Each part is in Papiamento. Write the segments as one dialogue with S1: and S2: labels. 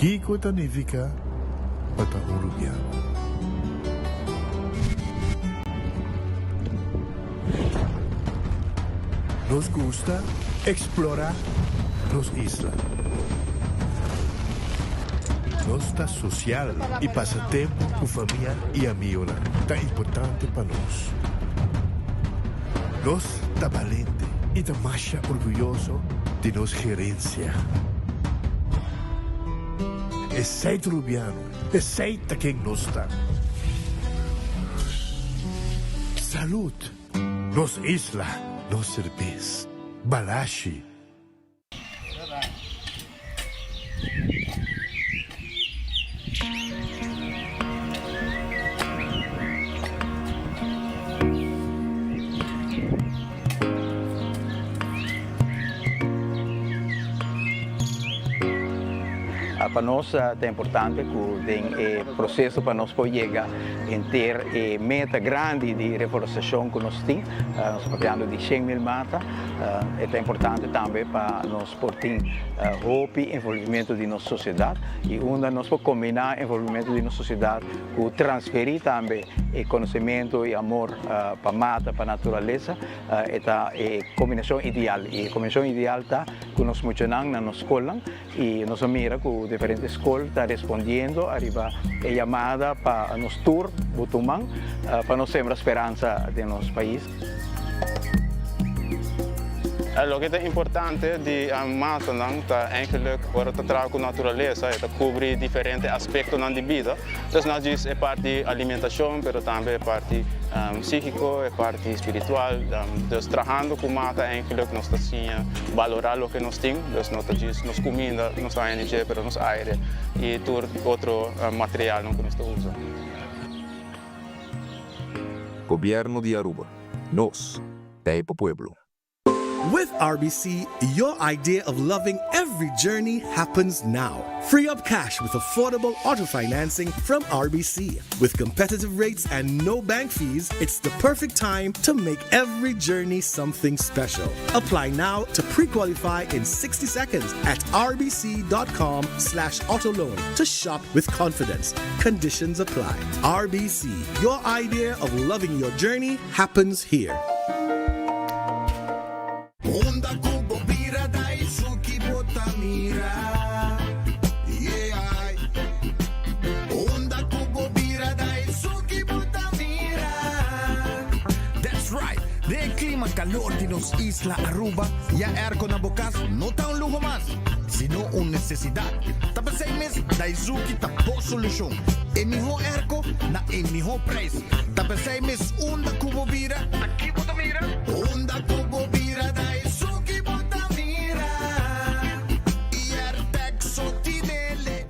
S1: Kiko ta nifiká pa ta un rubiano? Nos gusta eksplorá nos isla. Nos ta sosial i pasa tempu ku famia i amigonan ta importante pa nos. Nos ta balente i ta masha orguyoso di nos gerensia. Esei ta Rubiano, esei ta ken nos ta. Salud! Nos isla, nos serbes. Balashi.
S2: Pa nos ta importante ku den e proseso pa nos por yega henter e meta grandi di reforestashon ku nos tin, nos ta papiando di 100.000 mata, e ta importante tambe pa nos por tin hopi envolvimento di nos sosiedat i unda nos por kombiná envolvimento di nos sosiedat ku transferí tambe e konosementu i amor pa mata, pa naturalesa, e ta e kombinashon ideal. I e kombinashon ideal ta ku nos muchanan na nos skolnan i nos a mira ku diferente skol ta respondiendo ariba e yamada pa nos tur butuman pa nos sembra speransa den nos pais.
S3: Loke ta importante di matanan ta eigenlijk ora ta traha ku naturalesa e ta kubri diferente aspektonan di bida. Dus no djis e parti alimentashon pero tambe e parti psíkiko, e parti spiritual. Dus trahando ku mata eigenlijk nos ta siña balorá loke nos tin. Dus no ta djis nos kuminda nos ta haña di dje pero nos aire i tur otro materialnan ku nos ta usa.
S4: Gobierno di Aruba. Nos ta e pa pueblo.
S5: With RBC, your idea of loving every journey happens now. Free up cash with affordable auto financing from RBC. With competitive rates and no bank fees, it's the perfect time to make every journey something special. Apply now to pre-qualify in 60 seconds at rbc.com slash autoloan to shop with confidence. Conditions apply. RBC, your idea of loving your journey happens here.
S6: Unda ku bo bira Daisuki bo ta mira Yeah Unda ku bo bira Daisuki bo ta mira
S7: That's right! Den e klima kalor di nos isla Aruba, ya airco na bo kas no ta un luho mas, sino un nesesidat. Ta p'esei mes Daizuki ta bo solushon, e mihó airco na e mihó prijs. Ta p'esei mes unda ku bo bira,
S6: Ta ki bo ta mira? Unda ku bo bira Daisuki bo ta mira Iertec Sotinele.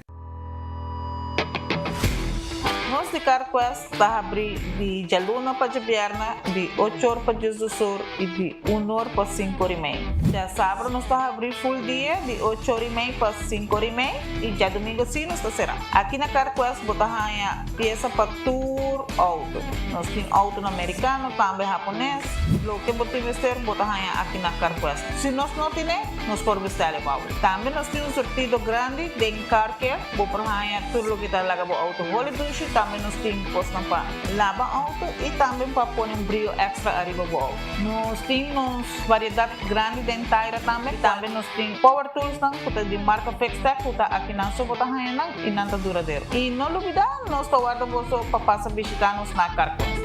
S8: Nos di CarQuest ta habri di djaluna pa djabièrnè di ocho or pa diesdos or i di un or pa sinku or i mei. Djasabra nos ta habri full dia di ocho or i mei pa sinku or i mei i djadumingu si nos ta será. Aki na CarQuest bo ta haña piesa pa tur outo. Nos tin outonan merikano, tambe hapones. Loke bo tin mester bo ta haña aki na CarQuest. Si nos no tine, nos por bestèl e pa bo. Tambe nos tin un surtido grandi den Car Care. Bo por haña tur loke ta laga bo outo holi dushi. Tambe nos tin kosnan pa laba outo i tambe pa pone un brio èkstra ariba bo outo. Nos tin nos variedat grandi den taira tambe. Tambe nos tin power toolsnan ku ta di marka Fixtech ku ta akinan so bo ta haña nan i nan ta duradero. I no lubidá, nos ta warda boso pa pasa bishitá nos na Carquest.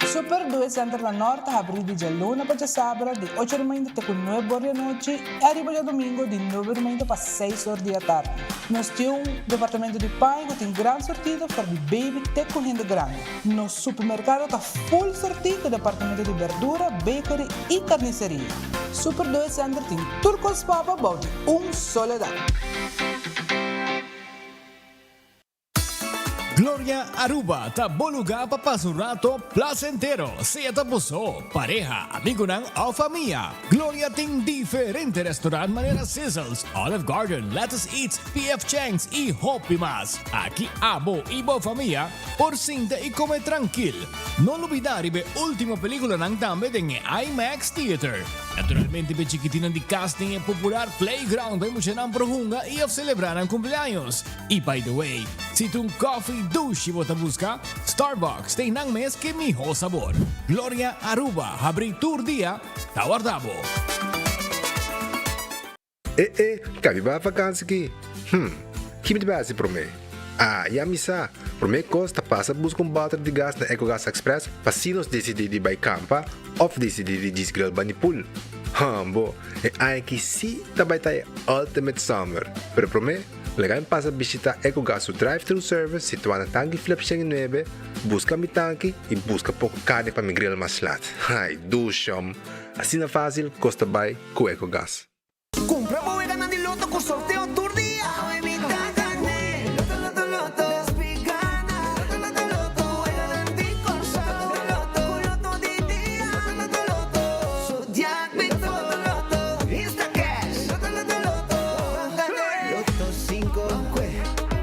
S9: Super Due Center na Nort ta habrí di djaluna pa djasabra di ocho di mainta te ku nuebe or di anochi i ariba djadumingu di nuebe di mainta pa seis or di atardi. Nos tin un departamento di paña ku tin gran sortido for di baby te ku hende grandi. Nos supermerkado ta full sortí ku departamento di berdura, bakery i karniseria. Super Due Center tin tur kos pa bo bou di un solo dak.
S10: Gloria Aruba ta bo lugar pa pasa un rato placentero, sea ta bo so, pareha, amigonan of famia. Gloria tin diferente restaurant manera Sizzles, Olive Garden, Lettuce Eats, PF Chang's y hopi mas. Aki abo y bo famia. Por sinta y come trankil. No lubida riba e ultimo peliculanan tambe den e IMAX Theater. Naturalmente p'e chikitinan di cas tin e popular playground pa e muchanan por hunga y of celebra nan cumpleaños. Y by the way, si ta un coffee dushi bo ta busca, Starbucks ta einan mes ke miho sabor. Gloria Aruba habri tur dia ta warda bo.
S11: E e, kabi ba vakansi ki? Hm, ki mi ta bai hasi promé? Ah, ya mi sa! Promé kos ta pasa buska un bòter di gas na Ecogas Express pa si nos disidí di bai kampa òf disidí di djis grill bani pool. Hmbo, e aña aki sí ta bai ta e ultimate summer! Pero promé, laga mi pasa bishitá Ecogas su drive-thru service situá na Tanki Flip 109, buska mi tanki i buska poko karni pa mi grill mas lat. Ai, dushom! Asina fásil kos ta bai ku Ecogas.
S6: Kumpra bo weganan di loto ku sorteo tur dia. Awe mi ta gané. Loto loto loto. Despi gana. Loto loto loto. Weganan di Kòrsou. Loto loto. Ku loto di dia. Loto loto loto. Zodiac Big Four. Loto loto. Instacash. Loto loto loto. Ban gané. Loto sinku.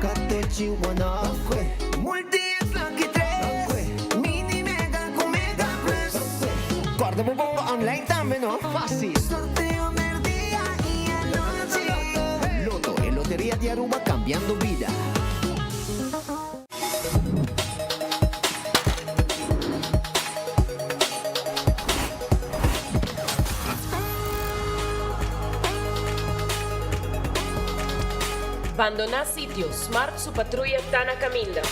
S6: Katochi one off. Multi X lucky tres. Mini mega ku mega plus. Kòrda bo bonga online tambe no. Fácil. Sorteo merdia y anochi. Lotto, e loteria di Aruba cambiando bida.
S12: Bandoná sitio, Smart su patruya ta na caminda.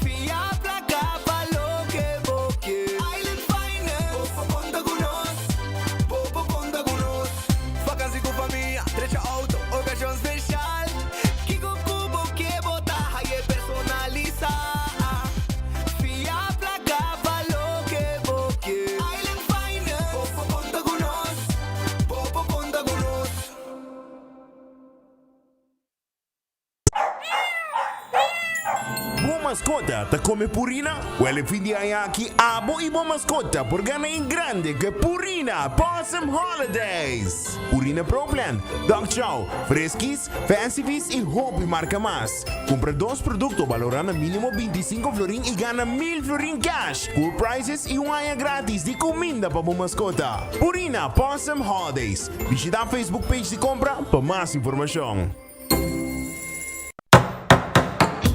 S6: Fia placa pa loke bo ke. Island Finance. Bo por conta cu nos. Bo por conta cu nos. Vakantie cu famia, drecha auto, ocasion special. Kico cu bo ke bo ta haye personalisa. Fia placa pa loke bo ke. Island Finance. Bo por conta cu nos. Bo por conta cu nos.
S1: Bo maskota ta kome Purina? Wèl e fin di aña aki abo i bo maskota por gana en grande ku e Purina Pawsome Holidays! Purina Pro Plan, Dog Chow, Friskies, Fancy Feast i hopi marka mas. Kumpra dos produkto balorá na mínimo 25 florin i gana 1000 florin cash, cool prizes i un aña gratis di kuminda pa bo maskota. Purina Pawsome Holidays. Bishitá Facebook page di kompra pa mas informashon.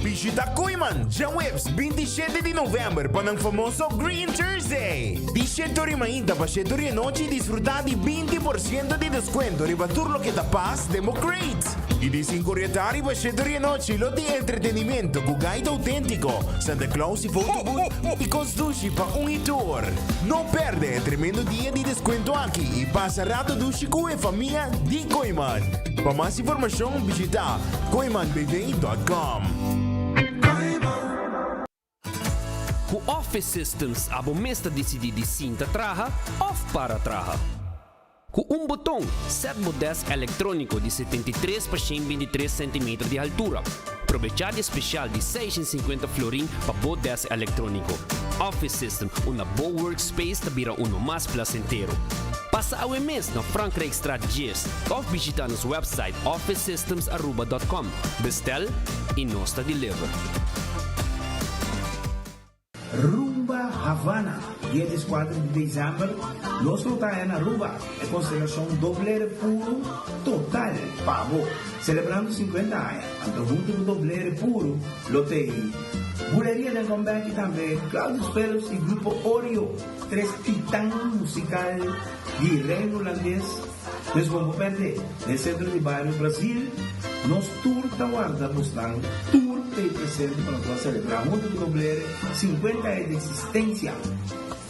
S1: Bishita Kooyman djaweps 27 di november pa nan famoso Green Thursday. Di shete ora mainta pa shete ora anochi disfruta di 20% di descuento riba tur loke ta pas den bo crate. Y di 5 ora tardi pa shete ora anochi lo tin entretenimiento cu gaita autentico, Santa Claus y photo booth y cos dushi pa un y tur. No perde e tremendo dia di descuento aki y pasa rato dushi cu e famia di Kooyman. Pa mas informashon bishitá kooimanbv.com.
S13: Ku Office Systems abo mes ta disidí di sinta traha òf para traha. Ku un boton, sèt bo dèsk elektróniko di 73 pa 123 sentimeter di haltura. Probechá di e spesial di 650 florin pa bo dèsk elektróniko. Office System, unda bo workspace ta bira uno mas plasentero. Pasa awe mes na Frankrijkstraat 10 òf bishitá nos wèpsait officesystemsaruba.com. Bestel i nos ta deliver.
S14: Rumba Havana, dia dieskuater di desèmber, nos lo ta aya na Aruba, e konstelashon Doblere Puru total pa bo, selebrando 50 aña. Anto huntu ku Doblere Puru lo t'ei. Buleria den Comeback y tambe Claudius Phillips y Grupo Oreo, tres titan musical di Reino Hulandes. Pues bo no perde, den Centro di Bario Brasil nos tur ta warda bosnan tur t'ey presente pa nos por celebra hunto cu Doblere 50 aña di existencia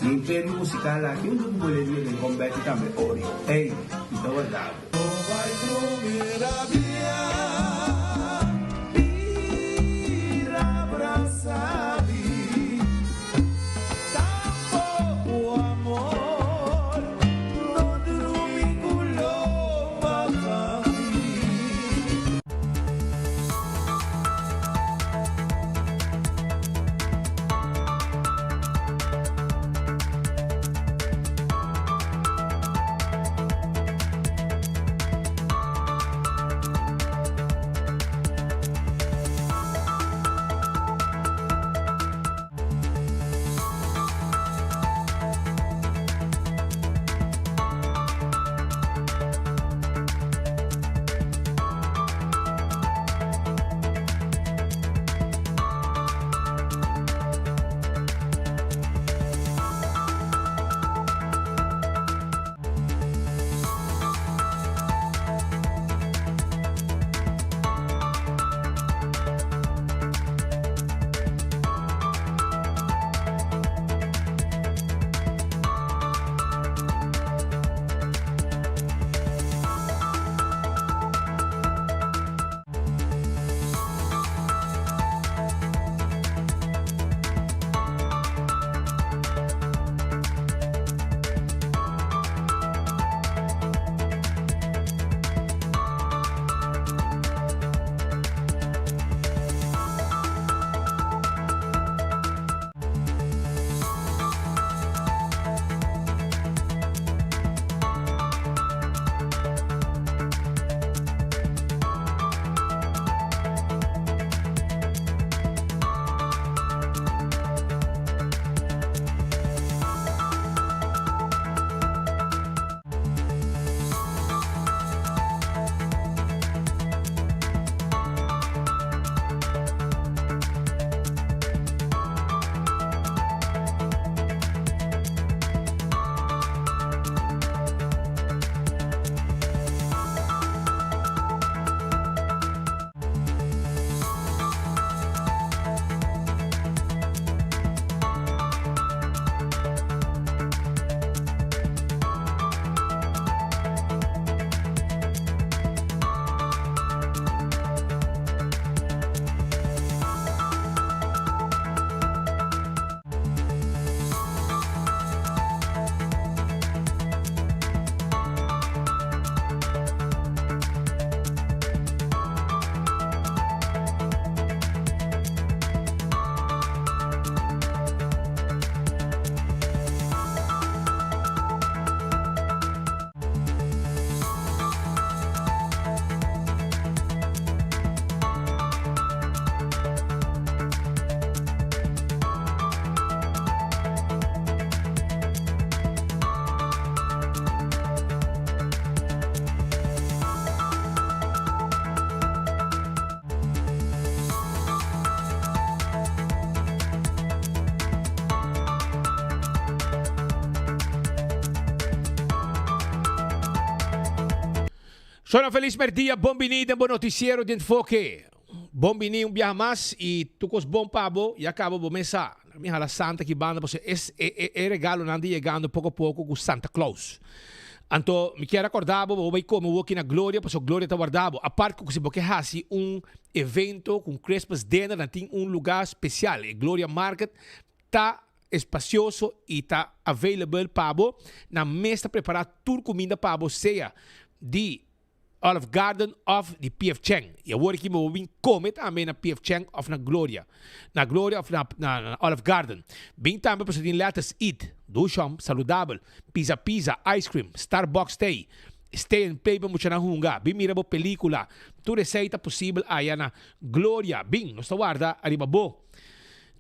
S14: di e imperio musical aki hunto cu Buleria den Comeback y tambe Oreo. Ey, mi ta warda bo.
S15: Sona felis merdia, bon bini den bo noticiero di Enfoke. Bon bini un biaha mas y tur cos bon pa bo, ya caba bo mes sa. Mi hala Santa aki banda pasobra es e e e regalonan ta yegando poco poco cu Santa Claus. Anto mi kier acorda bo, bo bay come woki na Gloria pasobra Gloria ta warda bo. Apart cu si bo ke haci un evento cu un Christmas dinner nan tin un lugar special, e Gloria Market ta espacioso y ta available pa bo. Nan mes ta prepara tur cuminda pa bo sea di Olive Garden of di PF Chang. Y awor aki bo bin come tambe na PF Chang of na Gloria. Na Gloria of na na Olive Garden. Bin tambe pasobra tin Letters Eat, dushom, saludabel, pizza pizza, ice cream, Starbucks tea, stay and play pa muchanan hunga, bin mira bo pelicula. Tur esey ta posibel aya na Gloria. Bin, nos ta warda ariba bo.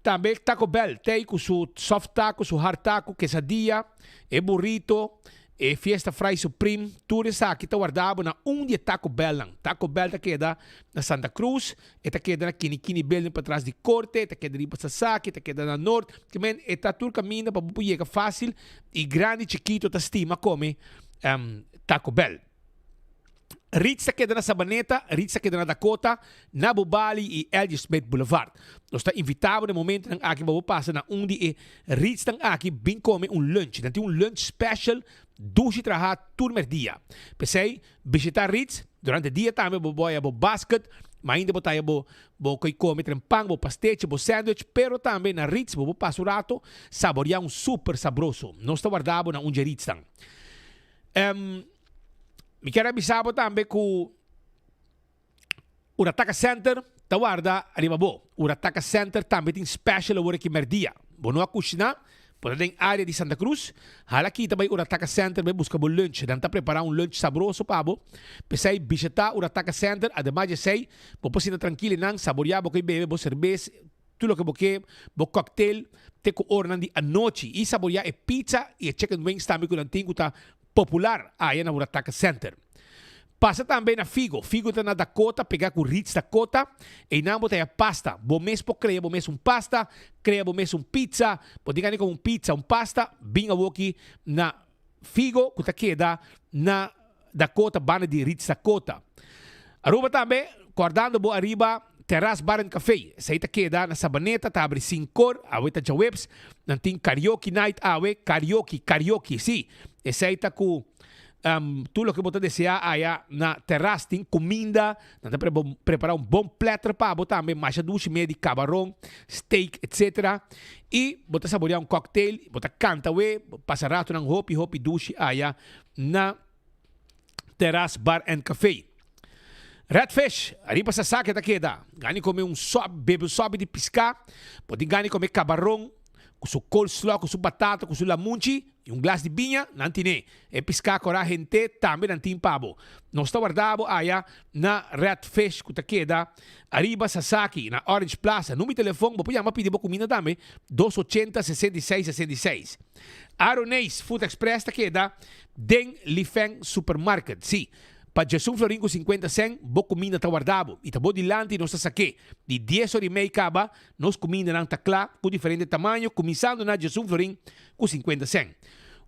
S15: Tambe Taco Bell tei cu su soft taco, su hard taco, quesadilla, e burrito. E Fiesta Fry Supreme, tur esaki ta warda bo na un di e Taco Bellnan. Taco Bell ta keda na Santa Cruz, e ta keda na Kini Kini Building patras di Corte, e ta keda riba Sasaki, e ta keda na Noord. Ke men e ta tur kaminda pa bo por yega fácil i grandi chikito ta stima kome Taco Bell. Ritz ta keda na Sabaneta, Ritz ta keda na Dakota, na Bubali i L.J. Smith Boulevard. Nos ta invitá bo na e momentonan aki pa bo pasa na un di e Ritznan aki bin kome un lunch. Nan tin un lunch special dushi trahá tur merdia. P'esei, bishitá Ritz durante dia tambe bo bo haya bo basket, ma ainda bo ta haya bo bo koi kome tren pan, bo pastechi, bo sandwich, pero tambe na Ritz bo por pasa un rato saboriá un super sabroso. Nos ta warda bo na un dje Ritznan. Mi kier a bisa bo tambe ku Urataka Center ta warda ariba bo. Urataka Center tambe tin special awor aki merdia. Bo no a kushiná, bo ta den área di Santa Cruz, hala kita bai Urataka Center bai buska bo lunch. Nan ta prepará un lunch sabroso pa bo. P'esei bishitá Urataka Center, ademas di esei bo por sinta trankil einan, saboriá bo koi bebe bo serbes, Tur loke bo ke, bo cocktail te ku oranan di anochi i saboreá e pizza i e chicken wings tambe ku nan tin ku ta popular aya na Urataka Center. Pasa tambe na Figo. Figo ta na Dakota, pegá ku Ritz Dakota. Einan bo ta haya pasta. Bo mes por krea bo mes un pasta, krea bo mes un pizza. Bo tin gana di kome un pizza, un pasta, bin awoki na Figo ku ta keda na Dakota banda di Ritz Dakota. Aruba tambe, kordando bo ariba Terras Bar and Café. Esei ta keda na Sabaneta, ta habri sinkor, awe ta djaweps. Nan tin karaoke night awe, karaoke, karaoke, si. Esei ta ku tur loke bo ta deseá aya na Terras. Tin kuminda, nan ta prepara un bon platter pa bo tambe, masha dushi medio di kabaron, steak, etc. I bo ta saboreá un cocktail, bo ta kanta awe, bo pasa ratonan hopi hopi dushi aya na Terras Bar and Café. Red Fish, ariba Sasaki ta keda. Gani kome un sop, bebe un sopi di piská. Bo tin gani kome kabaron ku su coleslaw, ku su batata, ku su lamunchi i un glas di biña, nan tine. E piská kora hente tambe nan tin pa bo. Nos ta warda bo aya na Red Fish ku ta keda ariba Sasaki na Orange Plaza. Number di telefon bo por yama pidi bo kuminda tambe, dos ochenta, 66, 66. Aroneis Food Express ta keda den Lifeng Supermarket. Sí, pa djesun florin ku sinkuenta sèn bo kuminda ta warda bo i ta bo dilanti nos ta sak'é. Di dies ora i mei kaba nos kumindanan ta kla ku diferente tamaño kuminsando na djesun florin ku sinkuenta sèn.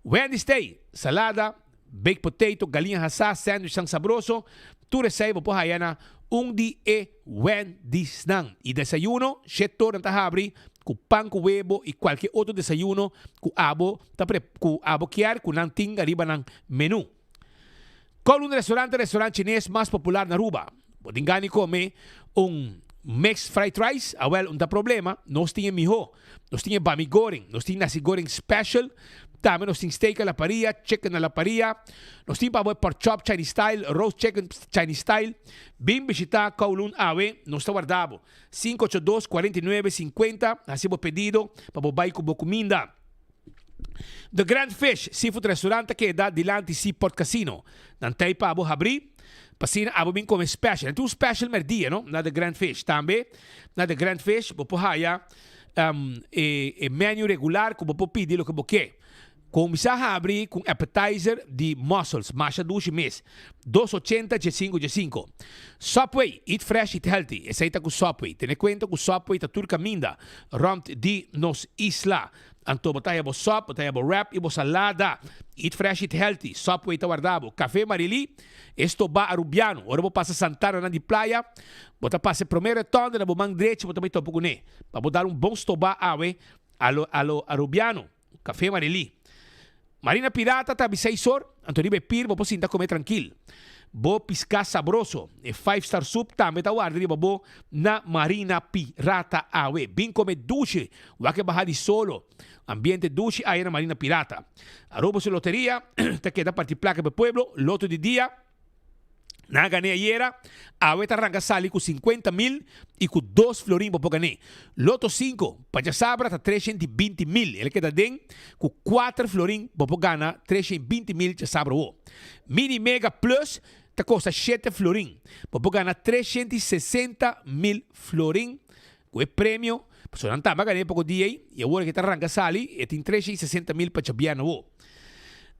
S15: Wendy's t'ei, salada, baked potato, galiña hasá, sandwichnan sabroso, tur esei bo por haya na un di e Wendy'snan. I desayuno, shet ora nan ta habri ku pan ku webo i kualke otro desayuno ku abo ta pre ku abo kier ku nan tin ariba nan menu. Kowloon Restaurant ta e restaurant chines mas popular na Aruba. Bo tin gana di kome un mixed fried rice? Awel, un ta problema, nos tin e miho. Nos tin e bami goreng, nos tin nasi goreng special, tambe nos tin steak a la parilla, chicken a la parilla, nos tin pa bo e pork chop Chinese style, roast chicken Chinese style. Bin bishita Kowloon awe, nos ta warda bo. 582 49 50, hasi bo pedido pa bo bai ku bo kuminda. The Grand Fish Seafood Restaurant ta keda dilanti Seaport Casino. Nan ta ei pa bo habrí, pa asina abo bin kome special. Nan tin un special merdia no, na The Grand Fish. Tambe na The Grand Fish bo por haya e e menu regular ku bo por pidi loke bo ke. Kuminsá habri ku un appetizer di mussels, masha dushi mes, dos ochenta dje sinku dje sinku. Subway, eat fresh, eat healthy, esei ta ku Subway. Tene kuenta ku Subway ta tur kaminda rònt di nos isla. Anto bo ta haya bo sop, bo ta haya bo wrap i bo salada. Eat fresh, eat healthy. Subway ta warda bo. Café Marily, e stobá Arubiano. Ora bo pasa Santana nan di playa, bo ta pasa e promé rotonde na bo man drechi bo ta bai topa kuné. Pa bo dal un bon stobá awe a lo a lo Arubiano. Café Marily. Marina Pirata ta abi seis or, anto riba e pir bo por sinta come trankil. Bo piská sabroso. E five star soup tambe ta warda riba bo na Marina Pirata awe. Bin come dushi, wak e baha di solo. Ambiente dushi aya na Marina Pirata. Aruba su loteria ta keda parti plaka pa e pueblo, loto di dia. Nan a gané ayera, awe ta ranka sali ku sinkuenta mil i ku dos florin bo por gané. Loto sinku, pa djasabra ta 320 mil, el a keda den ku kuater florin bo por gana 320 mil djasabra awo. Mini Mega Plus ta kosta shete florin, bo por gana 360 mil florin ku e premio, pasobra nan tambe a gané poko dia ei i awor ke ta ranka sali e tin 360 mil pa djabièrnè awo.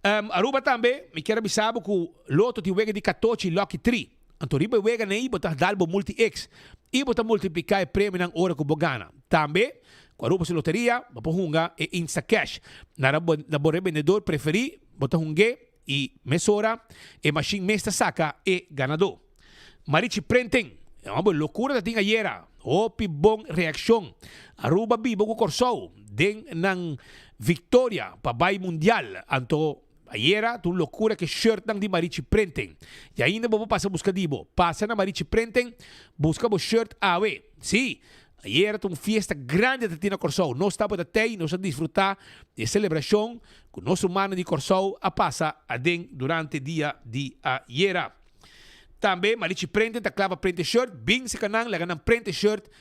S15: Aruba tambe, mi kier a bisa bo ku Lotto tin wega di katochi Lucky Tree. Anto riba e weganan ei bo ta dal bo multi X i bo ta multipliká e premionan ora ku bo gana. Tambe, ku Aruba su loteria, bo por hunga e Instacash. Na na bo rebendedor preferí bo ta hung'é i mesora e mashin mes ta saka e ganadó. Marichi Printing, e homber lokura ta tin ayera. Hopi bon reakshon. Aruba biba ku Kòrsou den nan viktoria pa bai mundial. Anto ayera ta un lokura ke shirtnan di Marichi Printing. I ainda bo por pasa buska di bo. Pasa na Marichi Printing buska bo shirt awe. Sí, ayera ta un fiesta grandi ta tin na Kòrsou. Nos tabata tei, nos a disfrutá di e selebrashon ku nos rumannan di Kòrsou a pasa aden durante dia di ayera. Tambe Marichi Prenten ta kla pa prente shirt, bin seka nan laga nan prente shirt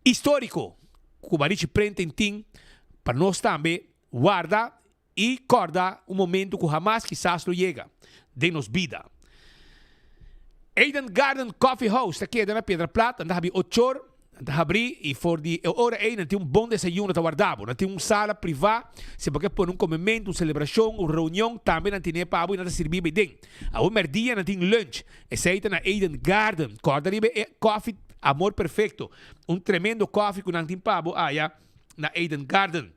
S15: historico ku Marichi Prenten tin pa nos tambe warda i korda un momento ku hamas kisas lo yega den nos bida. Eden Garden Coffee House ta keda na Piedra Plat, nan ta habri ochor. Nan ta habrí i for di e ora ei nan tin un bon desayuno ta warda bo. Nan tin un sala privá si bo ke pone un komementu, un selebrashon, un reunion tambe nan tine pa bo i nan ta sirbi bo den. Awe mèrdia nan tin lunch. Esei ta na Eden Garden. Kòrda riba e kòfi Amor Perfecto, un tremendo kòfi ku nan tin pa bo aya na Eden Garden.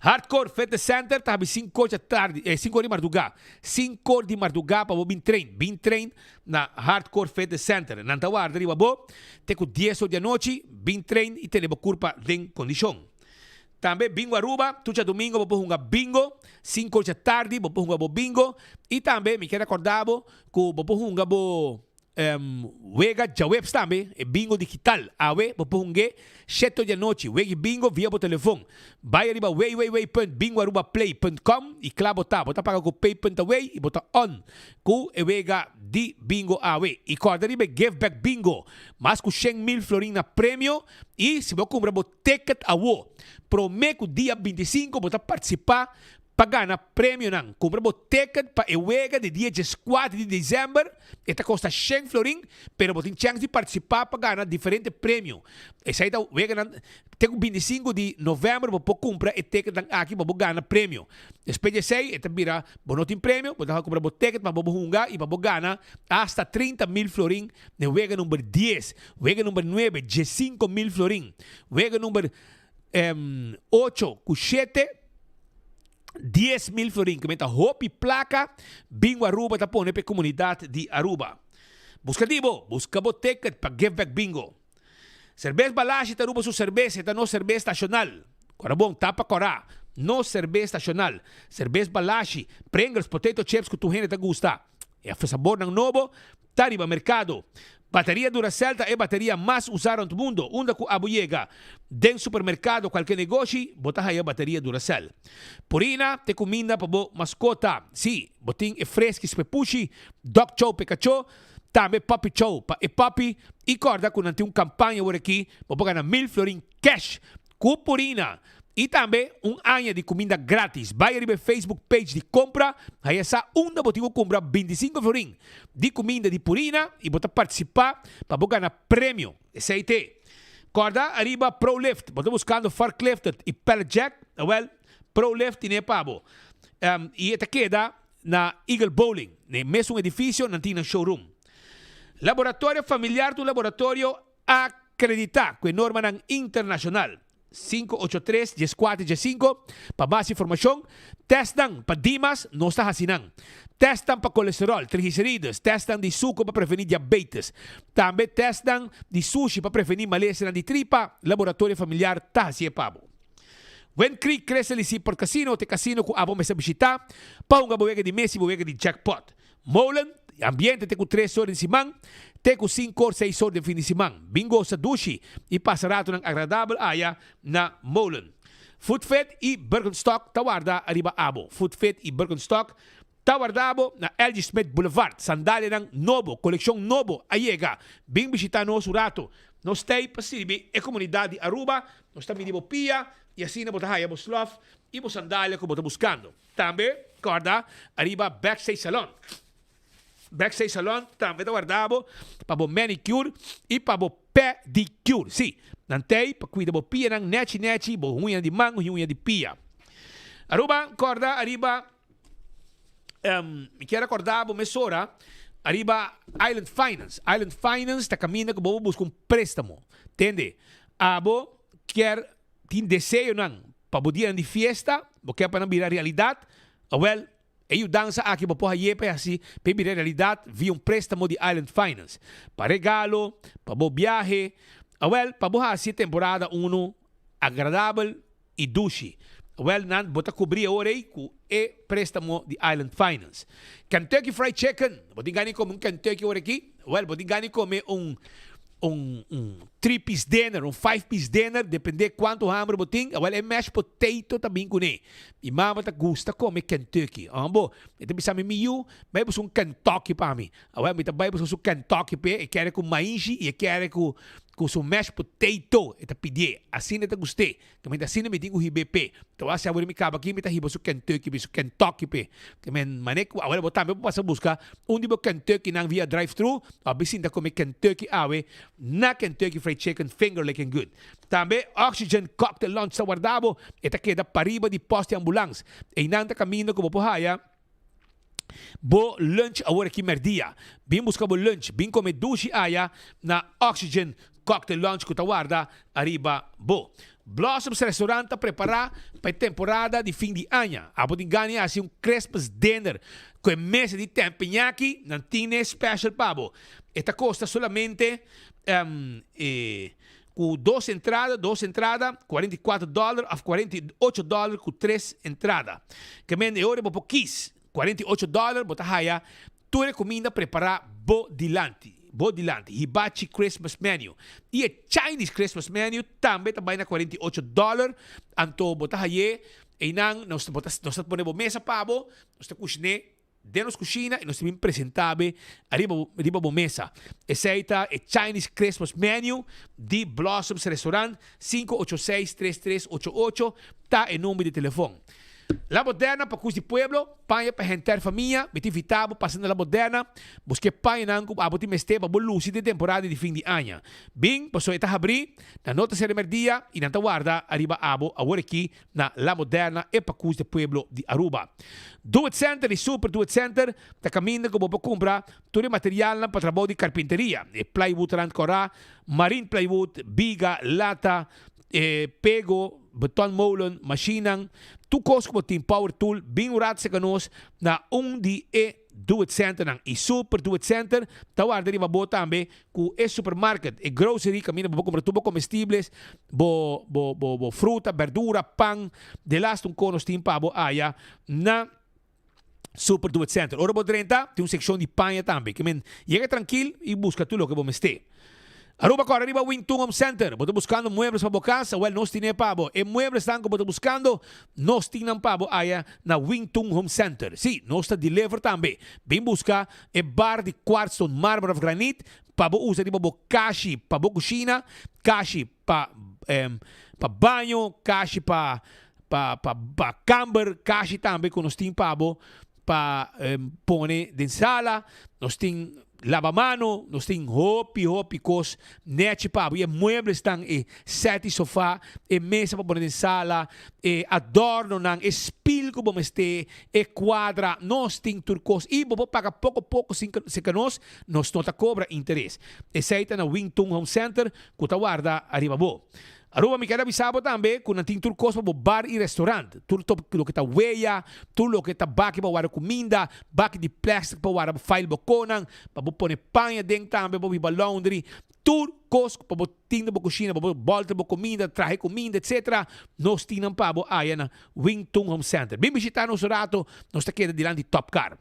S15: Hardcore Fitness Center ta habi sinkor dja tardi, eh, sinkor di mardugá. Sinkor di mardugá pa bo bin train. Bin train na Hardcore Fitness Center. Nan ta warda riba bo te ku dies or di anochi. Bin train i tene bo kurpa den kondishon. Tambe Bingo Aruba, tur djadumingo bo por hunga bingo. Sinkor dja tardi bo por hunga bo bingo. I tambe mi kier rekordá bo ku bo por hunga bo Wega djaweps tambe, e bingo digital. Awe bo por hung'é sheto di anochi. Wega e bingo via bo telefon. Bai ariba www.bingoarubaplay.com i kla bo ta. Bo ta paga ku pay punt away i bo ta on ku e wega di bingo awe. I kòrda riba e give back bingo. Mas ku 100,000 florin na premio i si bo kumpra bo ticket awo promé ku dia 25 bo ta partisipá Pa gana premionan, kumpra bo ticket pa e wega di dia dieskuater di december. E ta kosta shen florin, pero bo tin chèns di partisipá pa gana diferente premio. Esei ta weganan te ku 25 di novèmber bo por kumpra e ticketnan aki pa bo gana premio. Despues di esei e ta bira bo no tin premio, bo ta kumpra bo ticket pa bo hunga i pa bo gana asta 30,000 florin den wega number dies, wega number nuebe, 15,000 florin, wega number ocho ku shete, 10,000 florin, ku meta hopi plaka, Bingo Aruba ta pone pa e komunidat di Aruba. Buska di bo, buska bo ticket pa Give Back Bingo. Serbes Balashi ta Aruba su serbes, e ta nos serbes nashonal. Kora bon, tapa kora, nos serbes nashonal. Serbes Balashi, Pringles, potato chips ku tur hende ta gusta. E sabornan nobo ta riba merkado. Bateria Duracell ta e bateria mas usá rònt mundo. Unda ku abo yega, den supermerkado, kualke negoshi, bo ta haya bateria Duracell. Purina ta e kuminda pa bo maskota. Sí, bo tin e freskis pa e pushi, dog chow pa e kachó, tambe puppy chow pa e puppy. I kòrda ku nan tin un kampaña awor aki, bo por gana mil florin cash Ku Purina i tambe un aña di kuminda gratis. Bai riba e Facebook page di Kompra, haya sa unda bo tin ku kumpra 25 florin di kuminda di Purina i bo ta partisipá pa bo gana premio. Esei te. Kòrda ariba ProLift. Bo ta buskando forklift i pallet jack? Awèl, ProLift tine pa bo. I e ta keda na Eagle Bowling. Na e mesun edifisio nan tin nan showroom. Laboratorio Familiar ta un laboratorio Akreditá ku e normanan internashonal 583 14 15 pa mas informashon. Tèstnan pa Dimas nos ta hasi nan. Tèstnan pa kolesteròl, triglicerides, tèstnan di suku pa prevení diabetes. Tambe tèstnan di sushi pa prevení malesanan di tripa, Laboratorio Familiar ta hasié pa bo. Wind Creek Crystal y Seaport Casino ta e casino ku abo mester bishitá pa hunga bo wega di mes i bo wega di jackpot. Molen, e ambiente te ku tres or den siman, te ku sinku or seis or den fin di siman. Bin gosa dushi i pasa ratonan agradabel aya na Molen. Foodfit i Birkenstock ta warda riba abo. Foodfit i Birkenstock ta warda bo na LG Smith Boulevard. Sandalianan nobo, kolekshon nobo a yega. Bin bishita nos un rato. Nos t'ei pa sirbi e komunidat di Aruba. Nos ta midi bo pia i asina bo ta haya bo slof i bo sandalia ku bo ta buskando. Tambe kòrda ariba Backstage Salon. Backstage Salon tambe ta warda bo pa bo manicure i pa bo pedicure. Sí, nan t'ei pa kuida bo pianan nèchi nèchi, bo huña di man, huña di pia. Aruba, corda ariba, um, mi kier acorda bo mesora, ariba Island Finance. Island Finance ta caminda cu bo busca un prestamo. Tende, abo kier tin deseonan pa bo dianan di fiesta, bo kier pa nan bira realidad, awel, E yudansa aki bo por haye pa e hasi pa e bira realidat via un prestamo di Island Finance. Pa regalo, pa bo biahe, awel pa bo hasi e temporada unu agradabel i dushi. Awel nan bo ta kubri awor ei ku e prestamo di Island Finance. Kentucky Fried Chicken, bo tin gana di kome un Kentucky awor aki? Awel bo tin gana di kome un un un three piece dinner, un five piece dinner, depende cuanto hamber bo tin, awel e mashed potato ta bin cune. Mi mama ta gusta come Kentucky. Amo bo, e ta bisa mi, mi yu, bai busca un Kentucky pa mi. Awel mi ta bai busca su Kentucky p'e, e kere cu maishi y e kere cu cu su mashed potato, e ta pidié. Asina e ta gust'é. Ke men asina mi tin ku hib'é p'e. Ta wak si awor mi kaba aki mi ta hiba su Kentucky p'e, su Kentucky p'e. Ke men manera ku awor bo tambe por pasa buska un di bo Kentuckynan via drive thru òf bi sinta kome Kentucky awe na Kentucky Fried Chicken Finger Licking Good. Tambe Oxygen Cocktail Lounge ta warda bo, e ta keda pariba di pòst di ambulans. Einan ta kaminda ku bo por haya bo lunch awor aki mèrdia. Bin buska bo lunch, bin kome dushi aya na Oxygen Cocktail Lounge ku ta warda ariba bo. Blossoms Restaurant ta prepará pa e temporada di fin di aña. Abo tin gana di hasi un Christmas dinner ku e mesa di tempeñaki, nan tin e special pa bo. E ta kosta solamente Ku dos entrada, dos entrada, 44 dòler òf 48 dòler ku tres entrada. Ke men e ora bo por kis 48 dòler bo ta haya tur e kuminda prepará bo dilanti, bo dilanti. Hibachi Christmas menu i e Chinese Christmas menu tambe ta bai na 48 dòler, anto bo ta hay'é einan nos bo ta nos ta pone bo mesa pa bo, nos ta kushiné Den nos kushina i nos ta bin presentá be ariba riba bo mesa. Esei ta e Chinese Christmas Menu di Blossoms Restaurant, 586 3388 ta e number di telefon. La Moderna pa kus di pueblo, paña pa henter famia, mi ta invitá bo pasa na La Moderna, buska e pañanan ku abo tin mester pa bo lusi den temporada di fin di aña. Bin, pasobra e ta habrí, nan no ta sera merdia i nan ta warda ariba abo awor aki na La Moderna e pakus di pueblo di Aruba. Do It Center y Super Do It Center ta caminda cu bo por cumpra tur e materialnan pa trabou di carpinteria, e plywood rand cora, marine plywood, biga, lata, e pego, betonmolen, machinenan, tur cos cu bo tin, power tool, bin un rato cerca nos na un di e Do It Centernan. Y Super Do It Center ta warda riba bo tambe cu e supermarket, e grocery caminda bo por cumpra tur bo comestibles, bo bo bo bo fruta, berdura, pan, delaste un conos tin pa bo aya na Super Do It Center. Ora bo drenta tin un seccion di paña tambe, ke men yega trankil y busca tur loke bo mester. Aruba kòrda riba Wing Tung Home Center. Bo ta buskando muebles pa bo kas? Awèl, nos tine pa bo. E mueblesnan ku bo ta buskando, nos tin nan pa bo aya na Wing Tung Home Center. Sí, nos ta deliver tambe. Bin buska e bar di kwartstone, marmer òf granit pa bo usa riba bo kashi pa bo kushina, kashi pa pa baño, kashi pa pa pa pa kamber, kashi tambe ku nos tin pa bo pa pone den sala, nos tin lavamano, nos tin hopi hopi kos nechi pa bo, e mueblesnan, e set di sofa, e mesa pa pone den sala, e adornonan, e spil ku bo mester, e kuadra, nos tin tur kos i bo por paga poko poko sin serka nos, nos no ta kobra interes. Esei ta na Wing Tung Home Center ku ta warda ariba bo. Aruba mi ker a bisa bo tambe ku nan tin tur kos pa bo bar i restaurant, tur loke ta weya, tur loke ta baki pa warda kuminda, baki di plastic pa warda bo fail bo konan, pa bo pone paña den tambe, pa bo hiba laundry, tur kos pa bo tin den bo kushina, pa bo bolter bo kuminda, trahe kuminda etc. Nos tin nan pa bo aya na Wing Tung Home Center. Bin bishita nos un rato, nos ta keda dilanti Top Car.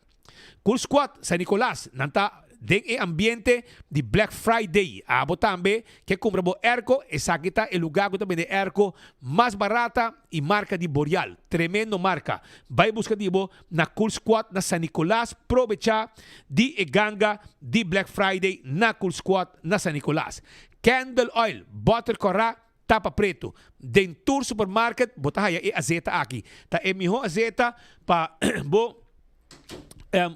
S15: Cool Squad San Nicolas, nan ta den e ambiente di Black Friday. Abo tambe ke kumpra bo airco, esaki ta e lugar ku ta bende airco mas barata y marka di Boreal. Tremendo marka. Bai buska di bo na Cool Squad na San Nicolas. Probecha di e ganga di Black Friday na Cool Squad na San Nicolas. Candle oil, boter kora, tapa pretu. Den tur supermarket bo ta haya e azeta aki. Ta e miho azeta pa bo.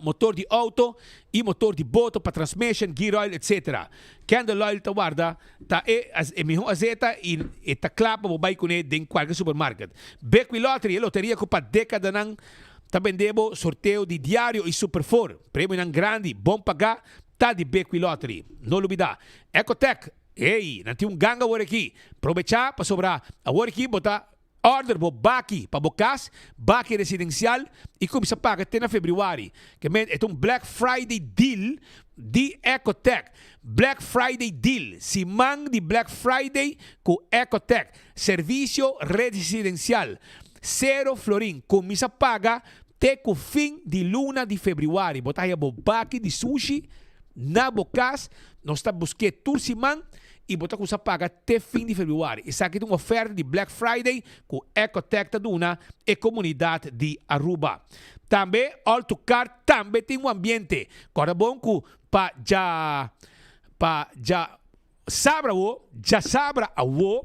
S15: Motor di auto y motor di boto pa transmission, gear oil etc. Candle oil ta warda ta e e miho azeta y e ta cla pa bo bay cune den cualke supermarket. Bequi Lottery, e loteria cu pa decadanan ta bende bo sorteo di diario y super four. Premionan grandi, bon paga, ta di Bequi Lottery. No lubida. Ecotec, ey, nan tin un ganga awor aki. Probecha pasobra awor aki bo ta Order bo baki pa bo kas, baki residensial, i kuminsá paga te na febrüari. Ke men e ta un Black Friday deal di Ecotec. Black Friday deal, siman di Black Friday ku Ecotec. Servisio residensial, sero florin. Kuminsá paga te ku fin di luna di febrüari. Bo ta haña bo baki di sushi na bo kas. Nos ta busk'é tur siman. i bo ta kusa paga te fin di februari. Esaki ta un oferta di Black Friday ku Ecotec ta duna e komunidat di Aruba. Tambe All to Car tambe tin un ambiente. Kòrda bon ku pa dja pa dja sabra awo, djasabra awo,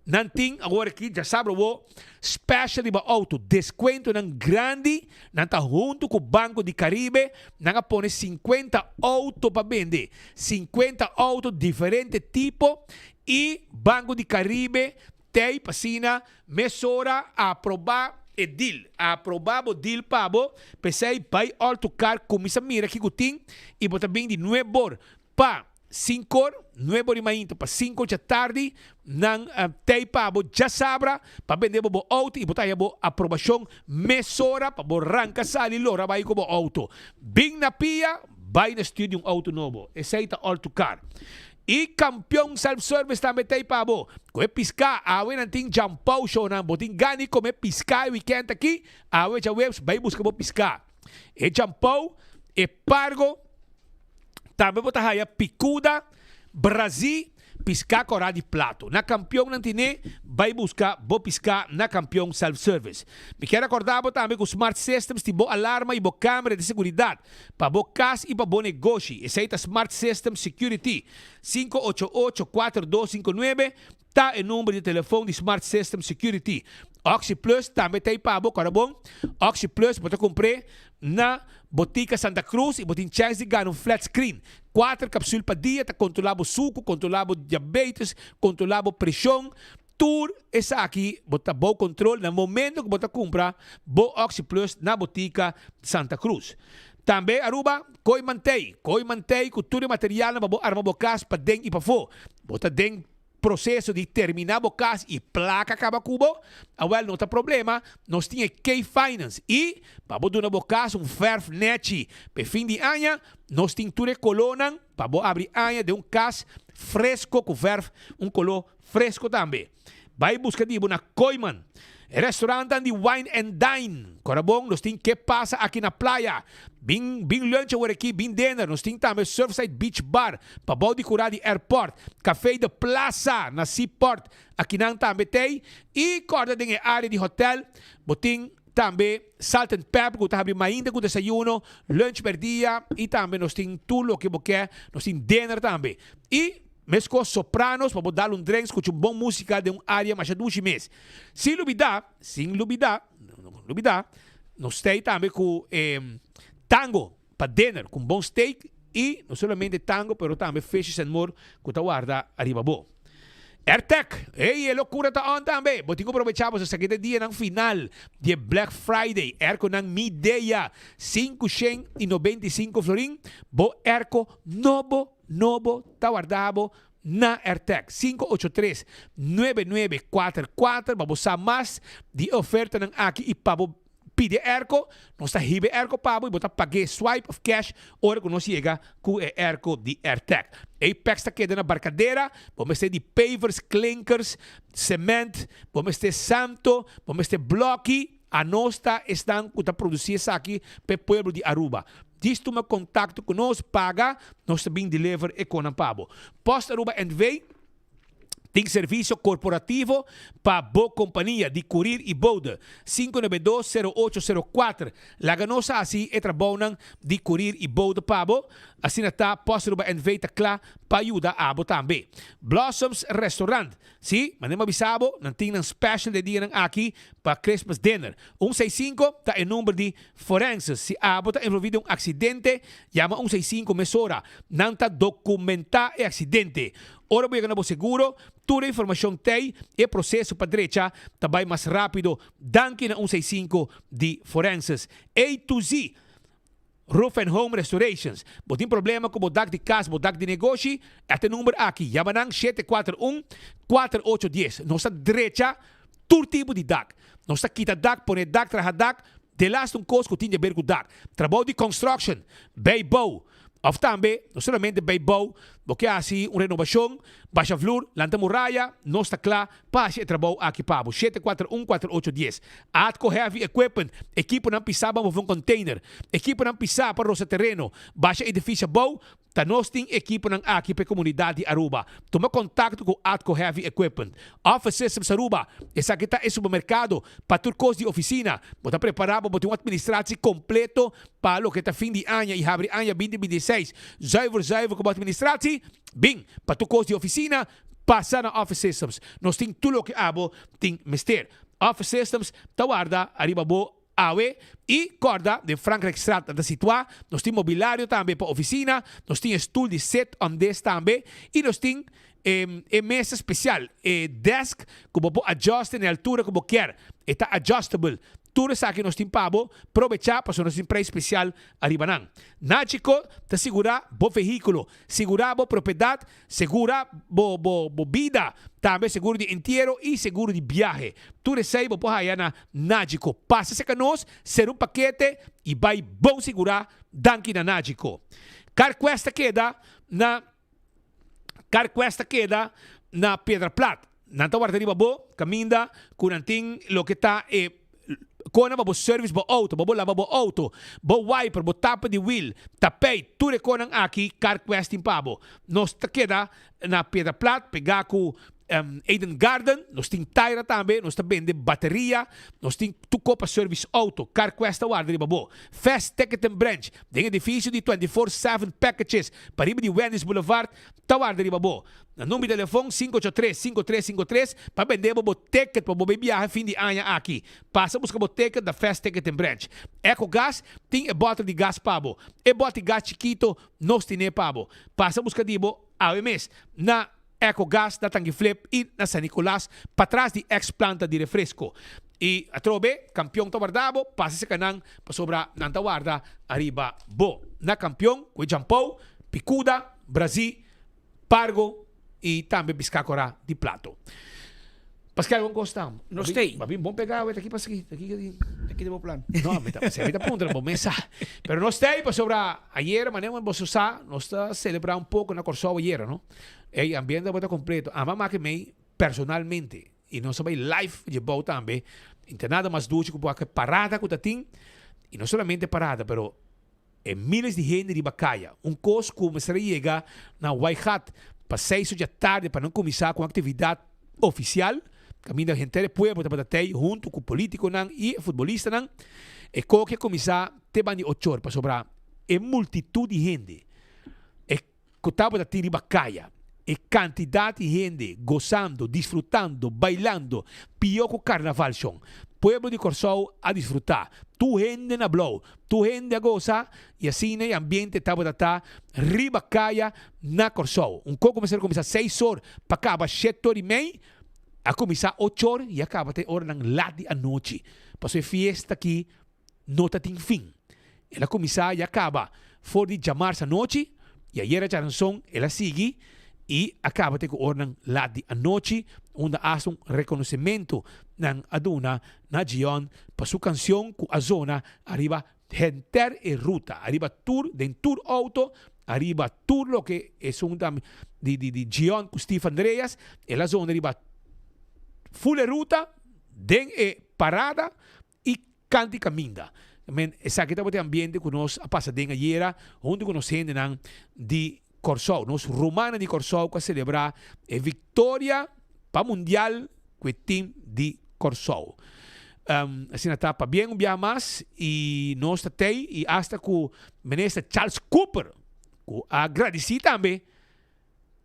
S15: nan tin awor aki djasabra awo special riba auto, deskuentonan grandi. Nan ta huntu ku Banco di Caribe, nan a pone sinkuenta outo pa bende. Sinkuenta outo diferente tipo i Banco di Caribe t'ei pa asina mesora aprobá e deal. Aprobá bo deal pa bo, p'esei bai All to Car kuminsá mira kiko tin i bo ta bin di nuebor Pa sinkor, nuebe ora di mainta pa sinkor djatardi, nan tei pa bo djasabra pa bende bo bo outo i bo ta haña bo aprobashon mesora pa bo ranka sali lora bai ku bo outo. Bin na pia, bai na stuur di un outo nobo. Esei ta All to Car. I Kampion Self Service tambe tei pa bo. Ku e piská, awe nan tin Jampou show nan. Bo tin gana di kome piská e wikènt aki? Awe djaweps bai buska bo piská. E Jampou, e pargo. Tambe bo ta haya picuda, brazi, pisca cora di plato. Na Campeon nan tine, bay busca bo pisca na Campeon Self Service. Mi kier acorda bo tambe cu Smart Systems tin bo alarma y bo camera di seguridad pa bo cas y pa bo negoshi. Esey ta Smart Systems Security. 588 4259 Ta e number di telefon di Smart System Security. Oxi Plus tambe ta ei pa bo, kòrda bon. Oxi Plus bo ta kumpr'é na Botica Santa Cruz i bo tin chèns di gana un flat screen. Kuater kapsul pa dia ta kontrolá bo suku, kontrolá bo diabetes, kontrolá bo preshon. Tur esaki bo ta bou kontrol na momento ku bo ta kumpra bo Oxi Plus na Botica Santa Cruz. Tambe Aruba, koi mantei. Koi mantei ku tur e materialnan pa bo arma bo kas paden i pafó. Bo ta den proceso di termina bo cas y placa caba cu bo? Awel no ta problema, nos tin e K-Finance y pa bo duna bo cas un verf nechi p'e fin di aña, nos tin tur e colonan pa bo abri aña den un cas fresco cu verf un colo fresco tambe. Bai buska di bo na Kooiman. E restaurantan di Wine and Dine. Kora bon, nos tin Ke Pasa Aki na Playa. Bin bin lunch awor aki, bin dinner. Nos tin tambe Surfside Beach Bar, pabou di kura di airport. Café de Plaza na Seaport, akinan tambe t'ei. I kòrda den e área di hotel, bo tin tambe Salt and Pepper ku ta habri mainta ku desayuno, lunch mèrdia i tambe nos tin tur loke bo ke. Nos tin dinner tambe. I. Meskos Sopranos pa bo dal un dren skucha un bon musika den un área masha dushi mes. Sin lubidá, sin lubidá, no lubidá, nos ta ei tambe ku e tango pa dinner ku un bon steak i no solamente tango pero tambe fishes and more ku ta warda ariba bo. Airtec, ey e lokura ta on tambe! Bo tin ku probechá boso esaki ta e dianan final di e Black Friday. Airconan Midea 595 florin, bo airco nobo Nobo ta warda bo na Airtag 583 9944 pa bo sa mas di e ofertanan aki i pa bo pidi e airco. Nos ta hiba e airco pa bo i bo ta pag'é swipe of cash ora ku nos yega ku e airco di Airtag. Apex ta keda na Barcadera. Bo mester di pavers, klinkers, cement, bo mester santo, bo mester bloki. Anos ta esnan ku ta produsí esaki pa e pueblo di Aruba. Djis tuma kontakto ku nos, paga, nos ta bin deliver e konan pa bo. Post Aruba NV. Tin servisio korporativo pa bo kompania di kurir i bode. 592 0804 Laga nos hasi e trabounan di kurir i bode pa bo. Asina ta Post Aruba NV ta kla pa yuda abo tambe. Blossoms Restaurant Si, manera mi a bisa bo, nan tin nan special den dianan aki pa Christmas dinner. Un seis sinku ta e number di forenses. Si abo ta envolvi den un accidente, yama un seis sinku mesora. Nan ta documenta e accidente. Ora bo yega na bo seguro, tur e informacion t'ey, e proceso pa drecha ta bay mas rapido. Danki na un seis sinku di forenses. A to Z. Roof and Home Restorations. Bo tin problema ku bo dak di kas, bo dak di negoshi? Esta e number aki. Yama nan 741 4810. Nos ta drecha tur tipo di dak. Nos ta kita dak, pone dak, traha dak, delaste un kos ku tin di aber ku dak. Trabou di construction, bijbouw, òf tambe no solamente bijbouw, bo ke hasi un renobashon, basha vloer, lanta muraya, nos ta kla Pa hasi e trabou aki pa bo, 741 4810. Atco Heavy Equipment, ekiponan pisá pa move un container, ekiponan pisá pa rosa tereno, basha edifisio abou, ta nos tin ekiponan aki pa e komunidat di Aruba. Tuma kontakto ku Atco Heavy Equipment. Office Systems Aruba, esaki ta e supermerkado pa tur kos di ofisina. Bo ta prepará pa bo tin un administratie kompleto pa loke ta fin di aña i habri aña 2026 zuiver zuiver ku bo administratie? Bin pa tur kos di ofisina. Pasa na Office Systems. Nos tin tur loke abo tin mester. Office Systems ta warda ariba bo awe y corda den Frankrijkstraat nan ta situa. Nos tin mobilario tambe pa oficina, nos tin e stoel di sit on des tambe y nos tin e mesa special, e desk cu bo por adjust na e altura cu bo kier. E ta adjustable. Tur esaki nos tin pa bo. Probecha pasobra nos tin prijs special ariba nan. Nachico ta sigura bo vehiculo, sigura bo propiedad. Segura bo bo bo bida, tambe seguro di entiero y seguro di biahe. Tur esey bo por haya na Nagico. Pasa cerca nos, ser un pakete y bay bon segura. Danki na Nagico. Carquest ta keda na Carquest ta keda na Piedra Plat. Nan ta warda riba bo caminda cu nan tin loke ta e Kona pa bo service bo auto, pa bo laba bo auto, bo wiper, bo tapa di wiel, tapijt, tur e konan aki Carquest tin pa bo. Nos ta keda na Piedra Plat pega ku Eden Garden, nos tin taira tambe, nos ta bende bateria, nos tin tur ko pa service auto, Carquest ta warda riba bo. Fast Ticketing Branch, den edifisio di 24/7 Packages, pariba di Wendy's Boulevard, ta warda riba bo. Na number di telefon 583 5353 pa bende bo bo ticket pa bo bay biaha fin di aña aki. Pasa busca bo ticket na Fast Ticketing Branch. Ecogas tin e bottle di gas pa bo. E bottle di gas chikito nos tine pa bo. Pasa busca di bo awe mes na Ecogas na Tangi Flip y na San Nicolas patras di ex planta di refresco. Y atrobe Campeon ta warda bo, pasa cerca nan pasobra nan ta warda ariba bo. Na Campeon cu e Jampou, Picuda, Brazi, Pargo y tambe pisca cora di plato. Pascal con cos ta?
S14: No stay.
S15: Ba bin bon pega awe ta ki pasa ki? Ta ki ki?
S14: Ta ki ta bo plan?
S15: No, mi ta, mi ta puntra bo mesa. Pero no stay pasobra ayer manera boso sa nos ta celebra un poco na Corsou ayer, no? Ey ambiente tabata completo. Ama maki mey personalmente y nos a bay live dje bou tambe. Inta nada mas dushi cu bo a parada cu ta tin y no solamente parada pero E miles di hende riba kaya. Un kos ku mester a yega na Waaigat pa seis or djatardi pa nan kuminsá ku un aktividat ofisial, kaminda henter e pueblo tabata tei huntu ku polítikonan i e futbolistanan. E koki a kuminsá te banda di ochor pasobra e multitut di hende e ku tabata tin riba kaya, e kantidat di hende gosando, disfrutando, bailando, pió ku karnaval shon. Pueblo di Kòrsou a disfrutá. Tur hende na blou, tur hende a gosa i asina e ambiente tabata ta riba kaya na Kòrsou. Un koko mester a kuminsá seis or pa kaba shete or i mei, a kuminsá ocho or i a kaba te oranan lat di anochi. Pasobra e fiesta aki no ta tin fin. El a kuminsá i a kaba for di djamars anochi, i ayera djaranson el a sigui i a kaba te ku oranan lat di anochi, unda asta un rekonosementu nan a duna na Gion pa su kansion ku a zona ariba henter e ruta, ariba tur, den tur outo, ariba tur loke esun ta di di Gion ku Steve Andreas, el a zona riba ful e ruta, den e parada i kanti kaminda. Men, esaki tabata e ambiente ku nos a pasa den ayera huntu ku nos hendenan di Kòrsou, nos rumannan di Kòrsou ku a selebrá e viktoria. pa Mundial ku e team di Kòrsou. Asina ta pabien un biaha mas i nos ta tei i asta ku Minister Charles Cooper ku a gradisí tambe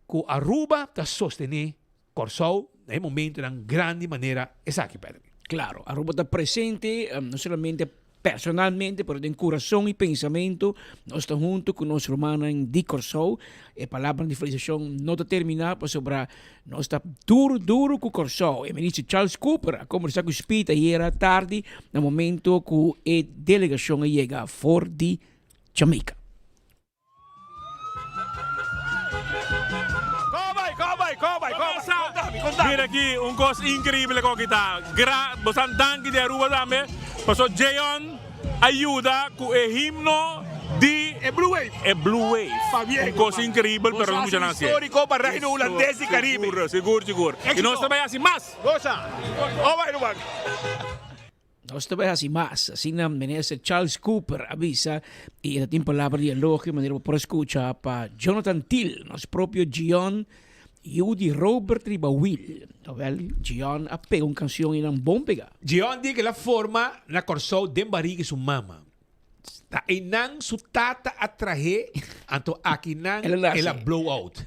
S15: ku Aruba ta sostené Kòrsou na e momentonan grandi manera esaki, Patrick.
S14: Claro, Aruba ta presente no solamente personalmente pero den kurason i pensamentu nos ta huntu ku nos rumannan di Kòrsou. E palabranan di felisashon no ta terminá pasobra nos ta duru duru ku Kòrsou. E minister Charles Cooper a kombersá ku Speed ayera tardi na momento ku e delegashon a yega for di Jamaica.
S16: Mira aki un kos inkreibel ku aki ta. Gra bosan danki di Aruba tambe paso Jeon a yuda ku e himno di
S15: E Blue Wave.
S16: E Blue Wave. Un kos inkreibel pero nos muchanan hasié.
S15: Historico pa Reino Hulandes di Caribe.
S16: Sigur, sigur, sigur. I nos ta bai hasi mas.
S15: Gosa. Obai ruman.
S14: Nos ta bai hasi mas, asina Minister Charles Cooper a bisa y e ta tin palabra di elogio manera bo por a scucha pa Jonathan Thiel, nos propio Gion, yu di Robert riba wiel. Awel, Gion a pega un cancion y nan bon pega.
S15: Gion di cu el a forma na Corsou den bariga su mama. Ta einan su tata a trahe, anto akinan el a blow out.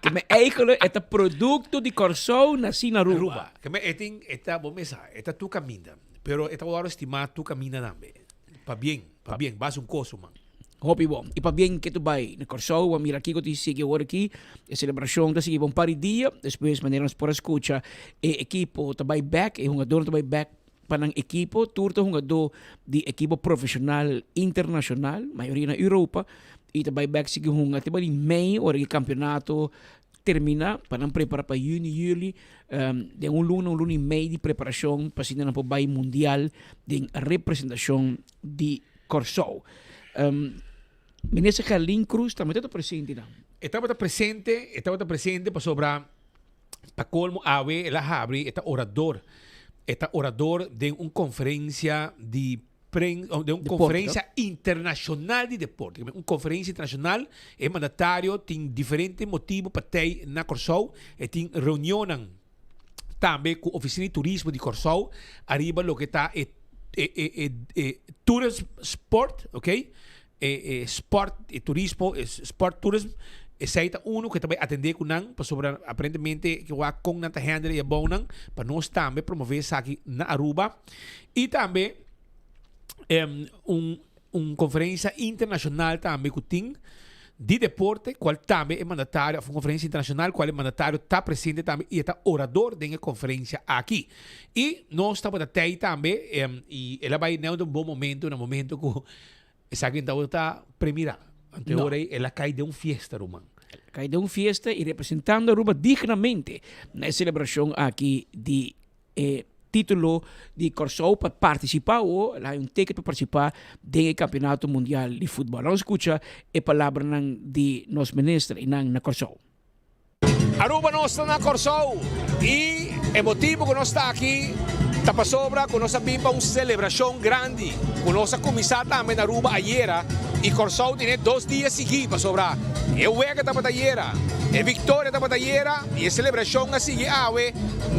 S14: Ke me eigenlijk e ta producto di Kòrsou nasí na Aruba.
S15: Aruba. Ke me e tin e ta bo mesa e ta tur kaminda pero e ta wòrdu estimá tur kaminda tambe. Pabien, pabien, bas un koso man.
S14: Hopi bon. I pabien ke tu bai na Kòrsou bo a mira kiko tin sigui awor aki. E selebrashon ta sigui pa un par di dia. Despues manera nos por a skucha e ekipo ta bai bèk, e hungadornan ta bai bèk Pa nan ekipo, tur ta hungadó di ekipo profeshonal internashonal, mayoria na Europa, i ta bai bèk sigui hunga te bai di mei ora ki kampionato terminá pa nan prepará pa yüni, yüli, den un luna, un luna i mei di preparashon pa asina nan por bai mundial den representashon di Kòrsou. Minister Gerlin Cruz tambe tabata presente nan.
S15: E tabata presente, e tabata presente pasobra pa colmo awe el a habri, e ta orador, e ta orador den un conferencia di pren, den un conferencia internacional di deporte. Un conferencia internacional, e mandatario tin diferente motibo pa tei na Kòrsou, e tin reunionnan tambe ku Oficina di Turismo di Kòrsou ariba loke ta e e e e e tourism sport, ok, e e sport e turismo e sport tourism esei ta uno ku ta bai atendé ku nan pasobra aparentemente ke wak kon nan ta handle e abounan pa nos tambe promové esaki na Aruba i tambe un Un conferencia internacional tambe cu tin di deporte, cual tambe e mandatario, of un conferencia internacional cual e mandatario ta presente tambe y e ta orador den e conferencia aki. Y nos tabata tey tambe y el a bay neu den un bon momento, na momento cu esaki no tabata premira. Anto e ora ey el a cay den un fiesta, ruman.
S14: El a cay den un fiesta y representando Aruba dignamente na e celebracion aki di e título di Kòrsou pa partisipá o el haña un ticket pa partisipá den e kampionato mundial di futbòl. Nos skucha e palabranan di nos minister einan na Kòrsou.
S15: Aruba nos ta na Kòrsou i e motibu ku nos ta aki ta pasobra ku nos a bin pa un selebrashon grandi ku nos a kuminsá tambe na Aruba ayera i Kòrsou tene dos dia sigui pasobra e wega tabata ayera, e viktoria tabata ayera i e selebrashon a sigui awe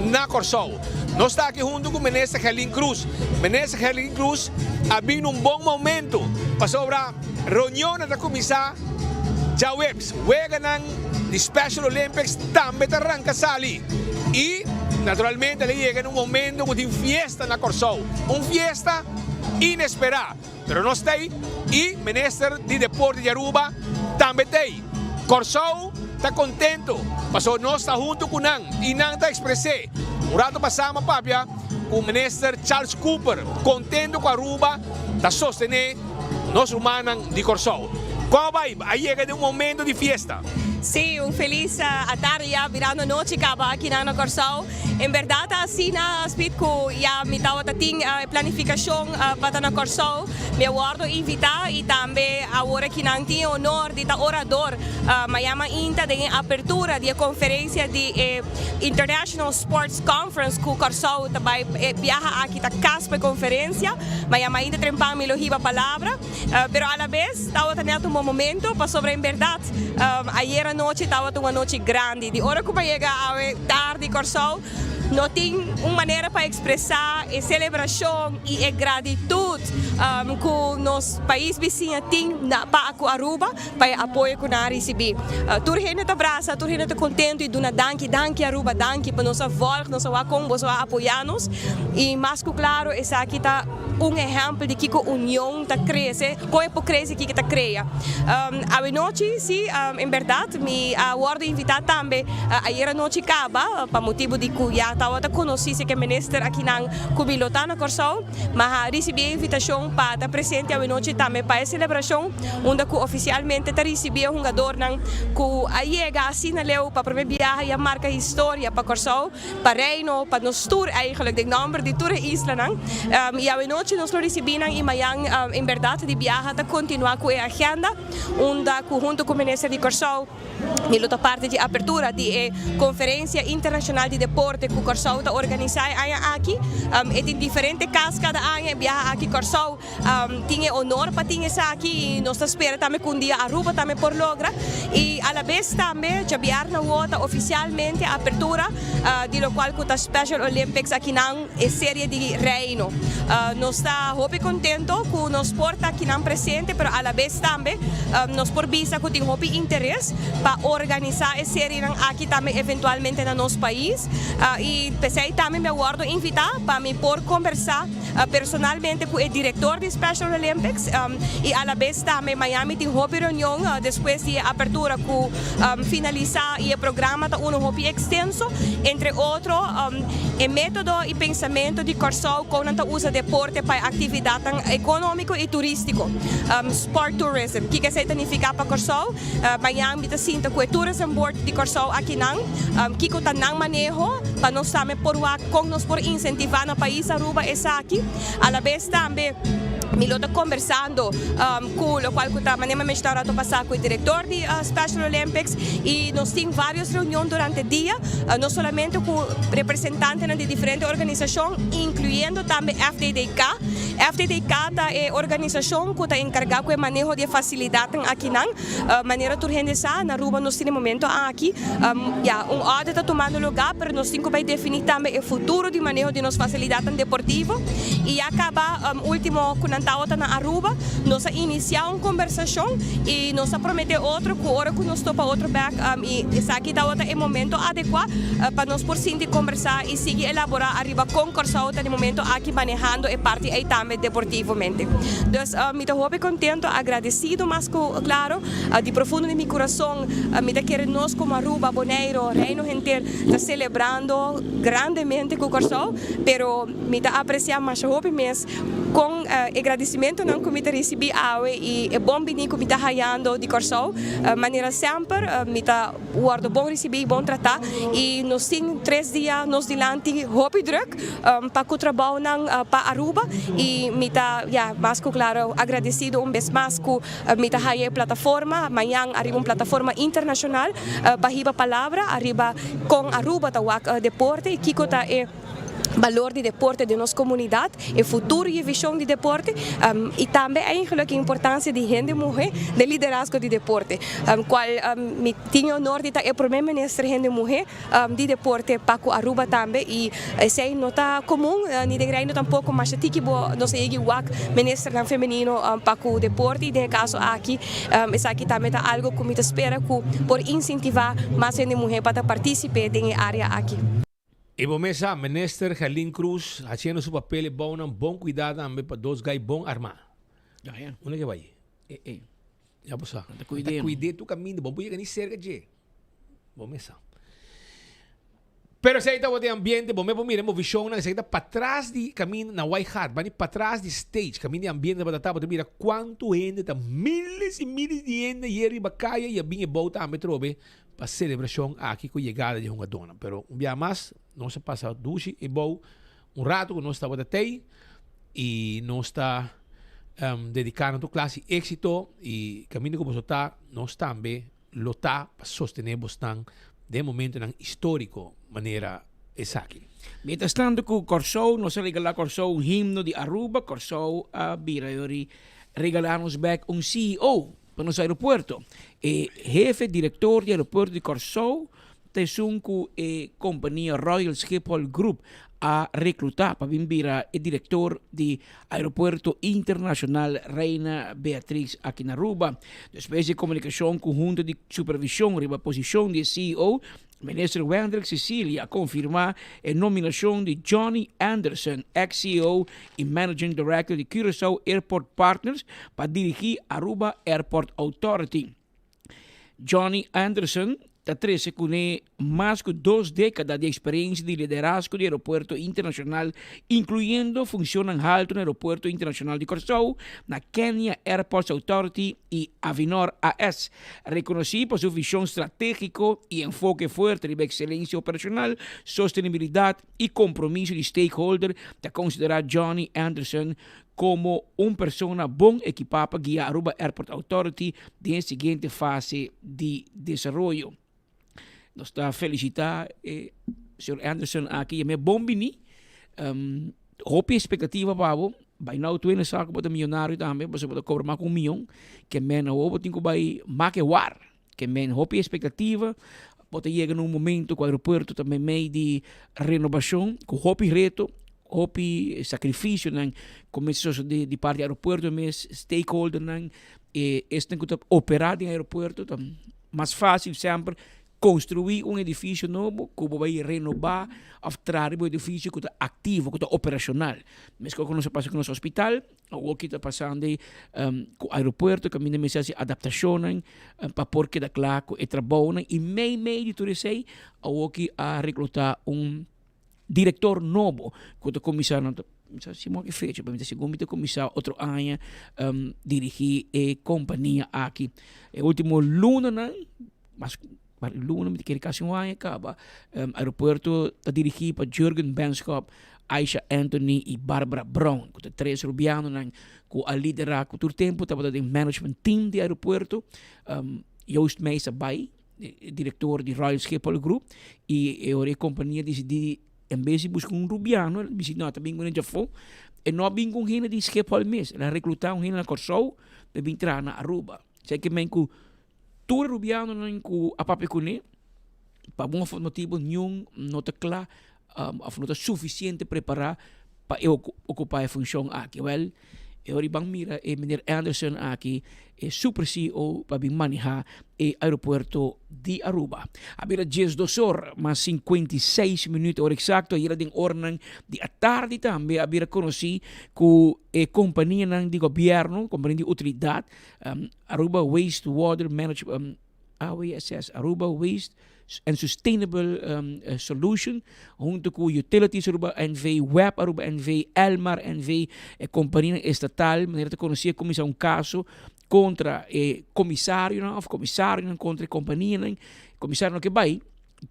S15: na Kòrsou. Nos ta aki huntu ku Minister Gerlin Cruz. Minister Gerlin Cruz a bini un bon momento pasobra reunionnan ta kuminsá djaweps. Weganan di Special Olympics tambe ta ranka sali i naturalmente el a yega na un momento ku tin fiesta na Kòrsou. Un fiesta inesperá. Pero nos ta ei i Minister di Deporte di Aruba tambe ta ei. Kòrsou ta kontento pasobra nos ta huntu ku nan i nan ta ekspres'é. Un rato pasá mi a papia ku Minister Charles Cooper, kontento ku Aruba ta sostené nos rumannan di Kòrsou. Kon a bai? A yega den un momento di fiesta.
S17: Sí, un felis atardi ya birando nochi kaba akinan na Kòrsou. En berdad ta asina, Speed, cu ya mi tabata tin e planificacion pa ta na Corsou. Mi a wordo invita y tambe. awor akinan tin e honor di ta orador mañana mainta den e apertura di e conferencia di e International Sports Conference cu Kòrsou ta bai e biaha aki ta cas pa e conferencia. Mañana mainta trempan mi lo hiba palabra. Pero alabes tabata net un bon momento pasobra en berdad ayer anochi tabata un anochi grandi. Di ora cu mi a yega awe tardi Kòrsou no tin un manera pa expresa e celebracion y e gratitud cu nos pais bisiña tin pa cu Aruba pa e apoyo cu nan a ricibi. Tur hende ta brasa, tur hende ta contento y duna danki, danki Aruba, danki pa nos a volg, nos a wak con boso a apoya nos y mas cu claro esaki ta un ehempel di kiko union ta crece, con e por crece y kiko ta crea. Awenochi si, en berdad mi a wordo invita tambe ayer anochi caba pa motibo di cu ya tawata conoci si ke minister akinan cu mi lo ta na Corsou, ma a ricibi e invitacion pa ta presente awenochi tambe pa e celebracion unda cu oficialmente ta ricibi e hungadornan cu a yega asina leu pa prome biaha y a marca historia pa Corsou. Pa Reino, pa nos tur eigenlijk, den nomber di tur e islanan. Y awenochi nos lo ricibi nan y mayan en berdad di biaha ta continua cu e agenda unda cu hunto cu Minister di Corsou mi lo ta parti di apertura di e Conferencia Internacional di Deporte cu Corsou ta organisa e aña aki. E tin diferente cas cada aña, e biaha aki Corsou Tin e honor pa tin esaki y nos ta spera tambe cu un dia Aruba tambe por logra. Y alabes tambe djabièrnè awo ta oficialmente apertura di locual cu ta Special Olympics akinan e serie di Reino. Nos ta hopi contento cu nos por ta akinan presente pero alabes tambe nos por bisa cu tin hopi interes pa organisa e serienan aki tambe eventualmente na nos pais. Y p'esey tambe mi a wordo invita pa mi por conversa. Personalmente cu e director di Special Olympics y alabes tambe Miami tin hopi reunion despues di e apertura cu finalisa y e programa ta uno hopi extenso. Entre otro e metodo y pensamento di Corsou con nan ta usa deporte pa e actividadnan economico y turistico, sport tourism. Kiko esey ta nifica pa Corsou? Miami ta sinta cu e Tourism Board di Corsou akinan kiko ta nan maneho pa nos tambe por wak Kon nos por insentivá na pais Aruba esaki? Alabes tambe mi lo ta kombersando ku lokual ku ta manera mi a menshoná un rato pasá ku e direktor di Special Olympics i nos tin vários reunion durante dia, no solamente ku representantenan di diferente organisashon inkluyendo tambe FDDK. FDDK ta e organisashon ku ta enkargá ku e maneho di e fasilidatnan akinan. Manera tur hende sa, na Aruba nos tin e momento aki, ya, un audit ta tumando lugar, pero nos tin cu bay defini tambe e futuro di maneho di nos facilidadnan deportivo. Y ya caba ultimo cu nan tawata na Aruba, nos a inicia un conversacion y nos a promete otro cu ora cu nos topa otro bek y esaki tawata e momento adecua pa nos por sinti conversa y sigui elabora ariba con Corsou ta di momento aki manehando e parti ey tambe deportivamente. Dus mi ta hopi contento, agradecido mas cu claro, di profundo di mi curason mi ta kere nos como Aruba, Boneiro, Reino henter ta celebrando grandemente cu Corsou, pero mi ta aprecia masha hopi mes con e gradicimentonan cu mi ta ricibi awe y e bon bini cu mi ta hayando di Corsou. Manera semper mi ta wordo bon ricibi y bon trata y nos tin tres dia nos dilanti hopi druk pa cu trabounan pa Aruba y mi ta ya mas cu claro agradecido un bes mas cu mi ta haya e plataforma mañan ariba un plataforma internacional pa hiba palabra ariba con Aruba ta wak deporte y kico ta e balor di deporte den nos comunidad, e futuro y e vision di deporte y tambe eigenlijk e importancia di hende muhe den liderazgo di deporte, cual mi tin e honor di ta e prome minister hende muhe di deporte pa cu Aruba tambe y esey no ta comun ni den Reino tampoco masha tiki bo nos a yegi wak ministernan femenino pa cu deporte y den e caso aki esaki tambe ta algo cu mi ta spera cu por incentiva mas hende muhe pa ta participe den e area aki.
S15: E bo mes sa, Minister Gerlin Cruz haciendo su papel e bounan bon cuida tambe pa dos gay bon arma.
S18: Ya, ya.
S15: Unda ke bay?
S18: E, e.
S15: Ya bo sa.
S18: Ta cuide.
S15: Ta cuide tu caminda, bo por yega ni cerca dje. Bo mes sa. Pero esey tabata e ambiente, bo mes por mira e movicionnan, esey ta patras di caminda na Waaigat, bani patras di stage, caminda e ambiente tabata ta, bo ta mira cuanto hende ta, miles y miles di hende ayer riba caya y a bin e bou tambe trobe pa selebrashon aki ku yegada di hungadónan. Pero un bia mas nos a pasa dushi i bou un ratu ku nos tabata tei i nos ta. Dediká na tur klase di éksito i kaminda ku boso ta, nos tambe lo ta pa sostené bosnan den momentonan históriko manera esaki.
S14: Mientras tanto ku Kòrsou, nos a regalá Kòrsou un himno di Aruba, Kòrsou a bira yori regalá nos bèk un CEO pa nos aeropuerto. E hefe direktor di aeropuerto di Kòrsou ta esun ku e kompania Royal Schiphol Group a reklutá pa bin bira e direktor di Aeropuerto Internashonal Reina Beatrix aki na Aruba. Despues di komunikashon ku Hunta di Supervishon riba posishon di e CEO, Minister Wendrick Cecilia a konfirmá e nominashon di Johnny Anderson, eks-CEO i Managing Director di Curaçao Airport Partners, pa dirigí Aruba Airport Authority. Johnny Anderson ta trese kuné mas ku dos dékada di eksperensia di liderazgo di aeropuerto internashonal, inkluyendo funshonnan haltu na Aeropuerto Internashonal di Kòrsou, na Kenya Airports Authority i Avinor AS. Rekonosí pa su vishon stratégiko i enfoke fuerte riba ekselensia operashonal, sostenibilidat i kompromiso di stakeholder, ta konsiderá Johnny Anderson komo un persona bon ekipá pa guia Aruba Airport Authority den e siguiente fase di desaroyo. Nos ta felisitá e señor Anderson aki, yam'é bon biní. Hopi espektativa pa bo. Bai nou tur hende sa ku bo ta miyonario tambe, pasobra bo ta kobra mas ku un miyon. Ke men awor bo tin ku bai make war. Ke men hopi espektativa. Bo ta yega na un momento ku aeropuerto ta meimei di renobashon, ku hopi reto, hopi sakrifisionan ku mester sosodé di parti di aeropuerto mes, stakeholdernan, e esnan ku ta operá den aeropuerto ta mas fásil semper konstruí un edifisio nobo ku bo bai renobá òf traha riba un edifisio ku ta aktivo, ku ta operashonal. Meskos ku nos a pasa ku nos hospital, awor ki ta pasando ku aeropuerto kaminda mester hasi adaptashonnan pa por keda kla ku e trabounan i mei mei di tur esei awor ki a reklutá un direktor nobo ku ta kuminsá na mi sa si moa ki fecha pero mi ta sigur mi ta kuminsá otro aña dirigí e kompania aki. E último lunanan mas luna mi ta kere kasi un aña kaba aeropuerto ta dirigí pa Jurgen Benschop, Aisha Anthony i Barbara Brown ku ta tres rubianonan ku a liderá ku tur tempu tabata den management team di aeropuerto. Joost Meijs a bai direktor di Royal Schiphol Group i e ora e kompania disidí en bes di buska un rubiano el a bisa no ta bin ku un djafó e no a bin ku un hende di Schiphol mes el a reklutá un hende na Kòrsou pa bin traha na Aruba. Esei ke men ku Tur e rubianonan ku a papia kuné, pa algun motibu niun no ta kla òf no ta sufisiente prepará pa e okupá e funshon aki. Wèl, e ora ban mira e meneer Anderson aki, e super CEO pa bin manehá e aeropuerto di Aruba. A bira diesdos or mas 56 minüt ora eksakto, ayera den oranan di atardi tambe a bira konosí ku e kompanianan di gobièrnu, kompania di utilidat, Aruba Waste Water Management, AWSS, Aruba Waste and Sustainable Solution, hunto cu Utilities Aruba NV, web Aruba NV, Elmar NV, e companianan estatal, manera ta conoci a cuminsa un caso contra e comisarionan of comisarionan contra e companianan, comisarionan ke bay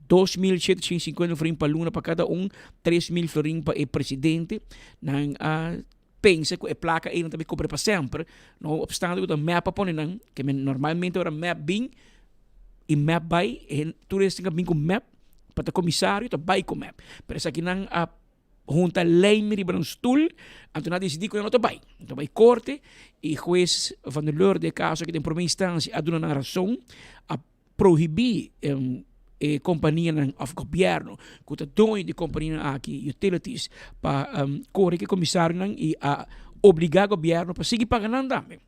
S14: 2750 florin pa luna pa cada un, 3000 florin pa e presidente, nan a pensa ku e plaka ei nan ta bin kobra pa semper, no opstante ku ta mep a pone nan, ke men normalmente ora mep bin i mep bai, e tur esnan ku a bin ku mep pa ta komisario ta bai ku mep, pero esakinan a hunta lijm riba nan stul, anto nan a disidí ku nan no ta bai, nan ta bai korte i hues Van der Leur den e kaso aki den prome instansia a duna nan rason, a prohibí e kompanianan òf gobièrnu ku ta doño di kompanianan aki, utilities, pa kore ku e komisarionan i a obligá gobièrnu pa sigui paga nan tambe.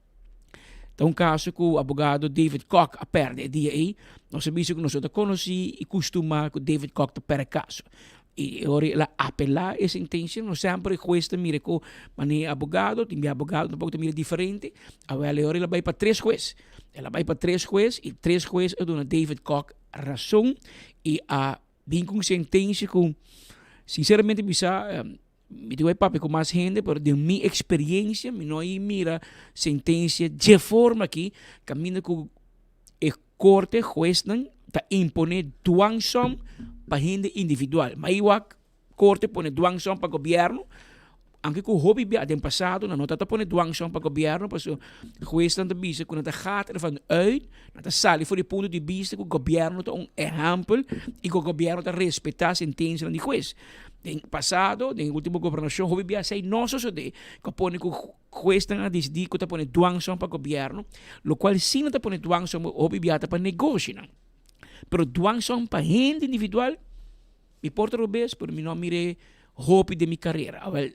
S14: Ta un kaso ku abogado David Kok a pèrdè e dia ei. Nos a bisa ku nos no ta konosí i kustumá ku David Kok ta pèrdè kaso. I e ora el a apelá e sentensia, no semper e hues ta mira ku manera e abogado, tin bia abogado tampoco ta mira diferente. Awel e ora el a bai pa tres hues. El a bai pa tres hues i tres hues a duna David Kok rason i a bin ku un sentensia ku sinceramente bisa mi tin ku bai papia ku mas hende pero den mi experiencia mi no a mira sentensia dje forma aki kaminda ku e Korte huesnan ta imponé dwangsom pa hende individual. Ma i wak korte pone dwangsom pa gobièrnu.
S18: Aunke ku hopi bia den pasado nan no ta ta pone dwangsom pa gobièrnu pasobra huesnan ta bisa ku nan ta gaat ervan uit, nan ta sali for di punto di bista ku gobièrnu ta un ehèmpel i ku gobièrnu ta respetá sentensianan di hues. Den pasado, den e ultimo gobernashon hopi bia esei no sosodé ku a pone ku huesnan a disidí ku ta pone dwangsom pa gobièrnu, lokual si nan ta pone dwangsom hopi bia ta pa negoshinan. Pero dwangsom pa hende individual Mi por ta robes, pero mi no a mir'é hopi den mi karera. Awel,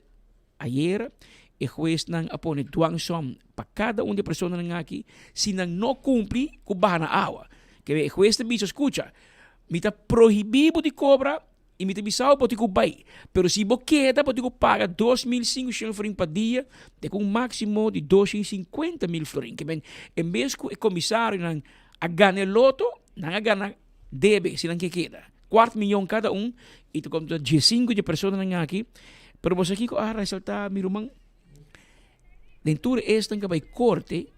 S18: ayera e huesnan a pone dwangsom pa kada un di e personanan aki, si nan no kumpli ku baha na awa. Ke e hues ta bisa, Skucha, mi ta prohibí bo di kobra i mi ta bisa bo bo tin ku bai, pero si bo keda bo tin ku paga 2500 florin pa dia, te ku un máksimo di 250.000 florin. Ke men, en bes ku e komisarionan a gana e loto, nan a gana debe si nan ke keda. Kuart miyon kada un i ta konta diesinku di personanan aki. Pero bo sa kiko a resaltá mi ruman? Den tur esnan ku a bai korte,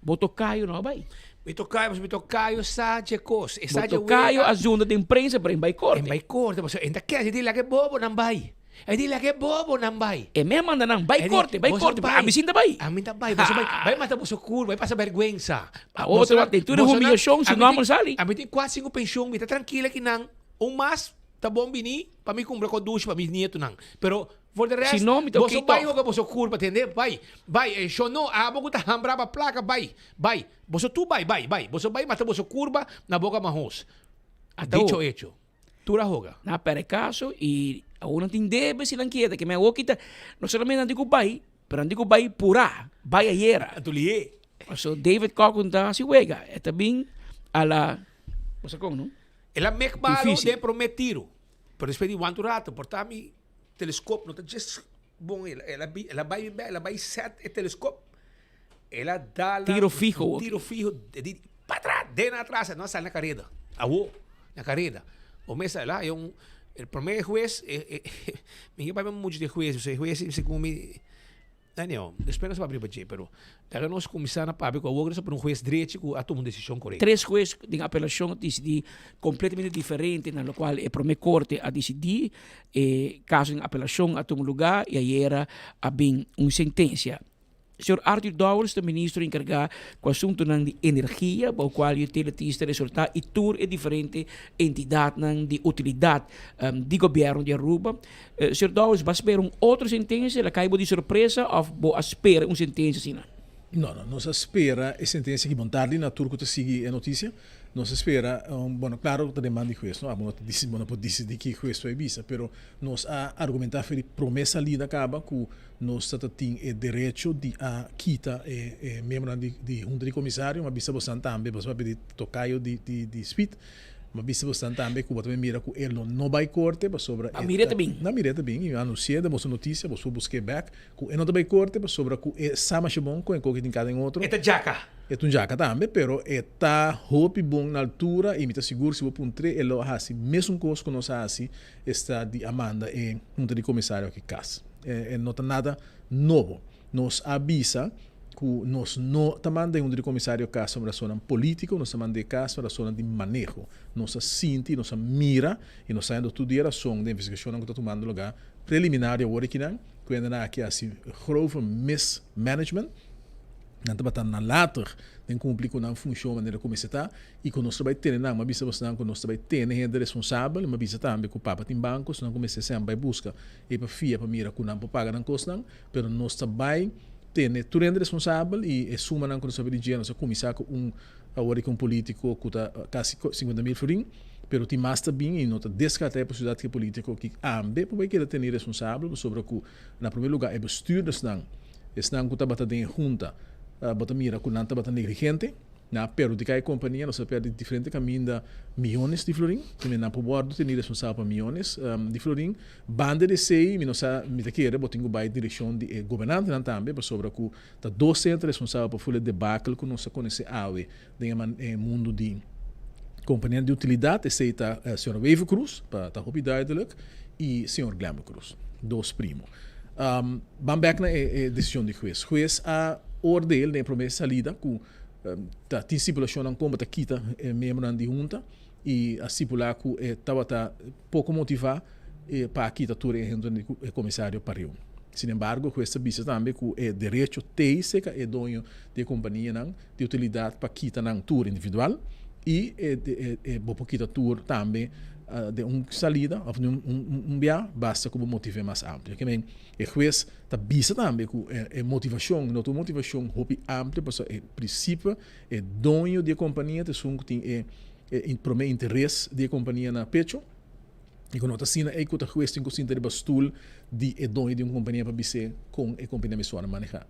S18: bo tokayo no a bai.
S15: Mi tokayo, pasobra mi tokayo sa dje kos. E sa
S18: Bo
S15: dje
S18: tokayo
S15: wega.
S18: a zunda den prensa pero en bai korte.
S15: En bai korte, pasobra en ta kere, e di laga e bobonan bai. E di laga e bobonan bai.
S18: E me a manda nan, bai
S15: E di,
S18: korte, bai
S15: boso
S18: korte, pero
S15: bai.
S18: ami sin ta bai.
S15: Ami ta bai, boso bai, bai mata boso kur, bai pasa bèrgwensa.
S18: Awor bo ta wak den tur e humiyashon, su nòmber sali.
S15: Ami tin kuat sinku penshon, mi ta trankil akinan. Un mas ta bon bini pa mi kumpra kos dushi pa mi nietunan. Pero for de rest,
S18: Si no, mi ta
S15: boso
S18: oké
S15: bai
S18: tòg.
S15: hoga boso kurpa, tende? Bai, bai. E shon no, abo ku ta hambra pa plaka, bai, bai. Boso tur bai, bai, bai. Boso bai mata boso kurba na boka mahos.
S18: Ata
S15: Dicho
S18: awor.
S15: hecho. Tur a hoga.
S18: Nan a perde kaso i awor nan tin debe si nan keda. Ke men awor kita no solamente nan tin ku bai, pero nan tin ku bai purá, bai ayera.
S15: Anto lié.
S18: Paso David Cocken ta hasi wega. E ta bin a la, bo sa kon no?
S15: El a mek balo
S18: Difícil.
S15: den promé tiro. Pero despues di wantu rato, por ta mi teleskop no ta djes bon. El a el a bai el a bai sèt e teleskop. El a dal
S18: Tiro fiho
S15: un tiro fiho e di patras den atras e no a sali na kareda. Awo na kareda. O mester el a haya un el prome hues e e mi ke papia mucho di e hues pasobra e hues segun mi anyhow despues nos a papia riba dje pero laga nos kuminsá na papia ku awor nos a pone un hues drechi ku a tuma un desishon korekto.
S18: Tres hues den apelashon a disidí kompletamente diferente na lokual e prome korte a disidí. E kaso den apelashon a tuma lugá i ayera a bin un sentensia. Señor Arthur Dowers ta ministro encarga cu asuntonan di energia, bao cual utilities ta resulta y tur e diferente entidadnan di utilidad di gobierno di Aruba. Señor Dowers, bo a spera un otro sentencia? El a cay bo di sorpresa of bo a spera un sentencia asina?
S19: No, no, nos a spera e sentencia aki bon tardi na tur cu ta sigui e noticia. Nos a spera, bueno, claro cu ta den man di hues, no? Abo no ta dicidi, bo no por dicidi ki hues ta bay bisa, pero nos a argumenta for di prome salida caba cu Nos ta ta tin e derecho di a kita e e miembronan di di hunta di komisario, m'a bisa bosan tambe, boso a pidi tokayo di di di Speed, m'a bisa bosan tambe ku bo ta bin mira ku e lo no bai korte pasobra
S18: A
S19: e
S18: mir'é
S19: ta
S18: ta bin.
S19: Na mir'é ta bin i mi a anunsi'é den boso notisia, boso por busk'é bèk, ku e no ta bai korte pasobra ku e sa masha bon ku e koki tin kada en otro.
S15: E ta djaka.
S19: E ta un djaka tambe, pero e ta hopi bon na altura i mi ta sigur si bo puntr'é e lo a hasi mesun kos ku nos a hasi, esta di a manda e hunta di komisario aki kas. E no ta nada nobo. Nos a bisa ku nos no ta manda e hunta di komisario kas pa rasonnan polítiko, nos ta manda e kas pa rasonnan di maneho. Nos a sinti, nos a mira i nos ta hendo tur dia rason den investigashonnan ku ta tumando lugá preliminario awor akinan, ku hendenan aki a hasi grove mismanagement. Nan tabata nalatig den kumpli ku nan funshon manera ku mester ta. I ku nos ta bai tene nan. Mi a bisa bosnan ku nos ta bai tene hende responsabel. Mi a bisa tambe ku papa tin banko, so nan ku mester sèn bai buska e pa fia pa mira ku nan por paga nan kosnan. Pero nos ta bai tene tur hende responsabel i e sumanan ku nos a pidi dje, nos a kuminsá ku un awor di ku un polítiko ku ta kasi 50.000 florin, pero tin mas ta bin i no ta deskartá e posibilidat ku e polítiko ki ambe por bai keda teni responsabel pasobra ku na promé lugá e bestuurdersnan, esnan ku tabata den e hunta, bo ta mira ku nan tabata negligente. Na perhudiká e kompania nos a pèrdè diferente kaminda miónes di florin. Primer nan por wòrdu teni responsabel pa miónes di florin. Banda di esei mi no sa, mi ta kere bo tin ku bai direkshon di e gobernantenan tambe pasobra ku ta dos hende ta responsabel pa ful e debakel ku nos a konosé awe den e mundu di kompanianan di utilidat. Esei ta señora Wever Croes, pa ta hopi duidelik, i señor Glenbert Croes, dos primo. Ban bèk na e desishon di hues. Hues a oordeel den e promé salida ku Ta tin stipulashonnan kon bo ta kita e miembronan di hunta i a stipulá ku e tabata poko motivá pa a kita tur e hende di e komisario pariu. Sin embargo, hues ta bisa tambe ku e derecho t'ei serka e doño di e kompanianan di utilidat pa kita nan tur individual i e bo por kita tur tambe den un salida òf den un bia basta ku bo motiv'é mas amplio. Ke men e hues ta bisa tambe ku e motivashon no ta un motivashon hopi amplio pasobra e prinsipio e doño di e kompania ta esun ku tin e promé interes di e kompania na pecho. I ku no ta asina ei ku ta hues tin ku sinta riba stul di e doño di un kompania pa bis'é kon e kompania mester wòrdu manehá.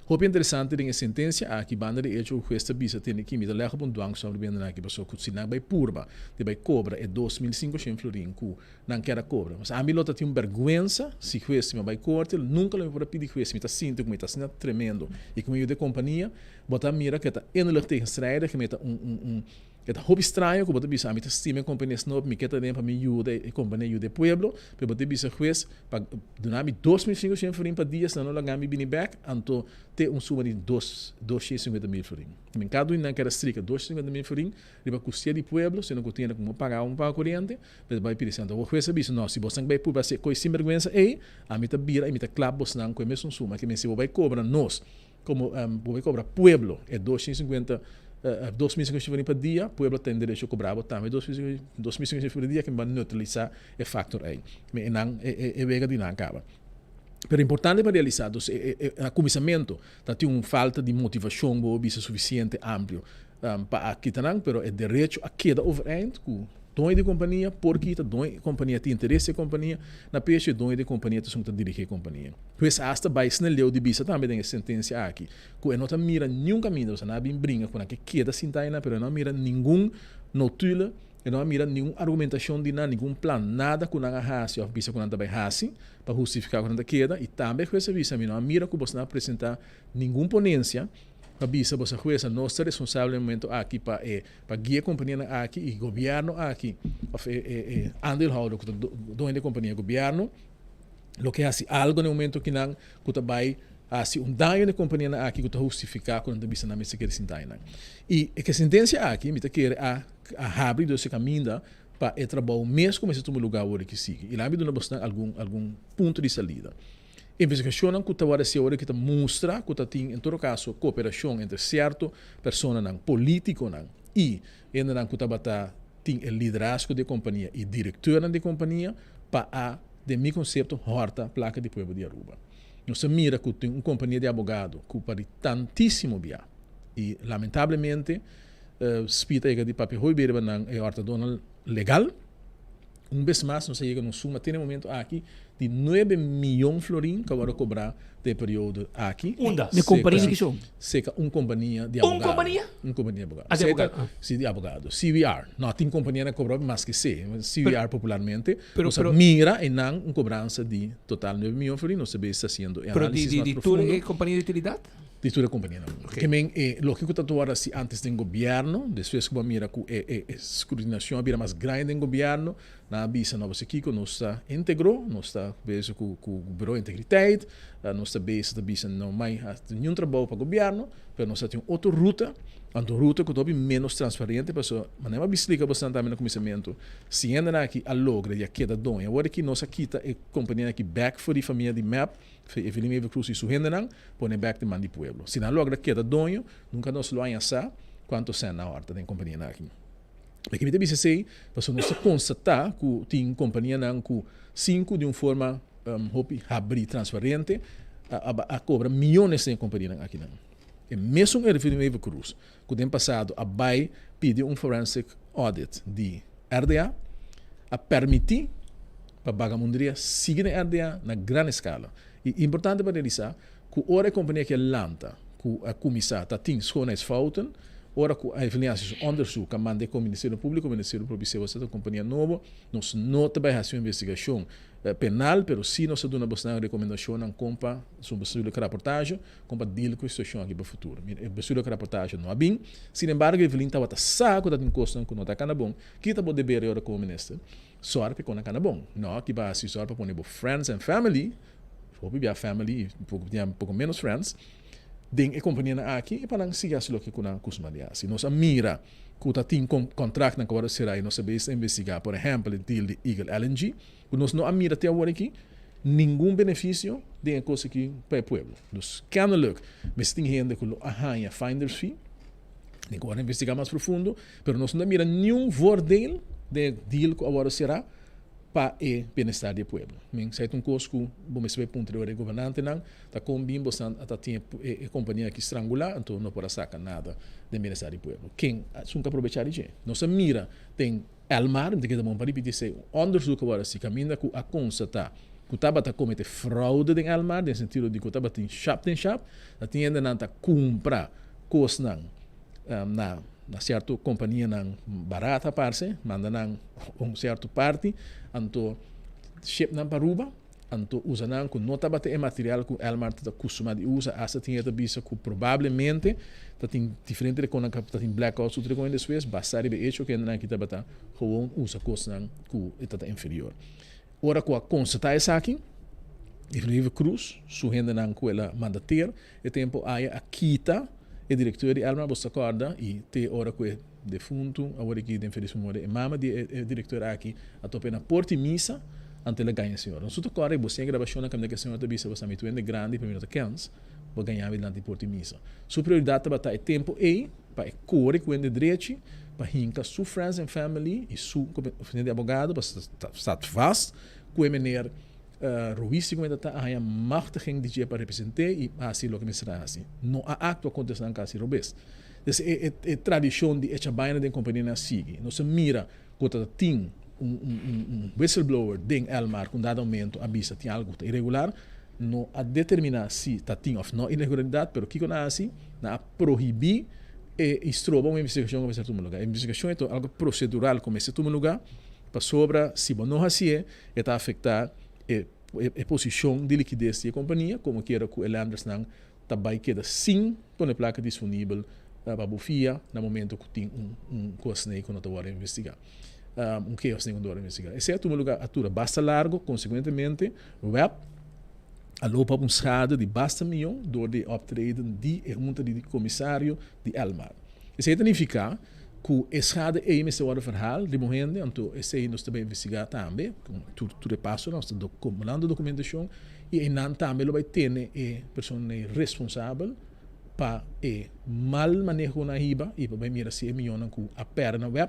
S19: Hopi interesante den e sentensia aki, banda di echo ku hues ta bisa tende ki mi ta lèg op un dwangsom riba hende nan aki pasobra ku si nan bai purba di bai kobra e 2500 florin ku nan kier a kobra. Mas ami lo ta tin un bèrgwensa si hues si mi a bai korte, nunka lo mi por a pidi hues si mi ta sinti ku mi ta asina tremendo i ku mi yuda e kompania, bo ta mira ku e ta innerlijk tegenstrijdig, mi ta un un un. E ta hopi straño ku bo ta bisa ami ta stima e kompania snob, mi ke ta den pa mi yuda e kompania yuda e pueblo, pero bo ta bisa hues pa duna mi 2500 florin pa dia si nan no laga mi bini bek, anto te un suma di dos 250 mil florin. Mi kada un di nan keda strika 250 mil florin riba kustia di pueblo, sino ku tin ku bo paga awa, bo paga koriente, pero bo bai pidi esei. Anto hues a bisa no, si bosnan bai purba hasi e kos sinbergwensa ei, ami ta bira i mi ta klap bosnan ku e mesun suma. Ke men si bo bai kobra nos Como bo bay cobra pueblo e 250 2500 florin pa dia, pueblo ten derecho cobra bo tambe 2500 florin dia, ke ba neutralisa e factor ey. Me e nan e wega di nan caba. Pero importante pa realisa, dus e na cuminsamento ta tin un falta di motivacion bo bisa suficiente amplio pa a kita nan, pero e derecho a keda overeind ku doño di kompania por kita, doño di kompania tin interes di e kompania na pecho i doño di kompania ta esun ku ta dirigi e kompania. Pues asta bai sneleu di bisa tambe den e sentensia aki ku e no ta mira niun kaminda, osea nan a bin bringa ku nan ke keda sinta einan pero e no a mira ningun notule, e no a mira ningun argumentashon di nan, ningun plan, nada ku nan a hasi òf bisa ku nan ta bai hasi pa hustifiká ku nan ta keda. I tambe e hues a bisa mi no a mira ku boso nan a presentá ningun ponensia Pa bisa boso hues nos ta responsabel e momento aki pa e pa guia e companianan aki y gobierno aki of e e e aandeelhouder cu ta doño di e compania gobierno lo ke haci algo na e momento kinan cu ta bay haci un daño na e companianan aki cu ta hustifica cu nan ta bisa nan mester kere sinta aynan. Y e ke sentencia aki mi ta kere a a habri dos e caminda pa e trabou mes cu mester tuma lugar awor ki sigui y laat mi duna bosnan algun algun punto di salida. Investigashonnan ku ta wòrdu hasi awor aki ta mustra ku ta tin en todo kaso kooperashon entre sierto personanan, polítikonan i hendenan ku tabata tin e liderazgo di e kompania i direktornan di e kompania pa a, den mi konsepto, hòrta plaka di pueblo di Aruba. Nos ta mira ku tin un kompania di abogado ku pa di tantísimo bia i lamentablemente Speed a yega di papia hopi bia riba nan e hòrtadónan legal. Un bes mas nos a yega na un suma te na e momento aki di nuebe miyon florin ku a wòrdu kobrá den e periodo aki.
S18: Unda? Na kompania di kishon?
S19: Seka un kompania di abogado.
S18: Un kompania?
S19: Un kompania di abogado.
S18: Ah, di abogado.
S19: Si, di abogado. CVR. No, tin kompanianan ku kobra mas ke se. CVR popularmente. Nos a mira einan un kobransa di total nuebe miyon florin. Nos ta bes ta hasiendo e análisis mas profundo.
S18: Pero di tur e kompania di utilidat?
S19: Di tur e kompanianan. Ke men e loke ku ta wòrdu hasi antes den gobièrnu, despues ku bo a mira ku e e skrutinashon a bira mas grandi den gobièrnu, nan a bisa no pasobra kiko nos ta integro, nos ta bezig ku ku Bureau Integriteit, nos ta bezig ta bisa no mai hasi niun trabou pa gobièrnu, pero nos ta tin otro ruta, anto ruta ku ta hopi ménos transparente pasobra manera mi a bisa splika boso tambe na kuminsamentu, si hendenan aki a logra di a keda doño, awor aki nos a kita e kompanianan aki bèk for di famia di mep, Fe Evelyn Wever Croes y su hendenan pone bek den man di pueblo. Si nan logra keda doño, nunca nos lo haña sa cuanto cen nan horta den companianan aki. Loke mi ta bisa esey, pasobra nos ta constata cu tin companianan cu sin cu di un forma hopi habri, transparente, a cobra miyones den e companianan akinan. E mesun Evelyn Wever Croes cu den pasado a bay pidi un forensic audit di RDA, a permiti pa bagamundria sigui den RDA na gran eskala. I importante pa realisá ku ora e kompania ke lanta ku a kuminsá ta tin schoonheidsfouten, ora ku a Evelyn hasi su onderzoek a manda e kon Ministerio Públiko, Ministerio Públiko bis'é boso ta un kompania nobo, nos no ta bai hasi un investigashon penal pero sí nos ta duna bosnan rekomendashonnan kon pa su bestuurlijke raportage, kon pa deal ku e situashon aki pa futuro. Mira, e bestuurlijke raportage no a bin, sin embargo Evelyn tabata sa ku ta tin kosnan ku no ta kana bon. Kita bo deber e ora komo minister? Sòr pa e kona kana bon. No, ki bo hasi sòr pa pone bo friends and family, hopi bia family i poko bia poko menos friends, den e kompanianan aki i pa nan sigui hasi loke ku nan a kustumá di hasi. Nos a mira ku ta tin kontraktnan ku a wòrdu será i nos a bes ta investigá, por ehèmpel e deal di Eagle LNG, ku nos no a mira te awor aki. ningun benefisio den e kos aki pa e pueblo. Dus kennelijk mester tin hende ku lo a haña finders fee, den ku ora investigá mas profundo, pero nos no ta mira niun voordeel den e deal ku a wòrdu será pa e bienestar di e pueblo. Men esei ta un kos ku bo mester bai puntra ora e gobernantenan ta kon bin bosnan a ta tin e kompania aki strangulá anto no por a saka nada den bienestar di pueblo. Ken esun ta probechá di dje? Nos a mira den Elmar, mi ta keda bon pa ripiti esei, un onderzoek a wòrdu hasi kaminda ku a konstatá ku tabata komete fraude den Elmar den sentido di ku tabatin shap den shap, ta tin hendenan ta kumpra kosnan na na sierto kompanianan barata parse, manda nan un sierto parti, anto ship nan pa Aruba. Anto usa nan ku no tabata e material ku Elmar ta kustumá di usa. Asta tin e ta bisa ku probablemente ta tin diferente rekonnan ku ta tin blackouts otro rekonan despues, basá riba e echo ku hendenan aki tabata gewoon usa kosnan ku e ta ta inferior. Ora ku a konstatá esaki, Evelyn Cruz su hendenan ku el a manda ter e tempu aya a kita e direkteur di Elmar, bo sa kòrda, i te ora ku e Defuntu, awor aki den felis memoria, e mama di e director aki a topa e na porta di misa, anto el a gaña e señora. Nos ta kòrda e bo siña grabashonnan kaminda ku e señora ta bisa, Bo sa mi tuende grandi pero mi no ta kèns, bo a gaña mi dilanti di porta di misa. Su prioridat tabata e tempu ei pa e kore ku hende drechi, pa hinka su friends and family i su oficina di abogado pa staat vast ku e meneer Ruiz si kumenta ta a haña machtiging di dje pa represent'é i hasi loke mester a hasi. No a aktua kontra esnan ku a hasi robes. Des e e tradishon di echa baina den kompanianan a sigui. Nos a mira ku ta tin un un un whistleblower den Elmar ku un dado momento a bisa tin algu ku ta iregular. No a determiná si ta tin òf no iregularidat, pero kiko nan a hasi? Nan a prohibí e i stroba un investigashon ku mester tuma lugá. E investigashon e ta algu prosedural ku mester tuma lugá pasobra si bo no hasié e ta afektá e e posishon di likides di e kompania, komo kiera ku e lendersnan ta bai keda sin pone plaka disponibel pa bo fia na momento ku tin un un kos nei ku no ta wòrdu investigá, un keos nei ku no ta wòrdu investigá. Esei a tuma lugá a tura basta largo, konsekuentemente web a lopa un schade di basta miyon dor di e optreden di e hunta di komisario di Elmar. Esei ta nifiká ku e schade ei mester wòrdu verhaal riba un hende, anto esei nos ta bai investigá tambe, tur tur e pasonan, nos ta kumulando dokumentashon. I einan tambe lo bai tene e personanan responsabel pa e mal maneho ku nan a hiba i pa bai mira si e miyonan ku a pèrdè na web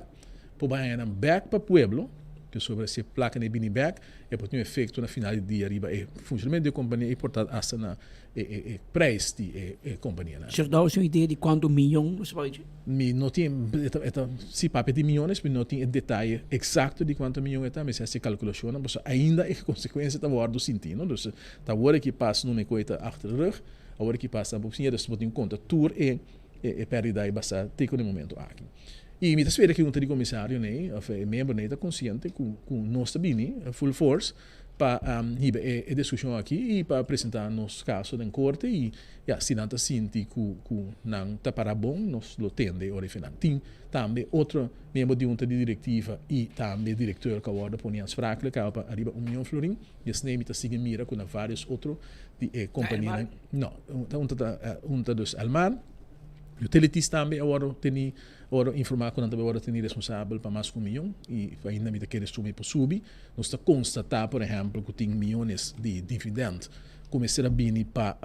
S19: por bai haña nan bèk pa pueblo, pasobra si e plaka no e bini bèk e por tin un efekto na final di dia riba e funshonamentu di e kompania i por ta asta na e prijs di e kompanianan.
S18: Señor Dowers tin un idea di kuantu miyon nos ta papia dje?
S19: Mi no tin, e ta, si papia di miyones, mi no tin e detaye exacto di cuanto miyon e ta, mi si haci e calculacionnan, pasobra ainda e consecuencia ta wordo sinti, no? Dus ta awor aki pas no mi koe ta achter de rug, awor aki pas tampoco siña, dus bo tin conta tur e e perdida y basa te cu e momento aki. Y mi ta spera cu junta di comisario nei, of e miembro nei ta consciente cu cu nos ta bini full force pa hiba e e discusion aki y pa presenta nos caso den corte y Ya, si nan ta sinti ku ku nan ta para bon, nos lo tende ora e final. Tin tambe otro miembro di hunta di direktiva i tambe direkteur ku a wòrdu poni aansprakelijk kaba pa ariba un mion florin. I esei mi ta sigui mira ku na vários otro di e kompanianan. No, ta hunta ta hunta dus Elmar. Utilities tambe a wòrdu teni, a wòrdu informá ku nan tambe a wòrdu teni responsabel pa mas ku un mion i ainda mi ta kere suma i por subi. Nos ta konstatá por ehèmpel ku tin miones di dividènt ku mester a bini pa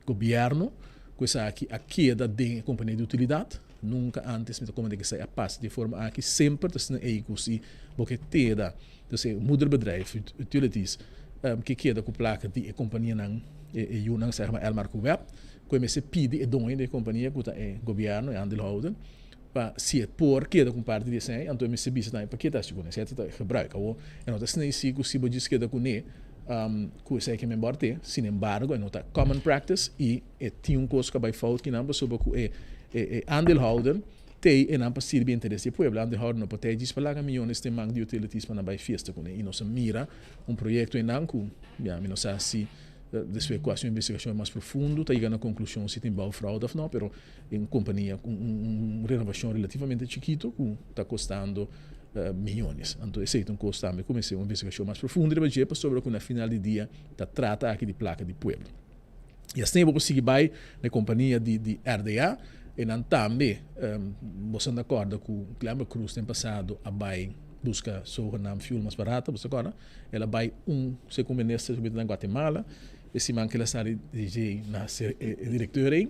S19: gobièrnu ku esaki a keda den e kompania di utilidat. Nunka ántes mi ta komenta ku esei a pasa di e forma aki. Semper ta asina ei ku si bo ke teda, dus e moederbedrijf, utilities, ke keda ku plaka di e kompanianan, e yunan, sèg maar Elmar ku web, ku e mester pidi e doño di e kompania ku ta e gobièrnu, e aandeelhouder, pa si e por keda ku un parti di esei, anto e mester bisa tambe pa ke ta hasi kuné. Esei ta gebruik. Awor e no ta asina si ku si bo djis keda kuné ku esei ke men bòrt'é. Sin embargo e no ta common practice i e tin un kos ku a bai fout kinan pasobra ku e e aandeelhouder t'ei e nan pa sirbi interes di e pueblo. E aandeelhouder no por t'ei djis pa laga miyones den man di utilities pa nan bai fiesta kuné. I nos a mira un proyekto einan ku ya mi no sa si despues ku hasi un investigashon mas profundo ta yega na konklushon si tin bouwfraude òf no pero E un kompania ku un renovashon relativamente chikitu ku ta kostando miyones. Anto esei ta un kos tambe ku mester un investigashon mas profundo riba dje pasobra ku na final di dia ta trata aki di plaka di pueblo. I asina bo por sigui bai na e kompania di di RDA e nan tambe boso ta kòrda ku Glenbrook Cruz den pasado a bai. buska zogenaamd fuel mas barata, bo sa kòrda? El a bai un segun minister su na Guatemala, e siman ku el a sali di dje na ser e direkteur ei,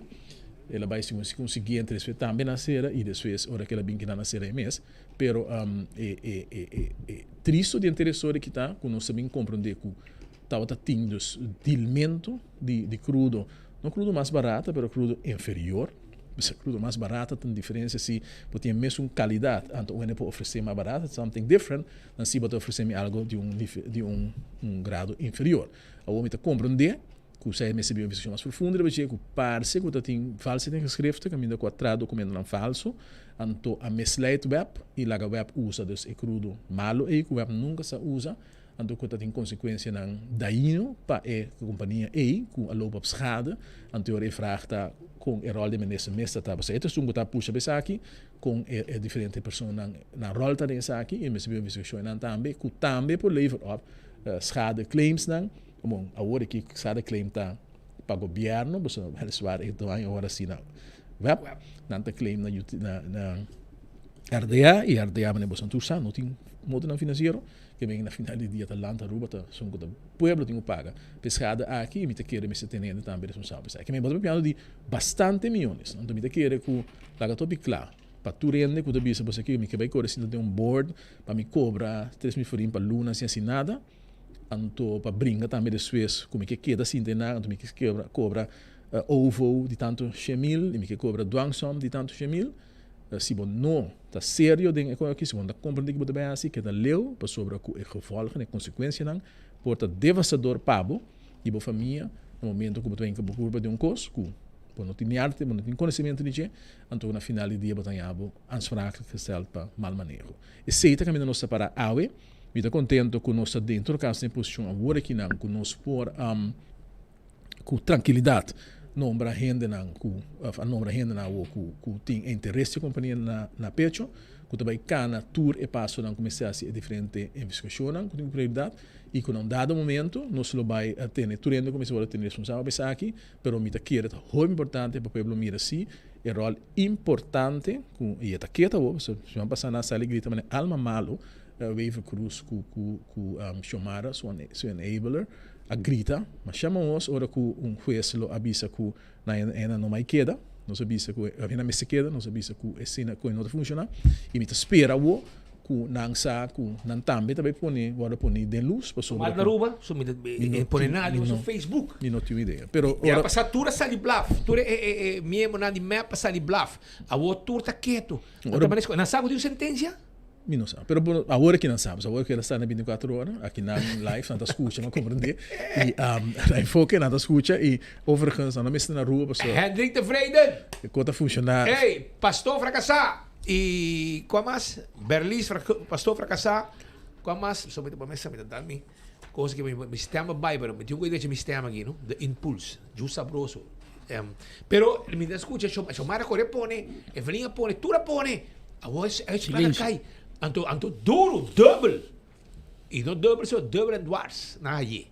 S19: el a bai segun segun siguiente despues tambe na sera i despues ora ku el a bin keda na sera e mes. Pero e e e e e tristo di henter e storia aki ta ku nos ta bin komprondé ku tabata tin dus dilmentu di di krudo, no krudo mas barata pero krudo inferior. Bisa krudo mas barata ta un diferensia si bo tin e mesun kalidat anto un hende por ofresé mas barata, something different. Dan si bo ta ofresé mi algo di un di un un grado inferior. Awor mi ta komprondé ku esei mester bin un investigashon mas profundo riba dje ku parse ku ta tin valsheid den geschriften kaminda ku a traha dokumentonan falso anto a misleid web i laga web usa dus e krudo malo ei ku web nunka sa usa anto ku ta tin konsekuensianan dañino pa e kompania ei ku a loop op schade. Anto e vraag ta kon e ròl di minister mester ta pasobra e ta esun ku ta pusha pa esaki. Kon e e diferente personanan nan ròl ta den esaki i mester bin investigashon einan tambe ku tambe por lever op schade claimsnan. Bon, awor aki schade claim ta pa gobièrnu, pasobra weliswaar e doño awor asina web, nan ta claim na na na RDA i RDA manera boso tur sa no tin motonan finansiero ke men na final di dia ta land Aruba ta esun ku ta pueblo tin ku paga pa e schade aki i mi ta kere mester tene hende tambe responsabel pa esaki. Ke men bo ta papiando di bastante miyones, anto mi ta kere ku Laga topi kla pa tur hende ku ta bisa bo esaki mi ke bai kore sinta den un board pa mi kobra 3000 florin pa luna sin hasi nada anto pa bringa tambe despues ku mi ke keda sinta einan anto mi ke kobra ovo di tantu 100.000 i mi ke kobra dwangsom di tantu 100.000 si bo no ta serio den e kos aki si bo no ta komprende ke bo ta bai hasi keda leu pasobra ku e gevolgen e konsekuensianan por ta devastador pa bo i bo famia na momento ku bo ta bin ku bo kurpa den un kos ku Bo no tin ni arte, bo no tin conocimiento di dje, anto na final di dia bo ta haña bo aansprakelijk gesteld pa mal maneho. Esey ta caminda nos ta para awe. Mi ta contento cu nos ta den todo caso den posicion awor akinan cu nos por cu trankilidad nombra hendenan cu of a nombra hendenan awo cu cu tin e interes di e compania na na pecho cu ta bay cana tur e pasonan cu mester haci e diferente investigacionnan cu tin prioridad y cu na un dado momento nos lo bay tene tur hende cu mester worde tene responsabel pa esaki. Pero mi ta kere ta hopi importante pa pueblo mira si e rol importante ku i e ta keta awor pasobra siman pasa nan a sali grita manera alma malo Wever Croes ku ku ku Xiomara su su enabler a grita masha maos ora ku un hues lo a bisa ku nan e nan no mai keda nos a bisa ku e nan mester keda nos a bisa ku esina ku e no ta funciona i mi ta spera awor Ku nan sa ku nan tambe ta bai pone wòrdu pone den lus pasobra
S15: ku. Tomar na Aruba so mi ta pone nada riba su Facebook.
S19: Mi no tin idea pero
S15: ora. Ya pasa tur a sali blaf tur e e e miembronan di mep a sali blaf awor tur ta ketu nan ta manes nan sa ku tin un sentensia?
S19: Mi no sa pero bo awor aki nan sa pasobra awor ku el a sta na bintikuater ora aki nan live nan ta skucha nan komprende i na enfoke nan ta skucha i overigens nan no mester na Aruba pasobra.
S15: Hendrik Tevreden.
S19: E kos ta funshoná.
S15: Ey pastor frakasá. Y cua mas? Berlis pastor fracasa. Cua mas? So mi ta mesa mi ta dal mi cosa que mi stem a bay pero mi tin cu derecha mi stem aki no. De impuls. Ju sabroso. Um, pero mi ta escucha Xiomara corre pone, Evelyn a pone, tur a pone. Awor es es placa cay. Anto anto duro, dubbel. Y no dubbel so, dubbel en dwars. Na allí.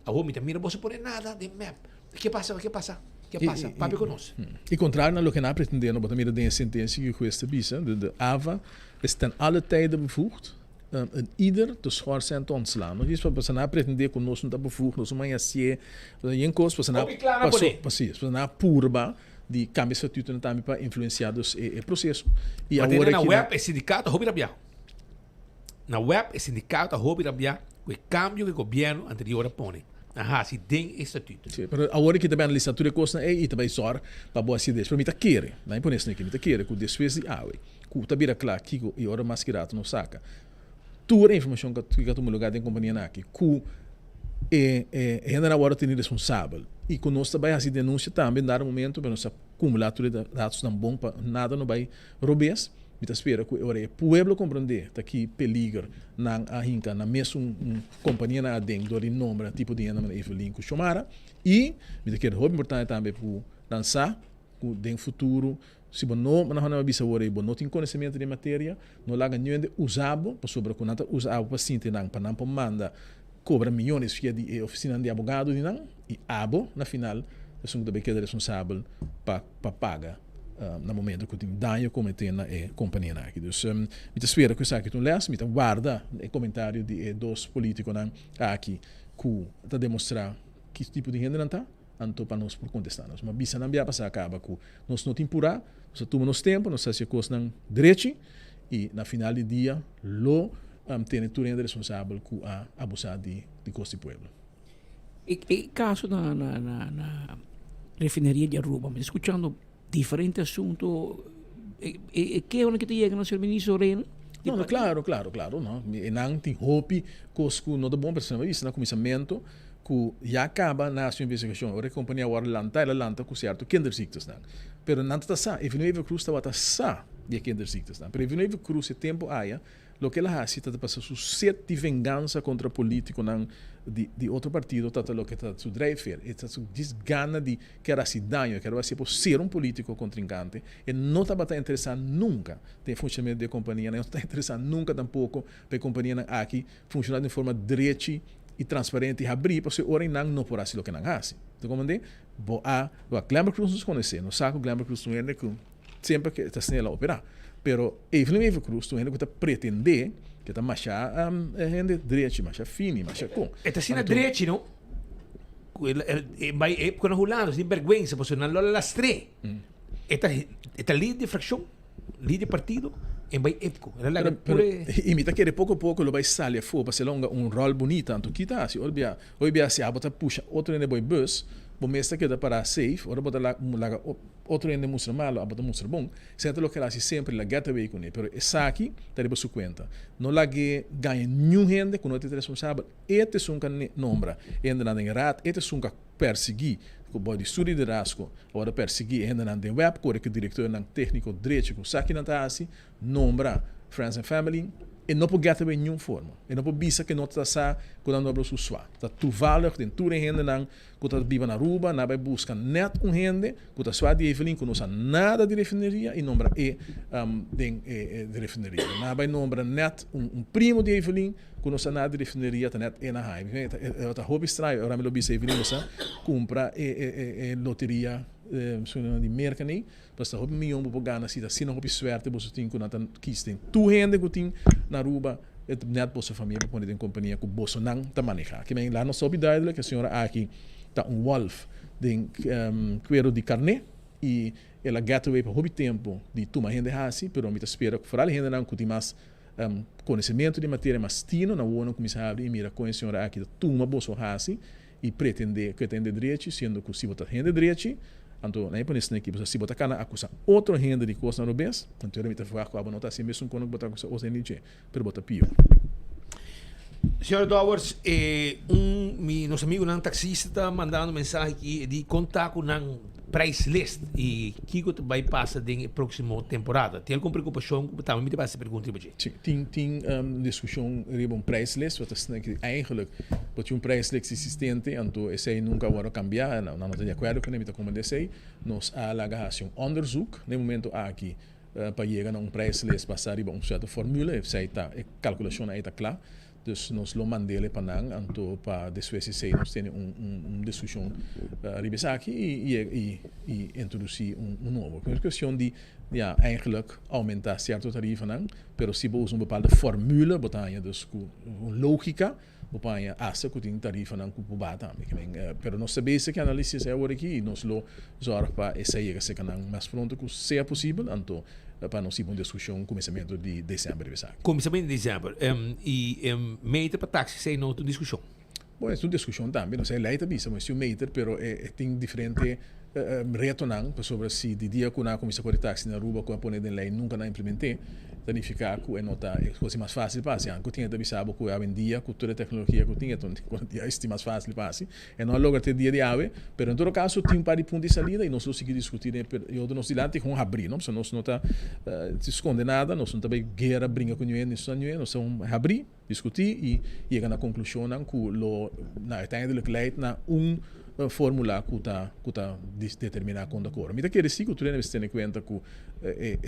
S15: Awor mi ta mira boso pone nada den map. Ke pasa? Ke pasa? Ke pasa? Papia ku nos.
S19: I kontrario na loke nan a pretendé, no bo ta mira den e sentensia ku e hues ta bisa, de AVA is ten alle tijde bevoegd een ieder te schorsen en te ontslaan. No djis pasobra nan a pretendé ku nos no ta bevoegd, nos no maya hasié, yen kos, pasobra nan
S15: Hopi kla nan pone.
S19: Precies, pasobra nan a purba di kambia statutonan tambe pa influensiá dus e proseso. I
S15: Ma
S19: awor
S15: tene na
S19: aki
S15: web e sindikato hopi rabiá. Na web e sindikato a hopi rabia ku e kambio ku e gobièrnu anterior a pone a hasi den e statuto.
S19: Sí, pero awor ki ta bai analisa tur e kosnan ei i ta bai zòrg pa bo hasi des. Pero mi ta kere, na mi pone esaki, mi ta kere ku despues di awe ku ta bira kla kiko i ora mas ki rato nos saka tur e informashon ku a tuma lugar den kompanianan aki ku e e hendenan a wòrdu teni responsabel i ku nos ta bai hasi denunsia tambe en dado momento pero nos a kumulá tur e datosnan bon pa nada no bai robes. Mi ta spera ku e ora e pueblo komprondé ta ki peliger nan a hinka nan mesun kompanianan aden dor di nombra tipo di hende manera Evelyn ku Xiomara. I mi ta kere hopi importante tambe ku nan sa ku den futuro si bo no nan a bisa awor ei bo no tin konosementu di e materia no laga niun hende usa bo pasobra ku nan ta usa abo pa sinti nan pa nan por manda kobra miyones via di e ofisinanan di abogado di nan i abo na final esun ku ta bai keda responsabel pa pa paga. na momento ku tin daño kometé na e kompanianan aki. Dus mi ta spera ku esaki ta un lès. Mi ta warda e komentario di e dos polítikonan aki ku ta demostrá ki tipo di hende nan ta, anto pa nos por kontestá nos. Ma bisa nan bia pasá kaba ku nos no tin purá, nos ta tuma nos tempu, nos ta hasi e kosnan drechi i na final di dia lo tene tur hende responsabel ku a abusá di kos di pueblo.
S18: E caso na na na na refineria di Aruba, mi ta scuchando diferente asunto. E e kehonan ki ta yega na señor ministro Reyna?
S19: No, no, claro, claro, claro, no. E nan tin hopi cos cu no ta bon, pero mi a bisa na cuminsamento cu ya caba na haci un investigacion. Ora e compania a worde lanta, el a lanta cu cierto kinderziektes-nan. Pero nan ta ta sa, Evineuve Cruz tabata sa di e kinderziektes-nan. Pero Evineuve Cruz e tempo aya Loke el a hasi ta ta pasa su set di vengansa kontra politikonan di di otro partido ta ta loke ta su drijfveer. E ta su djis gana di kier hasi daño, e kier hasi por ser un politiko kontrinkante. E no tabata interesá nunka den e funshonamentu di e kompanianan, e no ta interesá nunka tampoko pa e kompanianan aki funshoná den forma drechi i transparente i habrí pasobra e ora ei nan no por hasi loke nan hasi. Ta komprendé? Bo a wak Glenbrook Cruz nos konosé, nos sa ku Glenbrook Cruz ta un hende ku semper ke ta snel a operá. Pero Evelyn Wever Croes ta un hende ku ta pretendé ke ta masha hende drechi, masha fini, masha kon.
S15: E ta asina drechi no, ku el e bai e ku na Hulanda sin bèrgwensa pasobra nan lo a lastr'é. E ta e ta lider di frakshon, lider di partido en bai epko. El a laga
S19: Pero
S15: pur e.
S19: I mi ta kere poko poko lo bai sali afó pasobra el a hunga un ròl bunita. Anto kita hasi ora bia hopi bia si abo ta pusha otro hende bo e bus, bo mes ta keda pará safe ora bo ta laga Otro hende mustra malo, abo ta mustra bon. Esei ta loke el hasi semper, el a get away kuné. Pero esaki ta riba su kuenta. No lag'é gaña niun hende ku no ta responsabel. E ta esun ku a nombra e hendenan den e raad, e ta esun ku a persiguí ku bou di su liderazgo awor a persiguí e hendenan den web, kore ku direktornan tékniko drechi ku sa kinan ta hasi, nombra friends and family. E no por get away niun forma. E no por bisa ku e no ta sa ku nan nombra su swa. Ta toevallig den tur e hendenan ku ta biba na Aruba, nan bai buska nèt un hende ku ta swa di Evelyn ku no sa nada di refineria i nombra e den e refineria. Nan bai nombra nèt un primo di Evelyn ku no sa nada di refineria, ta nèt e na haña. E ta hopi straño. Ora mi lo bisa Evelyn bo sa kumpra e loteria di Merka nei, pasobra hopi miyon bo por gana si ta asina hopi suerte boso tin ku nan ta kis den tur hende ku tin na Aruba. E ta net boso famia pa pone den kompania ku bosonan ta manehá. Ke men laat nos hopi duidelijk, e señora aki ta un wolf den kuero di karné i el a get away pa hopi tempu di tuma hende hasi, pero mi ta spera ku foral e hendenan ku tin mas konosementu di materia mas tino nan wowo nan kuminsá habri i mira kon e señora aki ta tuma boso hasi i pretendé ku e ta hende drechi, siendo ku si bo ta hende drechi, anto nan e pone sneki, pasobra si bo ta kana akusá otro hende di kosnan robes, anto mi ta verwagt ku abo no ta hasi mesun kono ku bo ta akusá otro hende di dje, pero bo ta pió.
S15: Señor Dowers, e un mi nos amigunan taxista ta mandando mensahe aki di kon ta ku nan prijs list i kiko ta bai pasa den e próksimo temporada. Tin algun preokupashon ku tambe mi ta bai hasi pregunta riba dje?
S19: Sí, tin tin diskushon riba un prijslist, wat ta ki eigenlijk bo tin un prijslist existente, anto esei nunka a wòrdu kambiá, nan no ta di akuerdo kuné, mi ta komprendé esei. Nos a laga hasi un onderzoek na e momento aki pa yega na un prijslist basá riba un sierto formule, esei ta e kalkulashonnan ei ta kla. Dus nos lo mandele pa nan, anto pa despues di esei nos tene un un diskushon riba esaki i i i introdusí un un nobo. Es kuestion di ya eigenlijk oumentá sierto tarifanan, pero si bo usa un bepaalde formule bo ta haña dus ku un lógika bo por haña asta ku tin tarifanan ku por baha tambe. Pero nos ta bezig ku analisá esei awor aki i nos lo zòrg pa esei yega serka nan mas pronto ku sea posibel, anto pa nos hiba un diskushon kuminsamentu di desèmber riba esaki.
S15: Kuminsamentu di desèmber. I meter pa taksi esei no ta un diskushon?
S19: Bon, es un diskushon tambe. No sé, lei ta bisa si un meter, pero e tin diferente retonan, pasobra si di dia ku nan a kuminsá kore taksi na Aruba ku a pone den lei nunka nan a implement'é, ta nifiká ku e no ta e kos mas fásil pa hasi. Anke ku tin e ta bisa bo ku awendia ku tur e teknologia ku tin e ta mas fásil pa hasi. E no a logra te dia di awe, pero en todo caso tin un par di punto di salida y nos lo sigui discuti den e periodo nos dilanti con habri, no? Pasobra nos no ta sconde nada, nos no ta bay guera bringa cu niun hende, nos ta un habri, discuti y yega na conclusionnan cu lo na uiteindelijk leidt na un formula cu ta cu ta determina con ta cobra. Mi ta kere si cu tur hende mester tene cuenta cu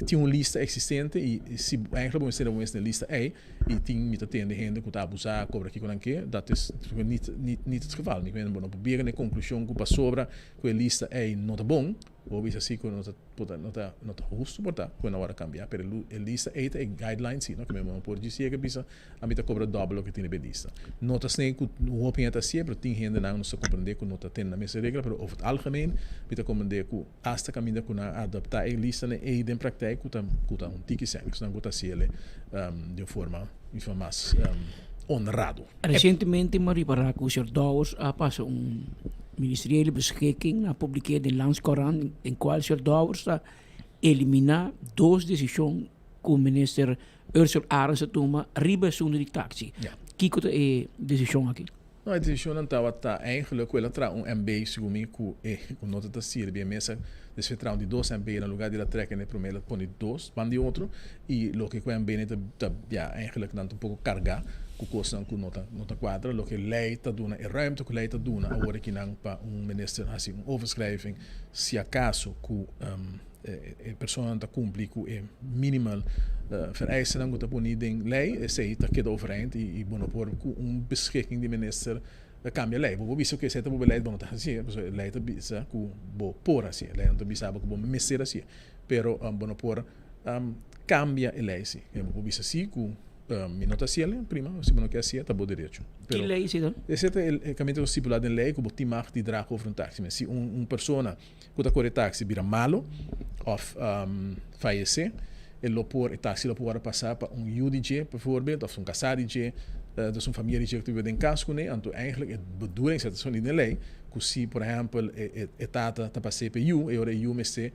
S19: tin un lista existente y si eigenlijk bo mester tene bo mes den e lista ey, I tin mi ta tende hende ku ta abusá, kobra kiko nan ke, dat is niet niet het geval. Mi meen bo no por biega na e konklushon ku pasobra ku e lista ei no ta bon. Bo bisa si ku no ta por ta no ta no ta hustu por ta ku nan wòrdu kambia pero e lista ei ta e guideline si no ke mi por djis yega bisa ami ta kobra dòbel loke tin riba e lista. No ta asina ku hopi hende ta hasié pero tin hendenan nos ta komprendé ku no ta tene nan mes regla pero over het algemeen mi ta komprendé ku hasta kaminda ku nan a adaptá e listanan ei den praktijk ku ta ku ta un tiki sèn esnan ku ta hasiel di un forma mas honrado.
S18: Recientemente mi a ripara cu señor Dowers a pasa un ministeriële beschikking a publikeer den Landscourant den cual señor Dowers ta elimina dos decision cu minister Ursula Arends a tuma riba asunto di taxi. Kico ta e decision aki?
S19: No, e decisionnan tabata eigenlijk cu el a traha un MB segun mi cu e cu no ta ta sirbi e mesa despues traha un di dos MB na lugar di el a trek en e prome el a pone dos ban di otro y loke cu MB ne ta ta ya eigenlijk nan ta un poco carga cu cosnan cu no ta no ta cuadra loke ley ta duna e ruimte cu ley ta duna awor aki nan pa un minister haci un overschrijving si acaso cu e personanan ta cumpli cu e minimal vereistennan cu ta poni den ley, esey ta keda overeind y bo no por cu un beschikking di minister cambia ley. Bo por bisa cu esey ta bo beleid, bo no ta hacié, pasobra e ley ta bisa cu bo por hacié, ley no ta bisa bo cu bo mester hacié, pero bo no por cambia e ley si. Bo por bisa si cu mi no ta haciel, prima, si bo no kier hacié ta bo derecho.
S18: Ki ley esey ta?
S19: Esey ta e caminda cu stipula den ley cu bo tin mag di draga over un taxi. Si un persona ku ta kore taksi bira malu òf fayesé, e lo por, e taksi lo por wòrdu pasá pa un yu di dje, bijvoorbeeld, òf un kasá di dje, dus un famia di dje ku ta biba den kas kuné. Anto eigenlijk e bedoeling, esei ta soni den lei, ku si por ehèmpel e tata ta pas'é pa e yu, e ora e yu mester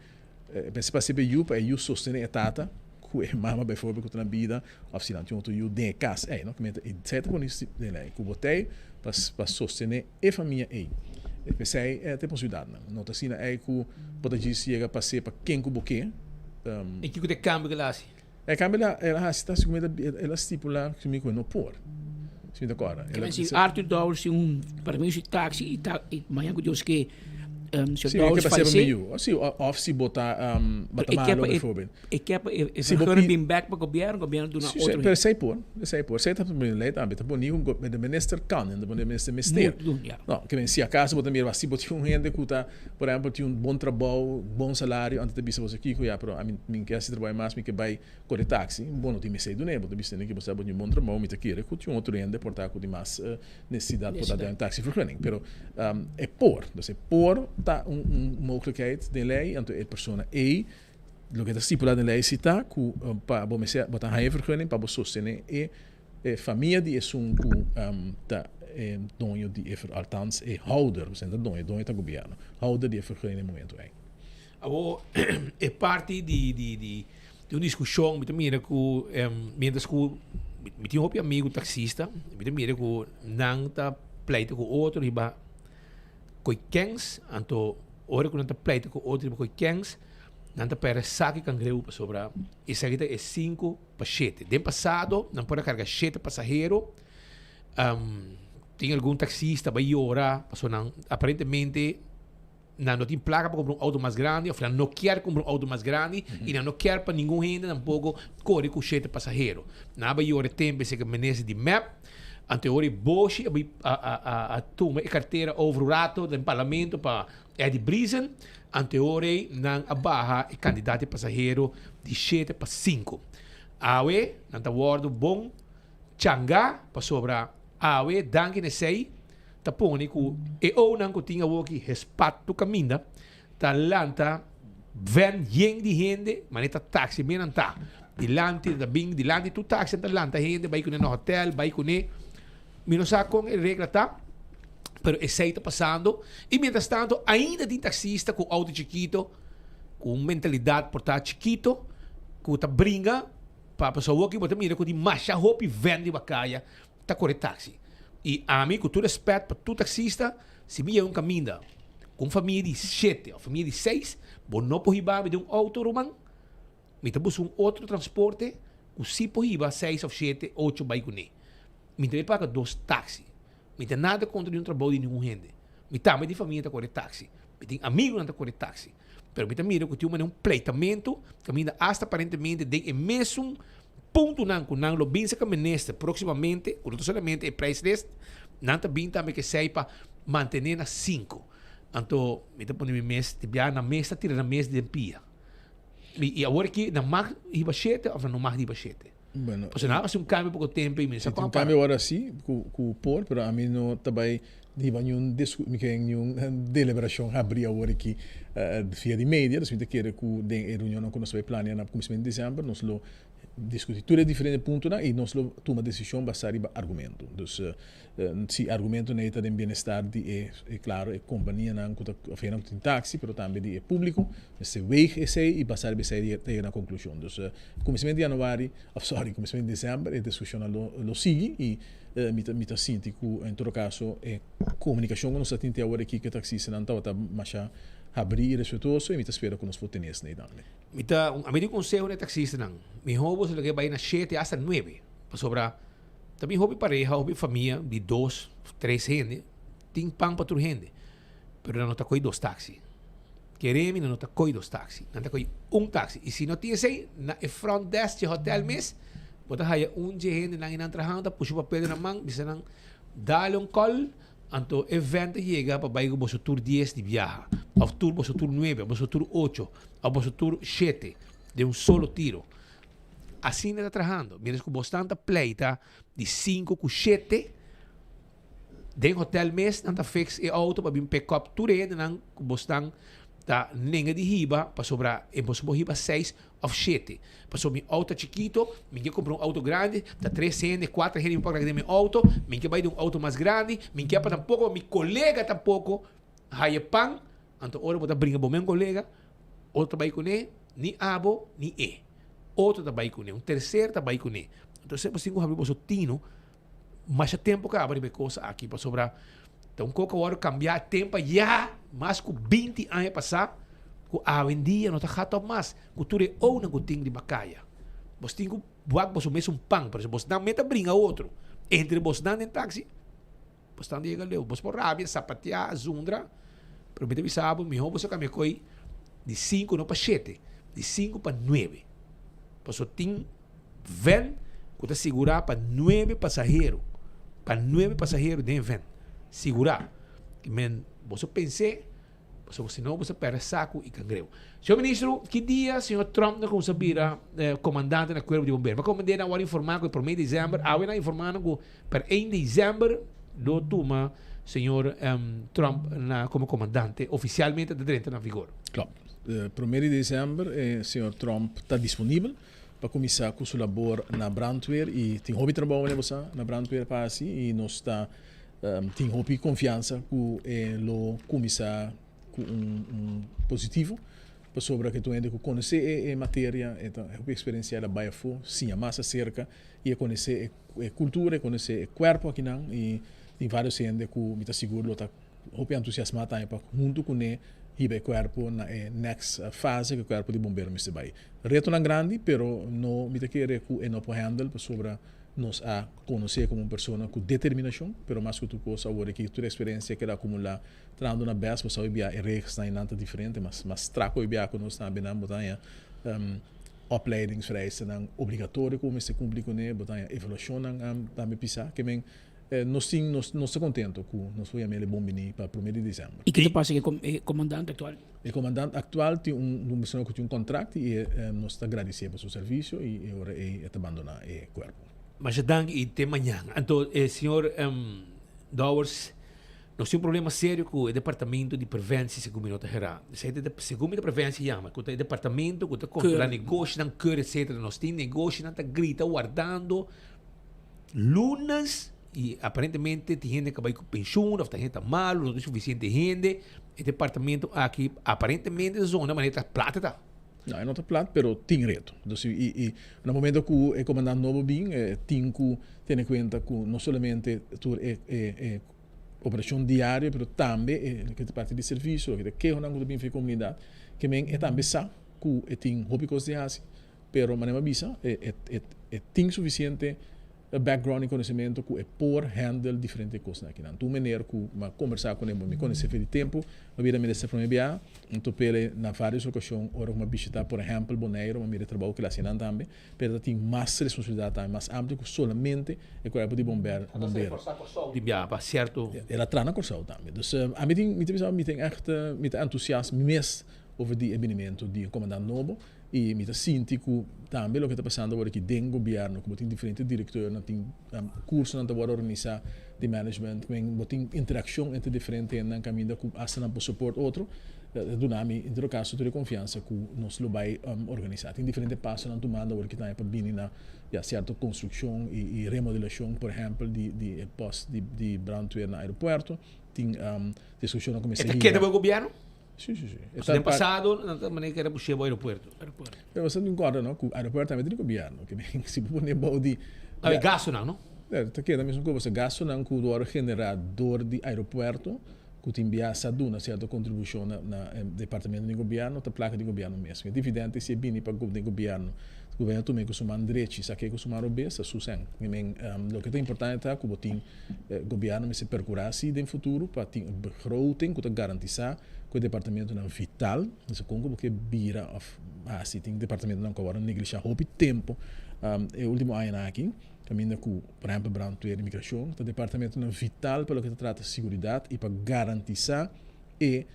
S19: mester pas'é pa e yu pa e yu sostené e tata ku e mama bijvoorbeeld ku ta na bida òf si nan tin otro yu den e kas ei, no. Esei ta pone den lei ku bo ta ei pa sostené E famia ei. P'esei e ta e posibilidatnan. No ta asina ei ku bo ta djis yega pas'é pa ken ku bo ke.
S15: I kiko ta e kambio ku el a hasi?
S19: E kambio el a hasi ta segun el a stipulá ku mi ku e no por. Si mi ta kòrda.
S18: Ke men si Arthur Dowers tin un permiso di taksi i ta i mañana ku Dios ke señor Dowers falesé.
S19: Si, òf si bo ta bo ta malo bijvoorbeeld.
S18: E ke pa e vergunning bin bek pa gobierno, gobierno duna otro hende.
S19: Pero esei por, esei por. Esei ta por ley tambe. Ta poni ku de minister kan en de minister mester.
S18: Moet doen, ja.
S19: No, ke men si acaso bo ta mira si bo tin un hende ku ta, por ehempel, tin un bon trabou, bon salario, anto ta bisa bo kiko, ya, pero ami mi ke hasi trabou mas, mi ke bai kore taxi. Bo no tin mester dun'e, bo ta bisa ke bo sa bo tin un bon trabou, mi ta kere ku tin otro hende por ta ku tin mas necesidad por ta den un taxivergunning. Pero e por, dus e por ta un mogelijkheid den ley, anto e persona ei Loke ta stipulá den lei si ta ku pa bo mester bo ta haña e vergunning pa bo sostené e famia di esun ku ta e doño di e althans e houder, pasobra no ta doño, e doño ta gobièrnu, houder di e vergunning den e momento ei.
S15: Awor e parti di di di un diskushon mi ta mira ku mientras ku mi tin hopi amigu taksista mi ta mira ku nan ta pleita ku otro riba Koe kens, anto ora ku nan ta pleita ku otro riba koe kens, nan ta perde saki kangreu pasobra esaki ta e sinku pa shete. Den pasado nan por a karga shete pasahero, tin algun taksista bai yora pasobra nan aparentemente nan no tin plaka pa kumpra un outo mas grandi òf nan no kier kumpra un outo mas grandi i nan no kier pa ningun hende tampoco kore ku shete pasahero. Nan a bai yora e tempu esei ku minister di mep. Anto e ora e Boshi a bai a tuma e kartera over un rato den parlamento pa Eddie Briesen. Anto e ora ei nan a baha e kandidat di pasahero di shete pa sinku. Awe nan ta wòrdu bon changá pasobra awe danki na esei ta pone ku e ounan ku tin awoki hespat tur kaminda ta lanta ven yen di hende, manera ta taxi men nan ta dilanti ta bin dilanti tur taxi nan ta lanta hende bai kuné na hotel bai kuné mi no sa kon e regla ta pero esei ta pasando y mientras tanto ainda tin taxista ku auto chikito ku un mentalidad por ta chikito ku ta bringa pa pasobra awoki bo ta mira ku tin masha hopi ven riba kaya ta kore taxi. I ami ku tur respet pa tur taxista, si mi yega un kaminda ku un famia di shete of famia di seis, bo no por hiba mi den un auto ruman, mi ta buska un otro transporte ku si por hiba seis of shete, ocho bai kuné. Mi ta bai paga dos taxi. Mi ta nada kontra di un trabou di ningun hende. Mi tambe di famia ta kore taxi. Mi tin amigunan ta kore taxi. Pero mi ta mira ku tin un manera un pleitamentu kaminda asta aparentemente den e mesun puntonan ku nan lo bin saka minister próksimamente, ku no ta solamente e prijslist, nan ta bin tambe ke esei pa mantené na sinku. Anto mi ta pone mi mes di biaha nan mes ta tira nan mes den pia. Mi i awor aki nan mag hiba shete of nan no mag hiba shete?
S19: Bueno,
S15: Pasobra nan a hasi un cambio poko tempo i mi no sa
S19: Si tin
S15: kon
S19: un
S15: a para.
S19: cambio awor asi ku ku por, pero ami no ta bai hiba niun discu mi ke niun deliberacion habri awor aki via di media, dus mi ta kere ku den e reunionnan ku nos ta bai planea na kuminsamentu di december nos lo diskuti tur e diferente puntonan i nos lo tuma desishon basá riba argumento. Dus si argumentonan ei ta den bienestar di e, e klaro, e kompanianan ku ta òf hendenan ku tin taksi, pero tambe di e públiko, mester weeg esei i basá riba esei ta yega na konklushon. Dus kuminsamentu di yanuari, òf sòri, kuminsamentu di desèmber e diskushonnan lo lo sigui i mi ta mi ta sinti ku en todo kaso e komunikashon ku nos ta tin te awor aki ku e taksistanan tabata masha habrí i respetuoso i mi ta spera ku nos por tene esei tambe.
S15: Mi ta un ami di conseho na e taxistanan, miho boso lo ke bai na shete hasta nuebe, pasobra ta bin hopi pareha, hopi famia di dos, tres hende, tin pan pa tur hende, pero nan no ta koy dos taxi. Kere mi nan no ta koy dos taxi, nan ta koy un taxi. Y si no tin esey, na e front desk dje hotel mes, bo ta haya un dje hendenan eynan trahando ta pusha papel den nan man, bisa nan dale un call, Anto e vent a yega pa bai ku boso tur dies di biaha, òf tur boso tur nuebe, òf boso tur ocho, òf boso tur shete, den un solo tiro. Asina ta trahando. Mientras ku bosnan ta pleita di sinku ku shete, den hotel mes nan ta fix e auto pa bin pick up tur e hendenan ku bosnan ta nenga di hiba pasobra e boso por hiba seis of shete. Pasobra mi auto ta chikito, mi ke kumpra un auto grandi, ta tres hende, kuater hende mi por karga den mi auto, mi ke bai den un auto mas grandi, mi ke pa tampoko mi kolega tampoko haya pan, anto ora bo ta bringa bo men kolega, otro ta bai kuné, ni abo ni e. Otro ta bai kuné, un terser ta bai kuné. Anto esei bo tin ku habri boso tino masha tempo kaba riba e kos aki, pasobra ta un kos ku a wòrdu kambiá tempo ayá, mas ku binti aña pasá, ku awendia no ta gat òp mas, ku tur e ounan ku tin riba kaya. Bos tin ku wak boso mes un pan, por eso bosnan meta bringa otro entre bosnan den taxi, bosnan ta yega leu. Bos por rabia, sapateá, zundra, pero mi ta bisa bo, mihó boso kambia koi di sinku no pa shete, di sinku pa nuebe, pasobra tin. Ven ku ta sigurá pa nuebe pasahero, pa nuebe pasahero den e ven. Sigurá. Men boso pens'é, pasobra si no boso pèrdè saku i kangreu. Señor Ministro, ki dia señor Trump na kuminsá bira komandante na Kuerpo di Bombero? Mi a komprendé nan awor informá ku e promé di desèmber, awe nan a informá nan ku per ein desèmber lo tuma señor Trump na komo komandante ofisialmente ta drenta na vigor.
S19: Klopt. Promé di desèmber e señor Trump ta disponibel. Pa kuminsá ku su labor na brandweer i tin hopi trabou manera bo sa na brandweer pa hasi i nos ta tin hopi konfiansa ku e lo kuminsá ku un un positivo pasobra ke tur hende ku konosé e e materia e ta hopi eksperensia el a bai afó siña mas aserka i e konosé e kultura e konosé e kuerpo akinan i tin vários hende ku mi ta sigur lo ta Hopi entusiasmá tambe pa huntu kuné hiba e kuerpo na e next fase ku e kuerpo di bombero mester bai. Retonan grandi, pero no mi ta kere ku e no por handle pasobra nos a konosé komo un persona ku determinashon, pero mas ku tur kos awor aki tur e eksperensia ku el a akumulá trahando na bes, bo sa hopi bia e regelsnan einan ta diferente, mas mas strak hopi bia ku nos tambe nan bo ta haña opleidingsvereistennan obligatorio ku bo mester kumpli kuné, bo ta haña evaluashonnan tambe pisá. Ke men Nos tin, nos nos ta contento cu nos por yam'el e bon bini pa prome di december.
S18: Y ki ta pasa cu e comandante actual?
S19: E comandante actual tin un un persona cu tin un contract y e nos ta gradici'e pa su servicio y e ora ey e ta bandona e cuerpo.
S15: Masha danki y te mañan. Anto e señor Dowers, nos tin un problema serio cu e departamento di preventie segun mi no ta hera. Esey ta segun mi ta preventie yama, cu ta e departamento cu ta controla negoshinan, keur etcetera. Nos tin negoshinan ta grita wardando Lunes y aparentemente tin hende ka bai ku pensioen of ta hende ta malo, no tin suficiente hende. E departamento aki aparentemente ta zona manera ta plat ta.
S19: No, e no ta plat, pero tin reto. Entonces, y, y na momento ku e comandante nobo bin, eh, tin ku tene cuenta ku no solamente tur e, e, e operacion diario, pero tambe e loke ta parti di servicio, loke ta kehonan ku ta bin for e comunidad, ke men e tambe sa ku e tin hopi kos di hasi, Pero manera mi a bisa, e, e, e, e tin suficiente. background y conocimento cu e por handle diferente cosnan akinan. Tur meneer cu mi a conversa cune, bo mi conoce fe di tempo, mi a bira minister prome bia, mi topele na varios ocasion ora cu mi a bishita por ehempel Bonaire, mi a mira e trabou cu el a haci nan tambe, pero ta tin mas responsabilidad tambe, mas amplio cu solamente e cuerpo di bomber, bombero.
S15: Di bia pa cierto.
S19: El a traha na Corsou tambe. Dus ami tin, mi ta bisa mi tin echt, mi ta entusiast mi mes over di e binimento di e comandant nobo. I mi ta sinti ku tambe loke ta pasando awor aki den gobièrnu, ku bo tin diferente direktornan, tin kursonan ta wòrdu organisá di management, ku bo tin interakshon entre diferente hendenan kaminda ku asta nan por support otro, ta duna mi en todo kaso tur e konfiansa ku nos lo bai organisá. Tin diferente pasonan tumando awor aki tambe pa bini na ya sierto konstrukshon i remodelashon, por ehèmpel di e pòst di brandweer na aeropuerto. Tin diskushonnan ku mester
S15: E ta
S19: hiba.
S15: keda bo e gobièrnu?
S19: Sí, sí, sí.
S15: Pasobra den pasado nan ta manera kere push'é bo aeropuerto.
S19: Pero bo tin corda no cu aeropuerto tambe ta di gobierno. Ke men si bo pone bou di.
S15: Awe gastonan no?
S19: Ta keda mesun cosa. Gastonan cu worde genera door di aeropuerto cu tin bia sa duna cierto contribucion na na departamento di gobierno ta placa di gobierno mes. E dividente si e bini pa den gobierno, gobierno tuma e cu su man drechi, saca e cu su man robes ta su cen. Ke men loke ta importante ta cu bo tin. Gobierno mester percura si den futuro pa tin un begroting cu ta garantisa cu e departamentonan vital, mester con cu bo ke bira of haci, tin departamentonan cu a wordo neglisha hopi tempo e ultimo añanan aki, caminda cu por ehempel brandweer, inmigracion, ta departamentonan vital pa loke ta trata siguridad y pa garantisa e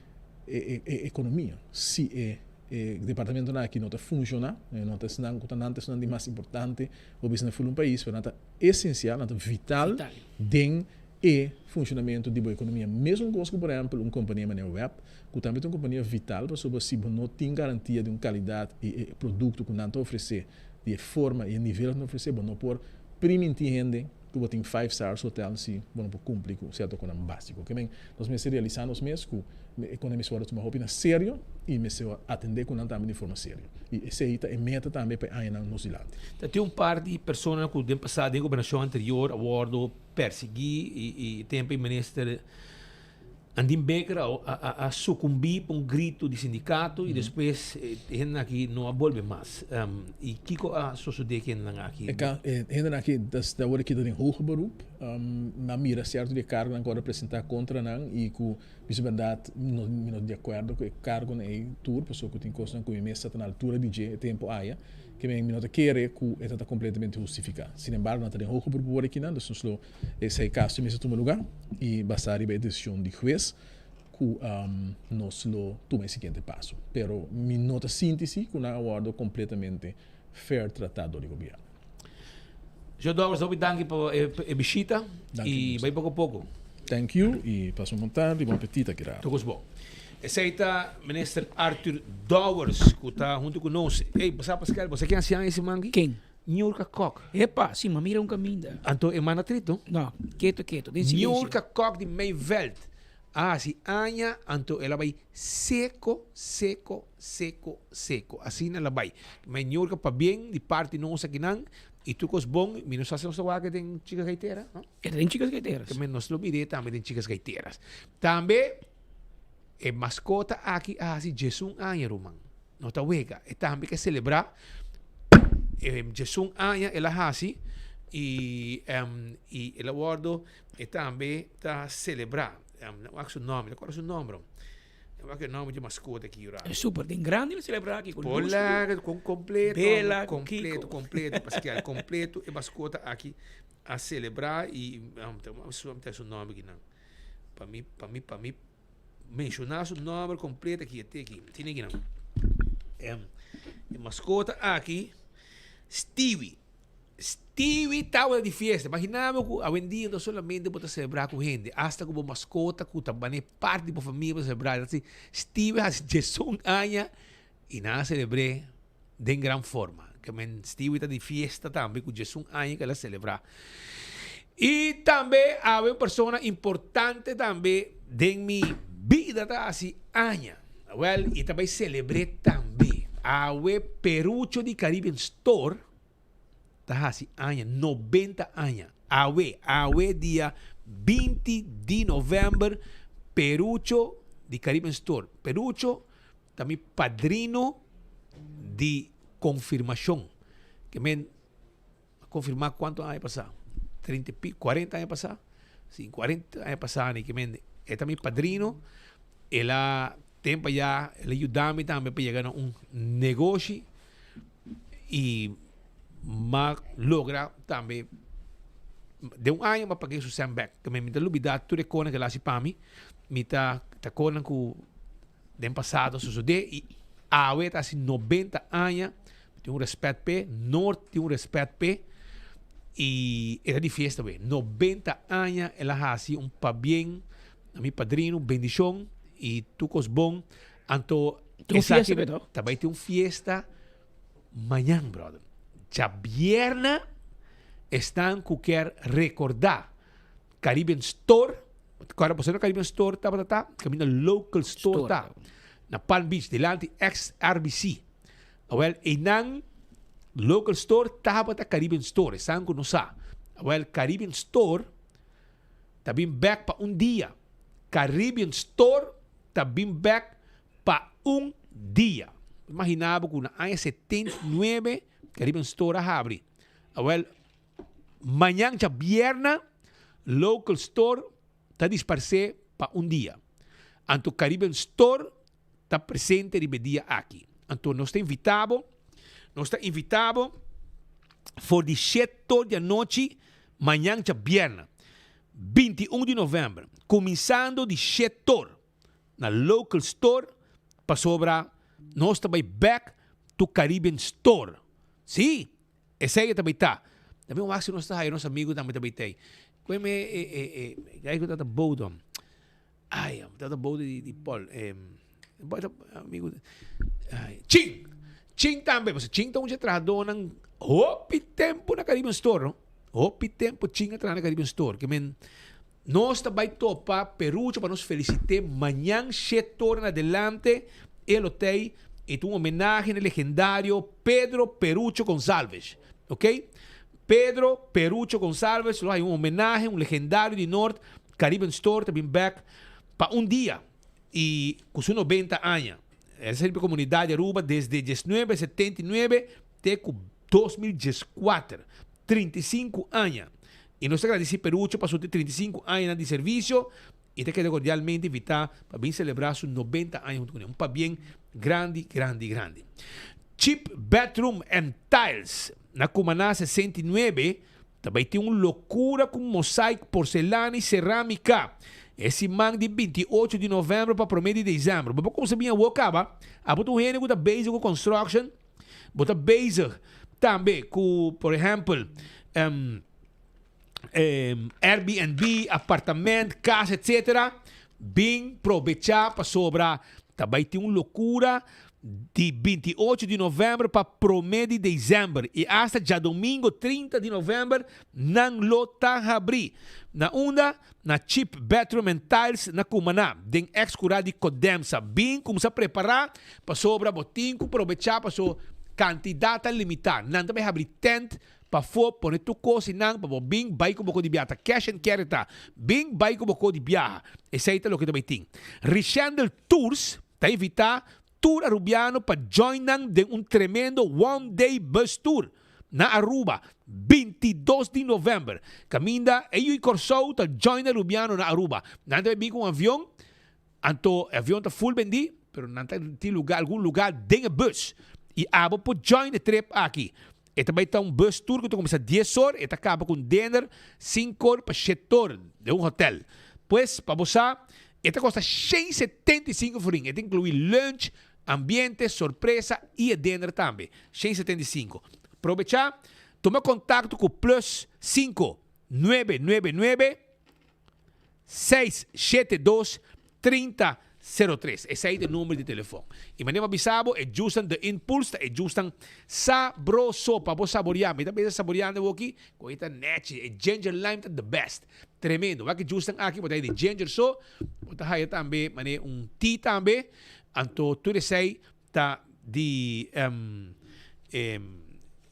S19: e economia. Si e e departamentonan aki no ta funciona, no ta esnan cu ta nan ta esnan di mas importante bo bisa na ful un pais, pero nan ta esencial, nan ta vital den e funcionamento di bo economia. Mesun cos cu por ehempel un compania manera web, cu tambe ta un compania vital pasobra si bo no tin garantia di un calidad y e producto cu nan ta ofrece, di e forma y e nivel cu nan ta ofrece, bo no por priminti hende cu bo tin five stars hotel si bo no por cumpli cu cierto conan basico. Ke men, nos mester realisa nos mes cu economia mester worde tuma hopi na serio y mester atende cu nan tambe di forma serio. Y esey ta e meta tambe pa e añanan nos dilanti.
S15: Ta tin un par di personanan cu den pasado den gobernacion anterior a wordo persigui y tempo e minister Andin Baker a sucumbi pa un grito di sindicato y despues e hendenan aki no a bolbe mas. Y kico a sosode cu e hendenan aki?
S19: E hendenan aki ta awor aki ta den hoger beroep. Mi a mira cierto di e cargonan cu a representa contra nan y cu bisa berdad mi no ta di acuerdo cu e cargonan ey tur pasobra cu tin cosnan cu mi mes ta na altura di dje e tempo aya ke mi no ta kere cu e ta ta completamente hustifica. Sin embargo nan ta den hoger beroep awor aki nan dus nos lo Esei kaso mester tuma lugá i basá riba e desishon di hues ku nos lo tuma e siguiente paso. Pero mi no ta sinti si ku nan a wòrdu kompletamente fair tratá dor di gobièrnu.
S15: Señor Dowers, hopi danki pa e bishita i bai poko poko.
S19: Thank you i pasa un bon tardi i bon apetit aki rato.
S15: Tur kos bon. Esei ta Minister Arthur Dowers ku ta huntu ku nos. Ey, bo sa Pascal, bo sa ken a siña e siman aki?
S18: Ken?
S15: Niurka Kok.
S18: Epa, si, m'a mira un kaminda.
S15: Anto e manda trit, no?
S18: No, keto keto, den silencio.
S15: Niurka Kok di Meiveld a hasi aña, anto el a bai seko, seko, seko, seko. Asina el a bai. Ma Niurka pabien di parti nos akinan i tur kos bon. Mi no sa si nos ta wak den Chicas Gaiteras, no?
S18: E ta den Chicas Gaiteras.
S15: Tambe nos lo mir'é tambe den Chicas Gaiteras. Tambe e maskota aki a hasi djesun aña, ruman. No ta wega. E tambe ke selebrá e djesun aña el a hasi i i el a wòrdu e tambe ta selebrá. No wak su nòmber, no kòrda su nòmber. No wak e nòmber dje maskota aki yura.
S18: E super den grandi el selebrá aki ku lus.
S15: Pola kon kompleto,
S18: Bela ku
S15: kompleto,
S18: Kiko.
S15: kompleto Pascal, kompleto e maskota aki a selebrá i ta su nòmber kinan. Pa mi, pa mi, pa mi. Menshoná su nòmber kompleto aki, e te aki. Tene aki nan. E maskota aki, Stewie. Stewie tabata di fiesta. Imaginá bo ku awendia no solamente bo ta selebrá ku hende, asta ku bo maskota ku ta manera parti di bo famia bo ta selebrá. Así, Stewie hasi diesun aña i nan a selebr'é den gran forma. Ke men Stewie ta di fiesta tambe ku diesun aña ku el a selebrá. I tambe awe un persona importante tambe den mi bida ta hasi aña. Awel, i ta bai selebr'é tambe. Awe Perucho di Caribbean Store ta hasi aña, nobenta aña. Awe, awe dia binti di novèmber, Perucho di Caribbean Store. Perucho ta mi padrino di konfirmashon. Ke men a konfirmá kuantu aña pasá? 30 y pico, 40 aña pasá. Si, 40 aña pasá ni ke men e ta mi padrino. El a tempo ya, el a yuda mi tambe pa yega na un negoshi y m'a logra tambe den un aña m'a pag'é su sèn bèk. Ke men mi ta lubidá tur e konan ku el a hasi pa mi. Mi ta ta konan ku den pasado a sosodé y awe ta hasi 90 aña. Mi tin un rèspèt p'e, Noord tin un rèspèt p'e y e ta di fiesta awe. 90 aña el a hasi un pabien na mi padrino, bendishon y tur kos bon. Anto
S18: Tin un
S15: esaki
S18: fiesta p'e toch?
S15: ta bai tin un fiesta mañan brother. Djabièrnè esnan ku kier rekordá Caribbean Store, kòrda boso na Caribbean Store tabata ta? Kaminda Local Store
S18: Store.
S15: ta na Palm Beach dilanti ex RBC. Awel einan Local Store tabata Caribbean Store, esan ku no sa. Awel Caribbean Store ta bin bèk pa un dia. Caribbean Store ta bin bèk pa un dia. Imaginá bo ku na aña 79 Caribbean Store a habri. Awel, mañan djabièrnè Local Store ta disparsé pa un dia. Anto Caribbean Store ta presente riba e dia aki. Anto nos ta invitá bo, nos ta invitá bo for di sheto di anochi mañan djabièrnè, 21 di novèmber, kuminsando di shetor na Local Store pasobra nos ta bai bèk to Caribbean Store. Sí, esei e ta bai ta. Tambe wak si nos ta haya nos amigu tambe ta bai ta ei. Koe me e e e guy ku ta ta Bodom. Ay, ta ta bou di Paul. Amigo, ay, Ching! Ching tambe, pasobra Ching ta un dje trahadónan hopi tempu na Caribbean Store, no? Hopi tempu Ching a traha na Caribbean Store. Ke men, nos ta bai topa Perucho pa nos felisit'é mañan shet ora na adelante e lo t'ei i ta un homenahe na e legendario Pedro Perucho Gonzalves. Ok? Pedro Perucho Gonzalves lo haña un homenahe, un legendario di Noord Caribbean Store ta bin bek pa un dia y cu su 90 aña. El a sirbi comunidad di Aruba desde 1979 te cu 2014, 35 aña. Y nos ta gradici Perucho pa su 35 añanan di servicio y ta keda cordialmente invita pa bin celebra su 90 aña hunto cune. Un pabien grandi, grandi, grandi. Cheap Bathroom and Tiles na Cumaná 69 Ta bai tin un lokura ku mosaik, porselana i serámika e siman di 28 di novèmber pa promé di desèmber. Bo por kumsa bin awor kaba. Abo ta un hende ku ta bezig ku construction, bo ta bezig tambe ku por ehèmpel Airbnb, apartament, kas etsetera. Bin probechá pasobra ta bai tin un lokura di 28 di novèmber pa promé di desèmber i asta djadomingo 30 di novèmber nan lo ta habrí. Na unda? Na Cheap Bathroom and Tiles na Cumaná, den ex kurá di Codemsa. Bin kumsa prepará pasobra bo tin ku probechá paso kantidat ta limitá. Nan ta bai habrí tènt pafó, pone tur kos i nan pa bo bin bai ku bo ko di biaha. Ta cash and carry ta. Bin bai ku bo ko di biaha. Esei ta loke ta bai tin. Richendel Tours Ta invita tur Arubiano pa join nan den un tremendo one day bus tour na Aruba 22 di november. Caminda e yui Corsou ta join Arubiano na Aruba. Nan ta bin cu un avion, anto e avion ta full bendi, pero nan ta tin lugar, algun lugar den e bus. Y abo por join e trip aki. E ta bay ta un bus tour cu ta cuminsa dies or, e ta caba cu un dinner cinco or pa shete or den un hotel. Pues, pa bo sa, e ta costa 175 florin. E ta inclui lunch, ambiente, sorpresa y e dinner tambe. 175. Probecha, tuma contacto cu plus 5 9 9 9 672 30 03. Esei ta e number di telefon. I manera mi a bisa bo, e jusnan The Impulse ta e jusnan sabroso pa bo saboreá. Mi ta bisa saboreando awoki ku e ta nechi. E ginger lime ta the best. Tremendo. Wak e jusnan aki bo ta haya di ginger so, bo ta haya tambe manera un tea tambe. Anto tur esei ta di.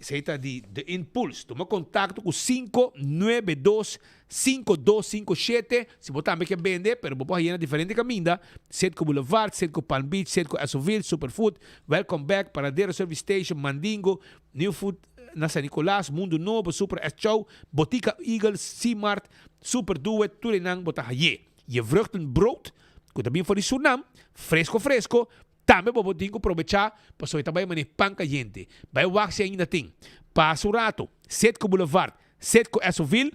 S15: Esei ta di The Impulse. Tuma kontakto ku 592 5257 si bo tambe ke bende, pero bo por haye na diferente kaminda, Citgo Boulevard, Citgo Palm Beach, Citgo Esoville, Superfood, Welcome Back, Paradero Service Station, Mandingo, New Food na San Nicolas, Mundo Nobo, Super S Chow, Botica Eagles, C-Mart, Super Duet, tur einan bo ta haye. Je vruchtenbrood, ku ta bin for di Surnam, fresco fresco, Tambe bo por tin ku probechá pasobra e ta bai manera pan kayente. Bai wak si ainda tin. Pasa un rato. Citgo Boulevard, Citgo Esoville,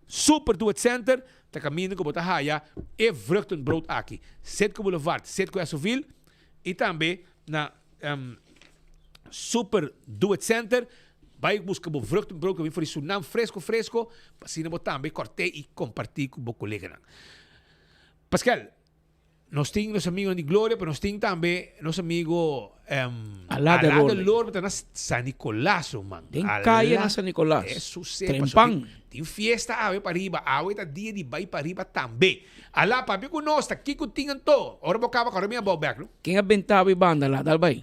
S15: Super Duet Center ta kaminda ku bo ta haya e vruchtenbrood aki. Citgo Boulevard, Citgo Esoville i tambe na Super Duet Center. Bai buska bo vruchtenbrood ku a bin for di Surinam fresco fresco pa asina bo tambe kòrt'é i kompartí ku bo koleganan. Pascal. Nos tin nos amigonan di Gloria, pero nos tin tambe nos amigo um,
S18: Alá de
S15: Alá de
S18: Lorbe.
S15: Lorbe ta na San Nicolas, man.
S18: Den calle na San Nicolas.
S15: Eso se, paso
S18: Trempan.
S15: tin, tin fiesta awe pa riba. Awe ta dia di bai pa riba tambe. Alá, papia cu nos, ta kico tin anto? Ora bo caba, cora mi abao bek, no?
S18: Ken a benta awe banda, la dal bai.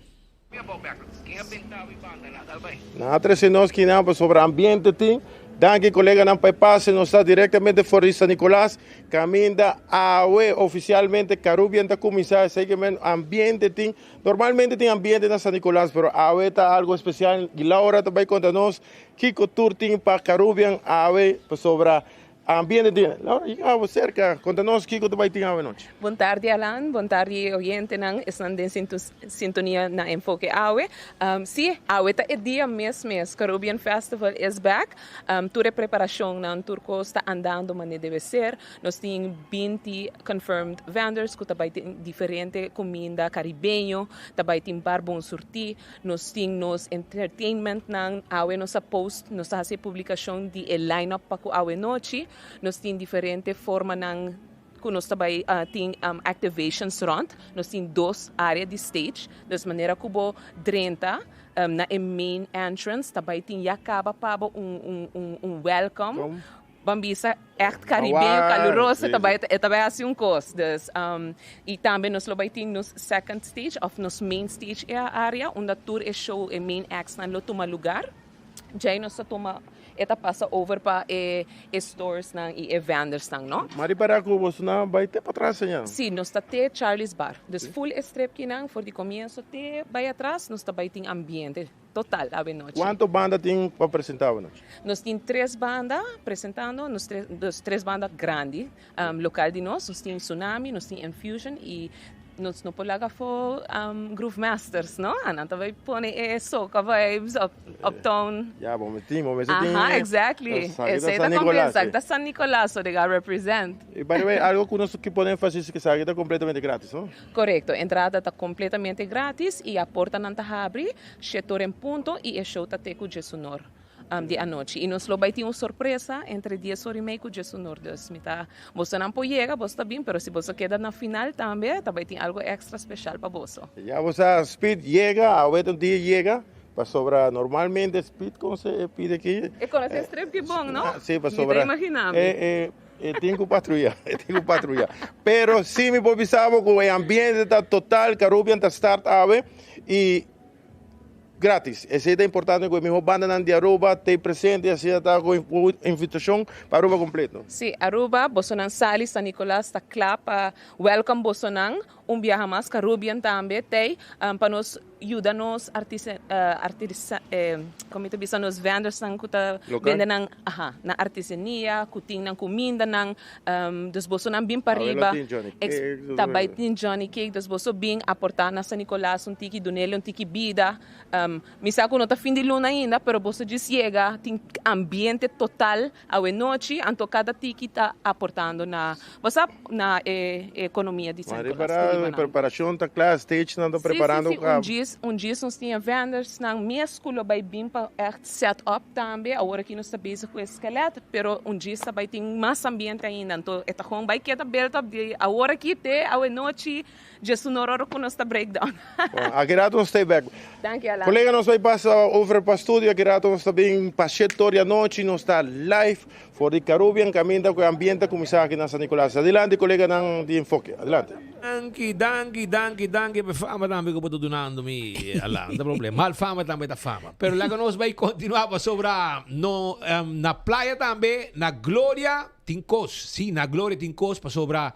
S3: Nan a trece nos kinan pasobra ambiente tin. Danki coleganan pa e pase. Nos ta directamente for di San Nicolas. Caminda awe oficialmente Carubbian ta cuminsa. Esey ke men ambiente tin. Normalmente tin ambiente na San Nicolas pero awe ta algo especial. Y Laura ta bay conta nos kico tur tin pa Carubbian awe pasobra Ambiente tin. Laura, yega abo cerca, conta nos kico ta bay tin awe nochi.
S20: Bon tardi Alan, bon tardi oyentenan, esnan den sintonia na Enfoke Awe. Sí, awe ta e dia mes mes, Carubbian Festival is back. Tur e preparacionnan, tur cos ta andando manera debe ser. Nos tin 20 confirmed vendors cu ta bay tin diferente cuminda caribeño, ta bay tin bar bon surti. Nos tin nos entertainmentnan, awe nos a post, nos ta hasi e publicacion di e line-up pa cu awe nochi. Nos tin diferente formanan cu nos ta bay tin activations rond. Nos tin dos area di stage, dus manera cu bo drenta na e main entrance ta bay tin ya caba pa bo un un un welcome. Ban bisa echt caribeño caluroso ta bai e ta bai haci un cos dus y tambe nos lo bai tin nos second stage of nos main stage e area unda tur e show e main acts nan lo tuma lugar djei nos ta tuma e ta pasa over pa e e stores nan y e vendors nan no.
S3: Ma ripara cu boso nan bai te patras señor.
S20: Si nos ta te Charlie's Bar dus full e stripkinan for di comienzo te bai atras nos ta bai tin ambiente. Total awenochi.
S3: Cuanto banda tin pa presenta awenochi?
S20: Nos tin tres banda presentando, nos tres, dos, tres banda grandi local di nos. Nos tin Tsunami, nos tin Enfusion y nos no por laga afo Groove Masters, no? Nan ta bay pone e soca vibes, up, uptown.
S3: Ya, bo tin, bo mester tin.
S20: Aha, exactly.
S3: Esey ta compensa,
S20: ta San Nicolas, so they gotta represent.
S3: Y by the way, algo cu nos ki pone enfasis cu esaki ta completamente gratis, no?
S20: Korekto, entrada ta kompletamente gratis i a portanan ta habri shetor en punto i e show ta te ku djesunor di anochi. I nos lo bai tin un sorpresa entre dies or i mei ku djesunor, dus mi ta bosonan por yega, boso ta bin, pero si boso keda na final tambe ta bai tin algo extra speshal pa boso.
S3: Ya bo sa Speed yega, awe ta un dia yega, pasobra normalmente Speed kon se pidi aki.
S20: E konosé strip ki bon, no?
S3: Si, pasobra
S20: Mi ta imagina mi.
S3: E tin ku patruya, e tin ku patruya. Pero si mi por bisa bo ku e ambiente ta total, Carubbian ta start awe i gratis. Esei ta importante ku e miho bandanan di Aruba t'ei presente, asina ta ku invitashon pa Aruba kompleto.
S20: Si, Aruba, bosonan sali, San Nicolas ta kla pa welcome bosonan un biaha mas, Carubbian tambe t'ei pa nos yuda nos artisa artisa como mi ta bisa nos vendersnan cu ta bende nan aha nan artesania cu tin nan cumindanan dus bosonan bin pariba ta bay tin Johnny Cake dus boso bin aporta na San Nicolas un tiki dunele un tiki bida mi sa cu no ta fin di luna ainda pero boso djis yega tin ambiente total Awe nochi anto kada tiki ta aportando na bo sa na e economia di San Nicolas
S3: Mari para preparacion ta cla, stage nan ta preparando
S20: Si si si un djis un djis nos tin e vendors nan mes cu lo bay bin pa echt set up tambe awor aki nos ta bezig cu e skelet pero un djis ta bay tin mas ambiente ainda anto e ta gewoon bay keda build up di awor aki te awe nochi Djes un ora ora ku nos ta break down.
S3: Bon, aki rato nos ta e bek.
S20: Danki Alan.
S3: Kolega nos bai pasa over pa studio, aki rato nos ta bin pa shetor di anochi, nos ta live for di Carubbian kaminda ku e ambiente a kuminsá aki na San Nicolas. Adelante koleganan di Enfoke, adelante.
S15: Danki. Danki, danki, danki, danki pa e fama tambe ku bo ta dunando mi, Alan. No ta problema. Mal fama tambe ta fama. Pero laga nos bai kontinuá pasobra no na playa tambe, na Gloria tin kos. Sí, na Gloria tin kos pasobra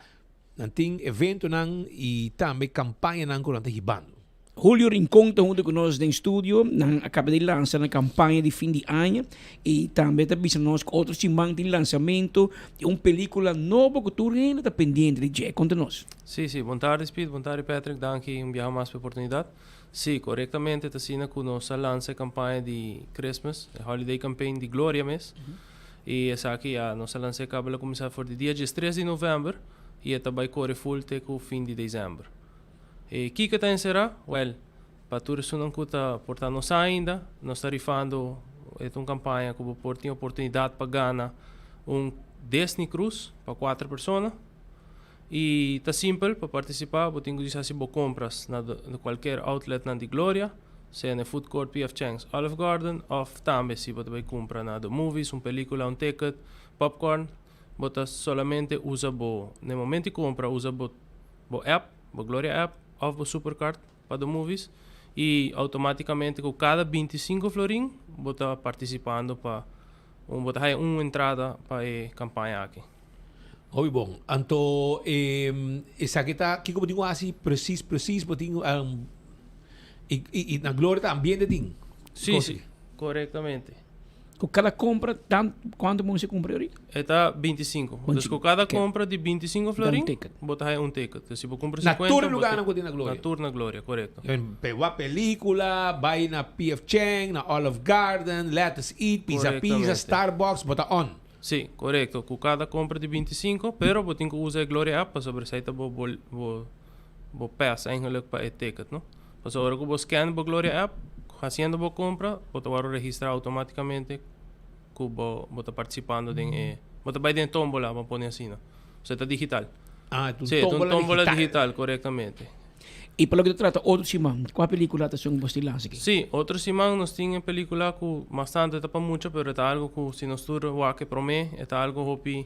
S15: nan tin eventonan i tambe kampañanan ku nan ta hibando.
S18: Julio Rincon ta hunto cu nos den studio. Nan a caba di lansa nan campaña di fin di aña y tambe ta bisa nos cu otro siman tin lansamento di un pelicula nobo cu tur hende ta pendiente di dje. Conta nos.
S21: Sí, sí. Bon tardi Speed, bon tardi Patrick. Danki un biaha mas pa e oportunidad. Sí, corectamente ta asina cu nos a lansa e campaña di Christmas, e holiday campaign di Gloria mes. Y esaki ya nos a lansa e caba el a cuminsa for di dia diestres di november y e ta bay core full te cu fin di december. E kiko ta enserá? Wèl, pa tur esunnan ku ta por ta no sa ainda, nos ta rifando, e ta un kampaña ku bo por tin oportunidat pa gana un Disney Cruise pa kuater persona. I ta simpel, pa partisipá bo tin ku djis hasi bo kompras na kualker outletnan di Gloria, sea na e food court PF Chang's, Olive Garden òf tambe si bo ta bai kumpra na The Movies, un pelíkula, un ticket, popcorn, bo ta solamente usa bo, na e momento di kumpra usa bo bo app, bo Gloria app of bo Supercard pa The Movies y automaticamente cu cada 25 florin bo ta participando pa un bo ta haya un entrada pa e campaña aki.
S15: Hopi bon. Anto esaki ta kico bo tin cu haci precies precies bo tin y y na Gloria ta ambiente tin?
S21: Si si, corectamente.
S18: Ku kada kompra tan kuantu bo mester kumpra ahorita?
S21: E ta 25. Dus ku kada kompra di 25 florin, bo ta haya un ticket. Dus si bo kumpra
S15: Na
S21: 50,
S15: tur
S21: bo
S15: lugarnan ku tin na Gloria.
S21: Na tur na Gloria, korekto.
S15: Pe wak pelikula, bai na PF Chang, na Olive Garden, Let Us Eat, Pizza Pizza,
S21: Korektamente.
S15: Starbucks, bo ta on.
S21: Si, korekto. Ku kada kompra di 25, pero bo tin ku usa e Gloria app pasobra esei ta bo bo bo bo pass eigenlijk pa e ticket, no? Pasobra ora ku bo scan bo Gloria app, hasiendo bo kompra, bo ta wòrdu registrá outomátikamente ku bo bo ta partisipando den e, bo ta bai den e tómbola, bo pone asina. Osea ta digital.
S15: Ah, e ta un
S21: Sí, e ta un
S15: tómbola
S21: tómbola
S15: digital.
S21: digital, korektamente.
S18: I pa loke ta trata otro siman, kua pelíkula ta esun ku bo tin lansa aki?
S21: Sí, otro siman nos tin e pelíkula ku mas tantu e ta pa mucha, pero e ta algu ku si nos tur wak e promé, e ta algu hopi,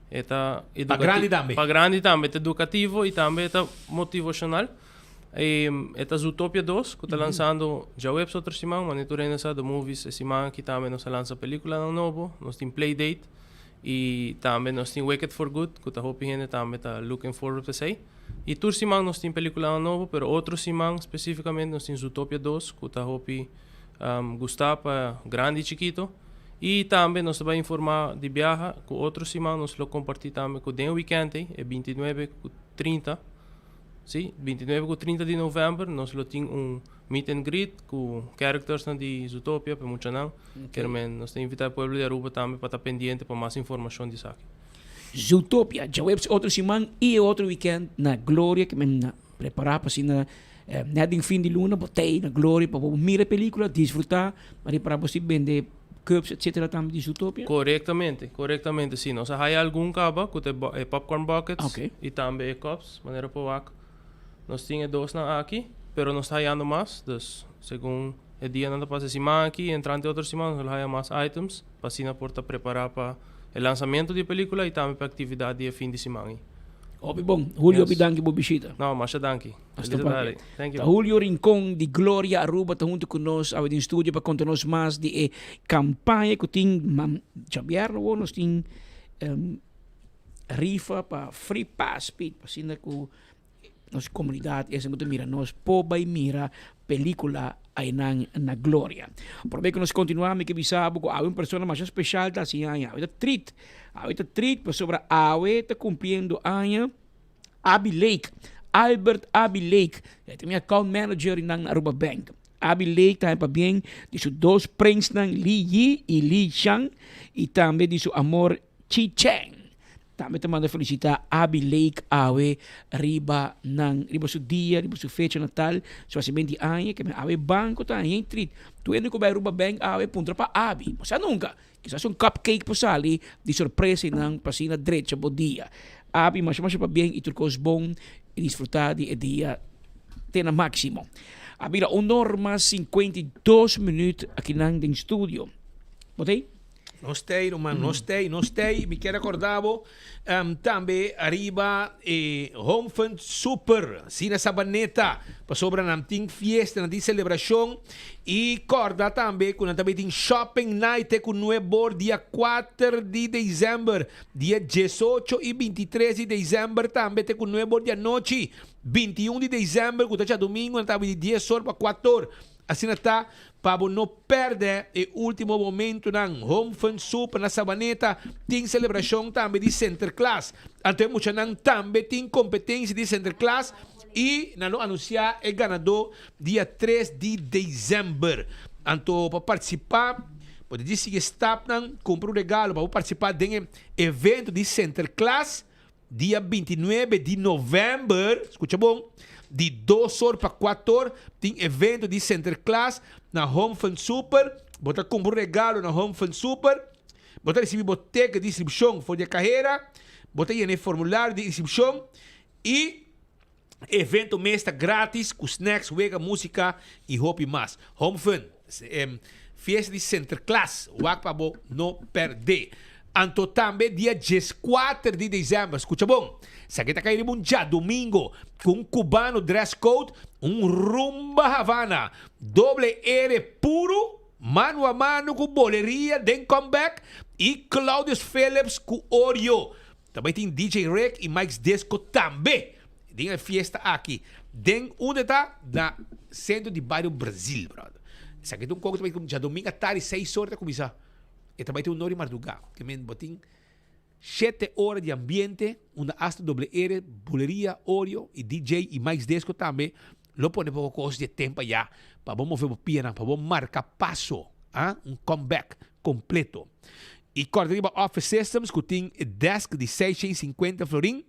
S21: e ta
S15: Pa grandi tambe.
S21: Pa grandi tambe, e ta edukativo i tambe e ta motivashonal. E e ta Zootopia 2 ku ta lansando djaweps otro siman, manera tur hende sa The Movies e siman aki tambe nos a lansa pelikulanan nobo, nos tin Playdate i tambe nos tin Wicked for Good ku ta hopi hende tambe ta looking forward pa esei. I tur siman nos tin pelikulanan nobo pero otro siman spesifikamente nos tin Zootopia 2 ku ta hopi gustá pa grandi i chikito. I tambe nos ta bai informá di biaha ku otro siman nos lo kompartí tambe ku den e wikènt ei, e 29 ku 30, Sí, 29 ku 30 di novèmber nos lo tin un meet and greet ku charactersnan di Zootopia pa e muchanan. Kier men nos ta invitá e pueblo di Aruba tambe pa ta pendiente pa mas informashon di esaki.
S18: Zootopia, djaweps otro siman i e otro wikènt na Gloria ke men a prepará pa asina nèt den fin di luna bo ta ei na Gloria pa bo mira e pelikula, disfrutá, a ripará bo si bende cups etcetera tambe di Zootopia.
S21: Korektamente, korektamente si. Nos a haya algun kaba ku ta e popcorn buckets i tambe e cups. Manera por wak, nos tin e dosnan aki, pero nos ta hayando mas, dus segun e dianan ta pasa e siman aki, entrante otro siman nos lo haya mas items pa asina por ta prepara pa e lansamento di e pelicula y tambe pa e actividad di e fin di siman ei.
S18: Hopi bon. Julio, hopi danki bo bishita.
S21: No, masha danki.
S18: Hasta
S21: Feliz
S18: papia.
S21: tarde. Thank you.
S18: Ta Julio Rincon di Gloria Aruba ta hunto cu nos awe den studio pa conta nos mas di e campaña cu tin djabièrnè awor nos tin Rifa pa free pass pit pa asina ku nos komunidat esnan ku ta mira nos por bai mira pelikula ainan na Gloria. Prome ku nos kontinuá mi ke bisa bo ku awe un persona masha speshal ta hasi aña. Awe ta trit, awe ta trit pasobra awe ta kumpliendo aña Abi Lake, Albert Abi Lake, e ta mi account manager nan na Aruba Bank. Abi Lake ta haña pabien di su dos prensnan Li Yi i Li Shang i tambe di su amor Chi Cheng. Tambe ta manda felicita Abi Lake awe riba nan riba su dia, riba su fecha natal, su hacimento di aña, ke men awe banco ta haña trit. Tur hende ku bai Aruba Bank awe puntra pa Abi. Bo sa nunca, kisas un cupcake por sali di sorpresa i nan pa asina drecha bo dia. Abi masha masha pabien i tur kos bon i disfruta di e dia te na maximo. A bira un or mas 52 minuut akinan den studio. Bo ta ei?
S15: Nos tei, ruman, nos tei, nos tei. Mi kier acorda bo tambe ariba e Home Fun Super, si na Sabaneta, pasobra nan tin fiesta, nan tin celebracion. Y corda tambe cu nan tambe tin shopping night te cu nuebor dia cuater di december, dia diesocho y bintitres di december tambe te cu nuebor di anochi. 21 di december cu ta djadomingo nan ta habri di dies or pa cuater or. Asina ta pa bo no pèrdè e último momentunan. Home Fun Super na Sabaneta tin selebrashon tambe di Sinterklaas. Anto e muchanan tambe tin kompetensia di Sinterklaas i nan lo anunsiá e ganadó dia tres di desèmber. Anto pa partisipá bo ta djis sigui e stapnan, kumpra un regalo pa bo partisipá den e evento di Sinterklaas. Dia 29 di november, scucha bon, di dos or pa cuator tin evento di Sinterklaas na Home Fun Super. Bo ta cumpra un regalo na Home Fun Super. Bo ta ricibi bo ticket di inscripcion for di e cahera. Bo ta yena e formulario di inscripcion y e evento mes ta gratis cu snacks, wega, musica y hopi mas. Home Fun, fiesta di Sinterklaas, wak pa bo no perde. Anto tambe dia dieskuater di december, scucha bon, esaki ta cay riba un djadomingo cu un cubano dress code, un rumba Havana, doble R puro, mano a mano cu Boleria den comeback y Claudius Phillips cu Oreo. Ta bay tin DJ Rick y Mike's Disco tambe den e fiesta aki. Den unda ta? Na centro di bario Brazil, brother. Esaki ta un koke ta bay djadomingo atardi seis ora ta cuminsa. E ta bay tin un ora di marduga. Ke men bo tin shete ora di ambiente unda hasta doble R, Buleria, Oreo y DJ y Mike's Disco tambe lo pone poko kos di e tempo aya pa bo move bo pianan, pa bo marca paso, ah, un comeback completo. Y corda riba Office Systems cu tin e desk di 650 florin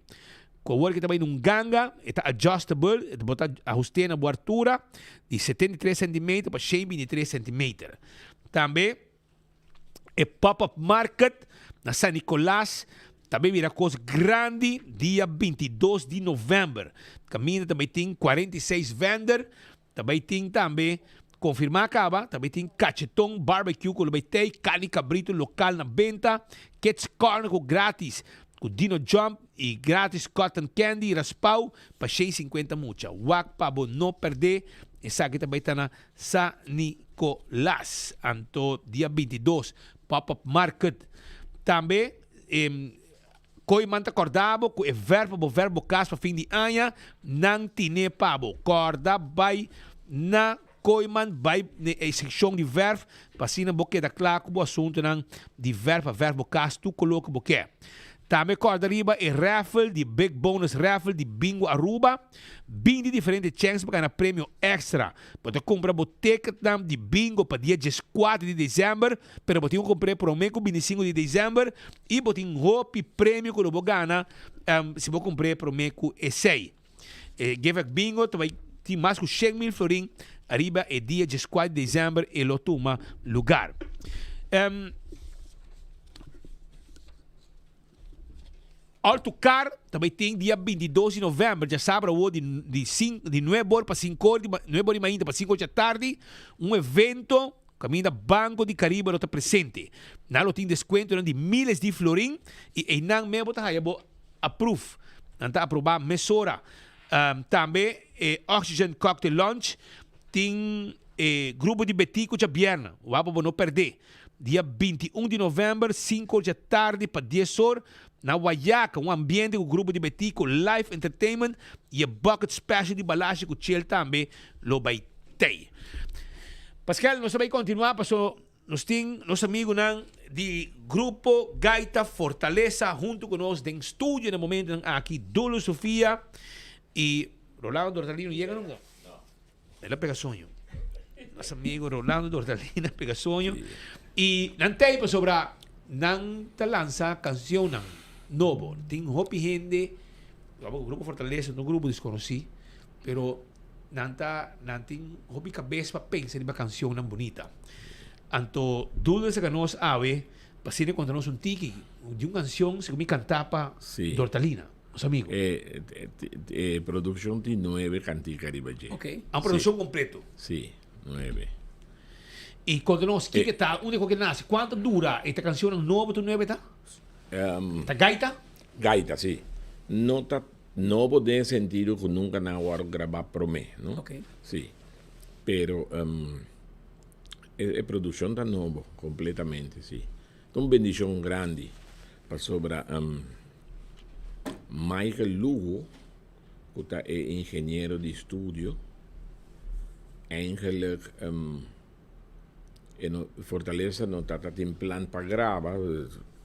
S15: cu awor ke ta bay na un ganga, e ta adjustable, e bo ta ahuste na bo altura di 73 centimeter pa 123 centimeter. Tambe e pop-up market na San Nicolas ta bay bira cos grandi dia 22 di november. Caminda ta bay tin 46 vendor, ta bay tin tambe confirma caba, ta bay tin cacheton barbecue cu lo bay tey, carni cabrito local na benta, kids corner cu gratis cu dino jump y gratis cotton candy raspao pa 150 mucha. Wak pa bo no perde, esaki ta bay ta na Sa Nicolas. Anto dia 22 Pop Up Market. Tambe e Kooiman ta kòrda bo ku e vèrf pa bo vèrf bo kas pa fin di aña nan tine pa bo. Kòrda bai na Kooiman bai na e sekshon di vèrf pa asina bo keda kla ku bo asuntunan di vèrf pa vèrf bo kas tur koló ku bo ke. Tambe kòrda riba e raffle di Big Bonus Raffle di Bingo Aruba. Binti diferente chèns pa gana premio èkstra. Bo ta kumpra bo ticketnan di bingo pa dia dieskuater di desèmber, pero bo tin ku kumpr'é promé ku bintisinku di desèmber i bo tin hopi premio ku lo bo gana si bo kumpr'é promé ku esei. E Give Back Bingo ta bai tin mas ku 100,000 florin ariba e dia dieskuater di desèmber e lo tuma lugar. Alto Car ta bai tin dia 22 di november, djasabra awor di di cin di nuebe or pa cinco or di nuebe or di mainta pa cinco or dja tardi, un evento kaminda Banco di Caribe lo ta presente. Nan lo tin descuentonan di miles di florin y eynan mes bo ta haya bo approve. Nan ta aproba mesora. Tambe e Oxygen Cocktail Lounge tin e grupo di Betico djabièrnè, wak pa bo no pèrdè. Dia 21 di novèmber, sinku or dja tardi pa dies or, na Wayaca, un ambiente ku grupo di Betico, live entertainment i e bucket special di Balashi ku Chel tambe lo bai tei. Paskel, nos ta bai kontinuá paso nos tin nos amigunan di Grupo Gaita Fortaleza huntu ku nos den studio na e momentunan aki, Dulo Sofia i Rolando Dortalino yega nunca? El a pega soño. Nos amigo Rolando Dortalina pega soño. Y nan tei pasobra nan ta lansa cancionnan nobo. Tin hopi hende, Grupo Fortaleza no grupo desconoci, pero nan ta nan tin hopi cabes pa pensa riba cancionnan bunita. Anto Dulce saca nos awe pa asina conta nos un tiki di un cancion segun mi canta pa Dortalina. Nos amigo.
S2: E, e produccion tin nuebe cantica riba dje.
S15: Ok. Un produccion completo.
S2: Si, nuebe.
S15: I konta nos kiko ta, unda ku ke nase, kuantu dura e ta kanshonnan nobo tur nuebe ta? Ta gaita?
S2: Gaita, si. No ta nobo den e sentido ku nunka nan a wòrdu grabá promé, no? Si. Pero e produkshon ta nobo kompletamente, si. Ta un bendishon grandi pasobra Michael Lugo ku ta e ingeniero di studio eigenlijk e no Fortaleza no tata tin plan pa graba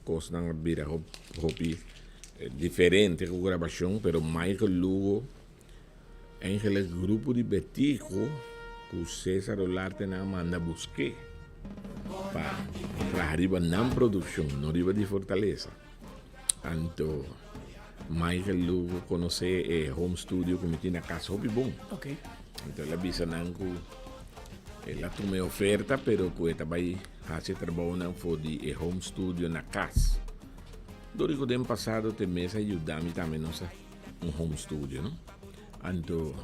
S2: kosnan a bira hopi diferente ku grabashon pero Michael Lugo eigenlijk grupo di Betico ku Cesar Olarte nan a manda busk'é pa traha riba nan produkshon no riba di Fortaleza. Anto Michael Lugo conoce e home studio cu mi tin na cas hopi bon.
S18: Okay.
S2: Anto el a bisa nan cu el a tuma e oferta pero cu e ta bay haci e trabounan for di e home studio na cas. Dor di cu den pasado te mes a yuda mi tambe nos a un home studio no. Anto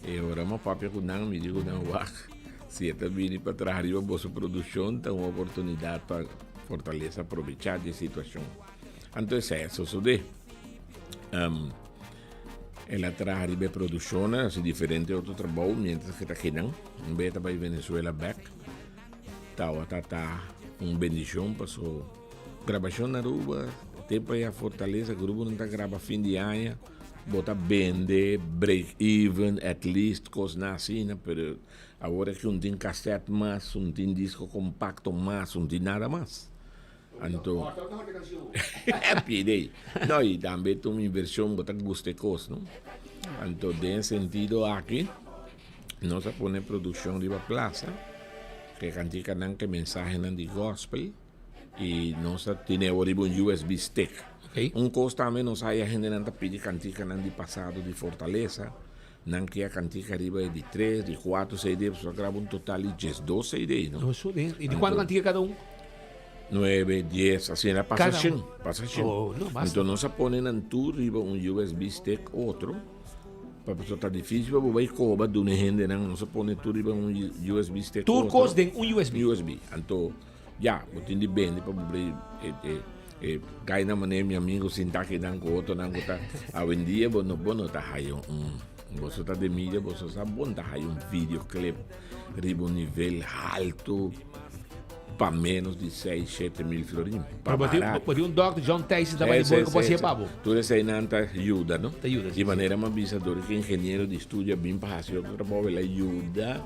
S2: e ora mi a papia cu nan mi di cu nan wak si e ta bini pa traha riba boso produccion ta un oportunidad pa Fortaleza aprovecha di e situacion. Anto esei a sosode. Um, el a traha riba e produccionnan, haci diferente otro trabou mientras que ta kinan. Un bes ta bay Venezuela bek. Tawata ta un bendicion paso grabacion na Aruba, tempo aya Fortaleza gruponan ta graba fin di aña, bo ta bende, break even, at least cosnan asina, pero Awor aki un tin cassette mas, un tin disco compacto mas, un tin nada mas. Anto, Happy day. No, y tambe ta un inversion, bo ta gusta e cos, no? Anto, den e sentido aki, nos a pone produccion riba plaza, ke canticanan, ke mensahenan di gospel, y nos a tene awor riba un USB stick. Un cos tambe nos haya hendenan ta pidi canticanan di pasado di Fortaleza, Nan ke a kantika riba e di tres, di kuater CD, pasobra a graba un total di diesdos CD, no?
S15: No, so bien. I di kuantu kantika kada un?
S2: Nuebe, dies, asina, pasa
S15: Kada
S2: shen,
S15: un.
S2: pasa shen.
S15: Oh, no, basta.
S2: Anto nos a pone nan tur riba un USB stick otro, pa pasobra ta dificil pa bo bai koba duna e hendenan, nos a pone tur riba un USB stick
S15: Tur
S2: otro.
S15: kos den un USB.
S2: USB. Anto, ya, bo tin di bende pa bo bai e, e, E gainan manera mi amigo sinta akinan ku otronan ku ta awendia bo no bo no ta haya un boso ta den media boso sa bo no ta haya un video clip riba un nivel halto pa menos di seis shete mil florin pa
S15: Pero bo tin
S2: barato.
S15: bo tin un dokter John Thijssen ta bai
S2: Sí,
S15: bo
S2: sí,
S15: ku por
S2: sí,
S15: hasié
S2: sí.
S15: pa bo.
S2: Tur eseinan ta yuda no.
S15: Ta yuda, sí,
S2: Di
S15: sí.
S2: manera mi a bisa dor ku ingeniero di studio a bin pa hasi otro trabou el a yuda.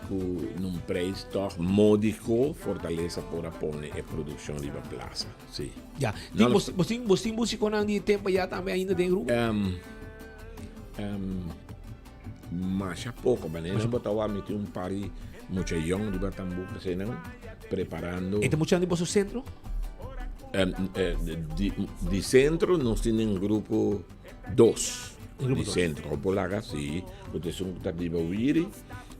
S2: Ku nun prijs tòg módiko Fortaleza por a pone e produkshon riba plasa. Sí.
S15: Ya. Tin, bos, bos tin, bos tin músikonan di e tempo ya tambe ainda den grupo?
S2: Um, um, masha poko. Manera bo ta wak mi tin un par di mucha yong riba tambú eseinan preparando.
S15: E ta muchanan di boso sentro?
S2: Um, eh, di, di sentro nos tin un grupo dos.
S15: Grupo
S2: di
S15: dos.
S2: sentro. Por laga, sí. Ku ta esun ku ta riba wiri.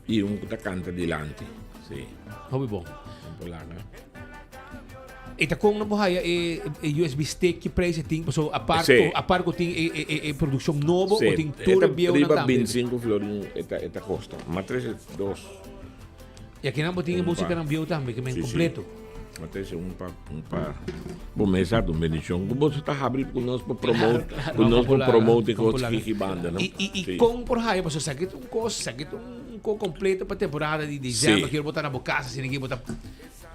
S2: I un ku ta kanta dilanti. Sí.
S15: Hopi bon.
S2: Un polaga.
S15: E ta kon no por haya e, e USB stick ki prijs e tin? Paso apart
S2: Sí.
S15: ku apart ku tin e, e, e, e produkshon nobo,
S2: Sí.
S15: o tin
S2: E
S15: tur
S2: ta
S15: e bieunan
S2: riba
S15: tambe.
S2: 25 florin e ta, e ta kosta. Ma tres e dos.
S15: I akinan bo tin e
S2: Un
S15: músika
S2: pa.
S15: nan bieu tambe, ke men
S2: Sí, sí.
S15: kompleto.
S2: Ma tres e un pa, un pa. Bo mes sa ta un bendishon ku boso ta habri ku nos por promote, ku nos por promote e kos kiki banda, no?
S15: I, i, i
S2: Sí.
S15: kon por haya, pasobra esaki ta un kos, esaki ta un kos kompleto pa temporada di december,
S2: Sí.
S15: kier bo ta na bo kas, asina ki bo ta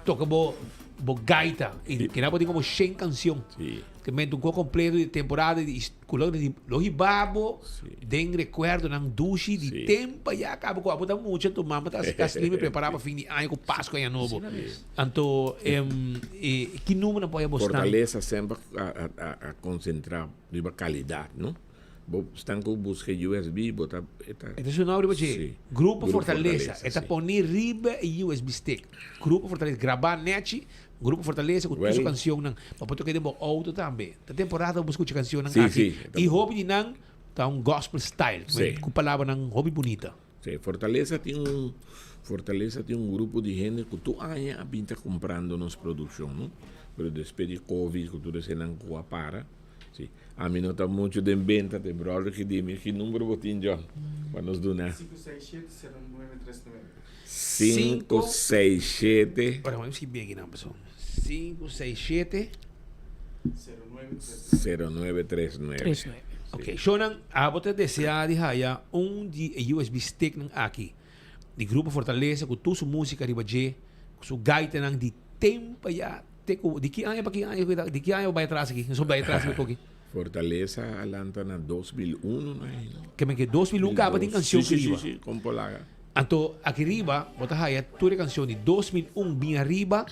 S15: toka bo bo gaita. I kina bo tin komo shen kanshon.
S2: Sí.
S15: Ke men ta un kos kompleto di temporada di Ku lo di lo hiba bo den rekuerdonan dushi di tempu ayá kaba ku abo ta mucha tu mama ta hasi limpia prepara pa fin di aña ku Pasku aña nobo. Anto e ki numbernan por haya bo stan?
S2: Fortalesa semper a konsentrá riba kalidat no. Bo stan ku buska usb bo ta e ta.
S15: E ta su nomber riba dje. Grupo Fortalesa. E ta poni riba e usb stick. Grupo Fortalesa grabá nechi Grupo Fortaleza ku tur su kansionnan. Bo por toka den bo outo tambe. Ta temporada bo skucha kansionnan aki. I hopi di nan ta un gospel style, ku palabranan hopi bunita.
S2: Sí, Fortaleza tin un Fortaleza tin un grupo di hende ku tur aña a bin ta kumprando nos produkshon, no? Pero despues di covid ku tur esenan ku a para. Si. Ami no ta mucho den benta te brother ki di mi ki number bo tin John pa nos duna.
S4: 567 0939.
S2: 567.
S15: Ora mi skibi aki nan paso. 567.
S2: 0939.
S15: Ok, shownan abo ta desea di haya un di e USB stick nan aki di Grupo Fortaleza ku tur su musica riba dje, ku su gaitanan di tempo ya te ku di ki aña pa ki aña ku ta di ki aña bo bai atras aki? Nos bai atras mi poki.
S2: Fortaleza a lanta na 2001 no ei no.
S15: Ke men ke 2001 kaba tin kanshon
S2: Si
S15: ki riba.
S2: si si kon por laga.
S15: Anto aki riba bo ta haya tur e kanshon di 2001 bin ariba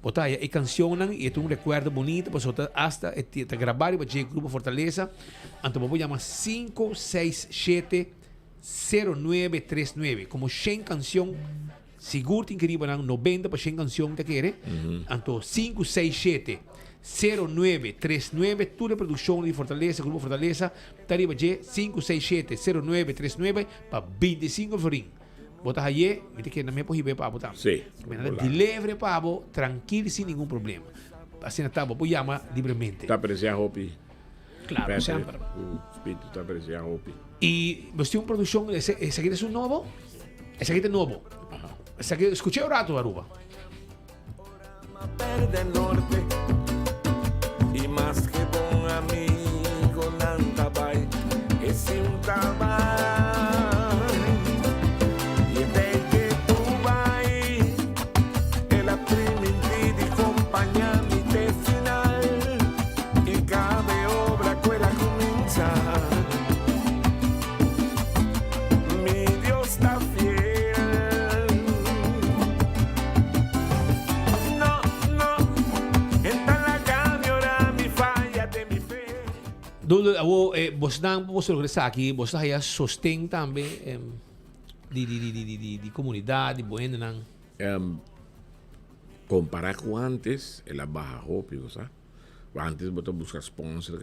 S15: bo ta haya e kanshonnan i e ta un rekuerdo bunita pasobra ta asta e ta grabá riba dje Grupo Fortaleza anto bo por yama 567 0939 komo shen kanshon Sigur tin keriba nan 90 pa shen cancion ta kere. Anto 5 6 7 0 9 3 9 tur e produccion di Fortaleza, Grupo Fortaleza ta riba dje 5 6 7 0 9 3 9 pa 25 florin. Bo ta haye, mi ta kere nan mi a por hiba e pa bo tambe.
S2: Sí.
S15: Mi nan ta deliver pa bo trankil sin ningun problema. Asina ta bo por yama libremente.
S2: Ta aprecia hopi.
S18: Claro,
S2: Patrick,
S18: semper.
S2: Cu Spiritu ta aprecia hopi.
S15: Y bo tin un produccion, esaki ta su nobo? Esaki ta nobo. Esaki, escuché un rato Aruba.
S22: Perde norte y mas que bon amigo nan ta bay e sin ta bay y e tey que tu bay el a priminti di compaña mi te final y cada obra cu el a cuminsa. Mi Dios ta fiel. No, no, en ta laga mi ora mi faya den mi fe.
S15: Dodo, awo eh, bosnan boso logra esaki, boso ta haya sosten tambe di di di di di di comunidad, di bo hendenan.
S2: Compara cu antes, el a baha hopi, bo sa. Antes bo ta busca sponsor,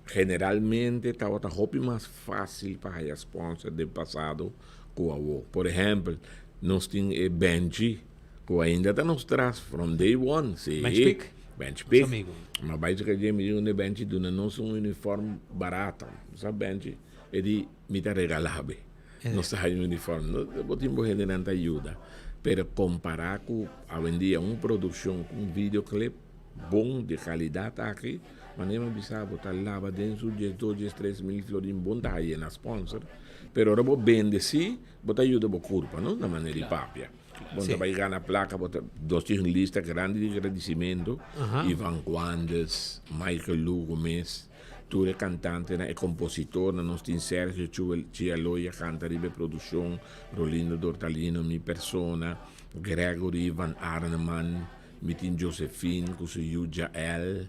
S2: generalmente tabata hopi mas facil pa haya sponsor den pasado cu awo. Por ehempel, nos tin e Benchi cu ainda ta nos tras from day one. Si.
S15: Bench Pick?
S2: Bench
S15: Nos
S2: Pick.
S15: amigo.
S2: Ma bai checa dje, mi di unda Benchi duna nos un uniform barata. Bo sa Benchi? E di mi ta regala be. Nos ta haya un uniform. No, bo tin bo hendenan ta yuda. Pero compara cu awendia un produccion cu un videoclip bon di calidad aki, manera mi a bisa bo ta laba den su diesdos, diestres mil florin bon ta haya na sponsor. Pero ora bo bende si, bo ta yuda bo curpa, no? Na manera di papia. Bo ta bay gana placa, bo ta, nos tin un lista grandi di agradicimento, Ivan Guandes, Michael Lugo mes. Tur e kantantenan, e kompositornan, nos tin Sergio Chialoy a kanta riba e produkshon, Rolindo Dortalino, mi persona, Gregory van Arneman, mi tin Josephine ku su yu Jael,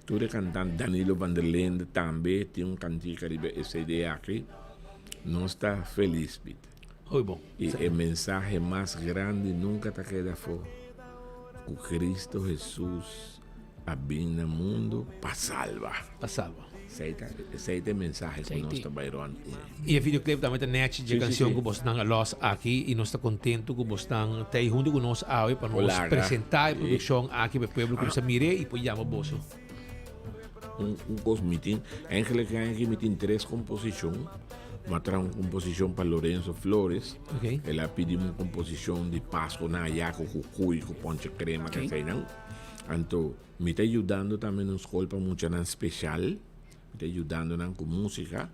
S2: tur e kantante, Danilo van der Linde tambe tin un kantika riba e CD aki. Nos ta felis, Piet.
S15: Hoy bon.
S2: I e mensahe mas grandi nunka ta keda afó, ku Cristo Hesus A bin na mundu pa salba.
S15: Pa salba.
S2: Esei ta, esei ta e mensahe ku nos ta bai rond kuné.
S15: I e videoclip tambe ta nèchi dje
S2: Sí, sí,
S15: kanshon
S2: sí.
S15: ku bosnan a lòs aki i nos ta kontentu ku bosnan ta ei huntu ku nos awe pa nos
S2: Olaga.
S15: presentá e
S2: Sí.
S15: produkshon aki pa e pueblo kumsa mir'é i por yama boso.
S2: Un, un kos mi tin, eigenlijk eigenlijk mi tin tres komposishon. Mi a traha un komposishon pa Lorenzo Flores.
S15: Ok.
S2: El a pidi mi un komposishon di Pasku na Ayaco ku kuy, ku ponche krema,
S18: Ok.
S2: eseinan. Anto mi ta yudando tambe na un skol pa muchanan speshal. Mi ta yudando nan ku músika.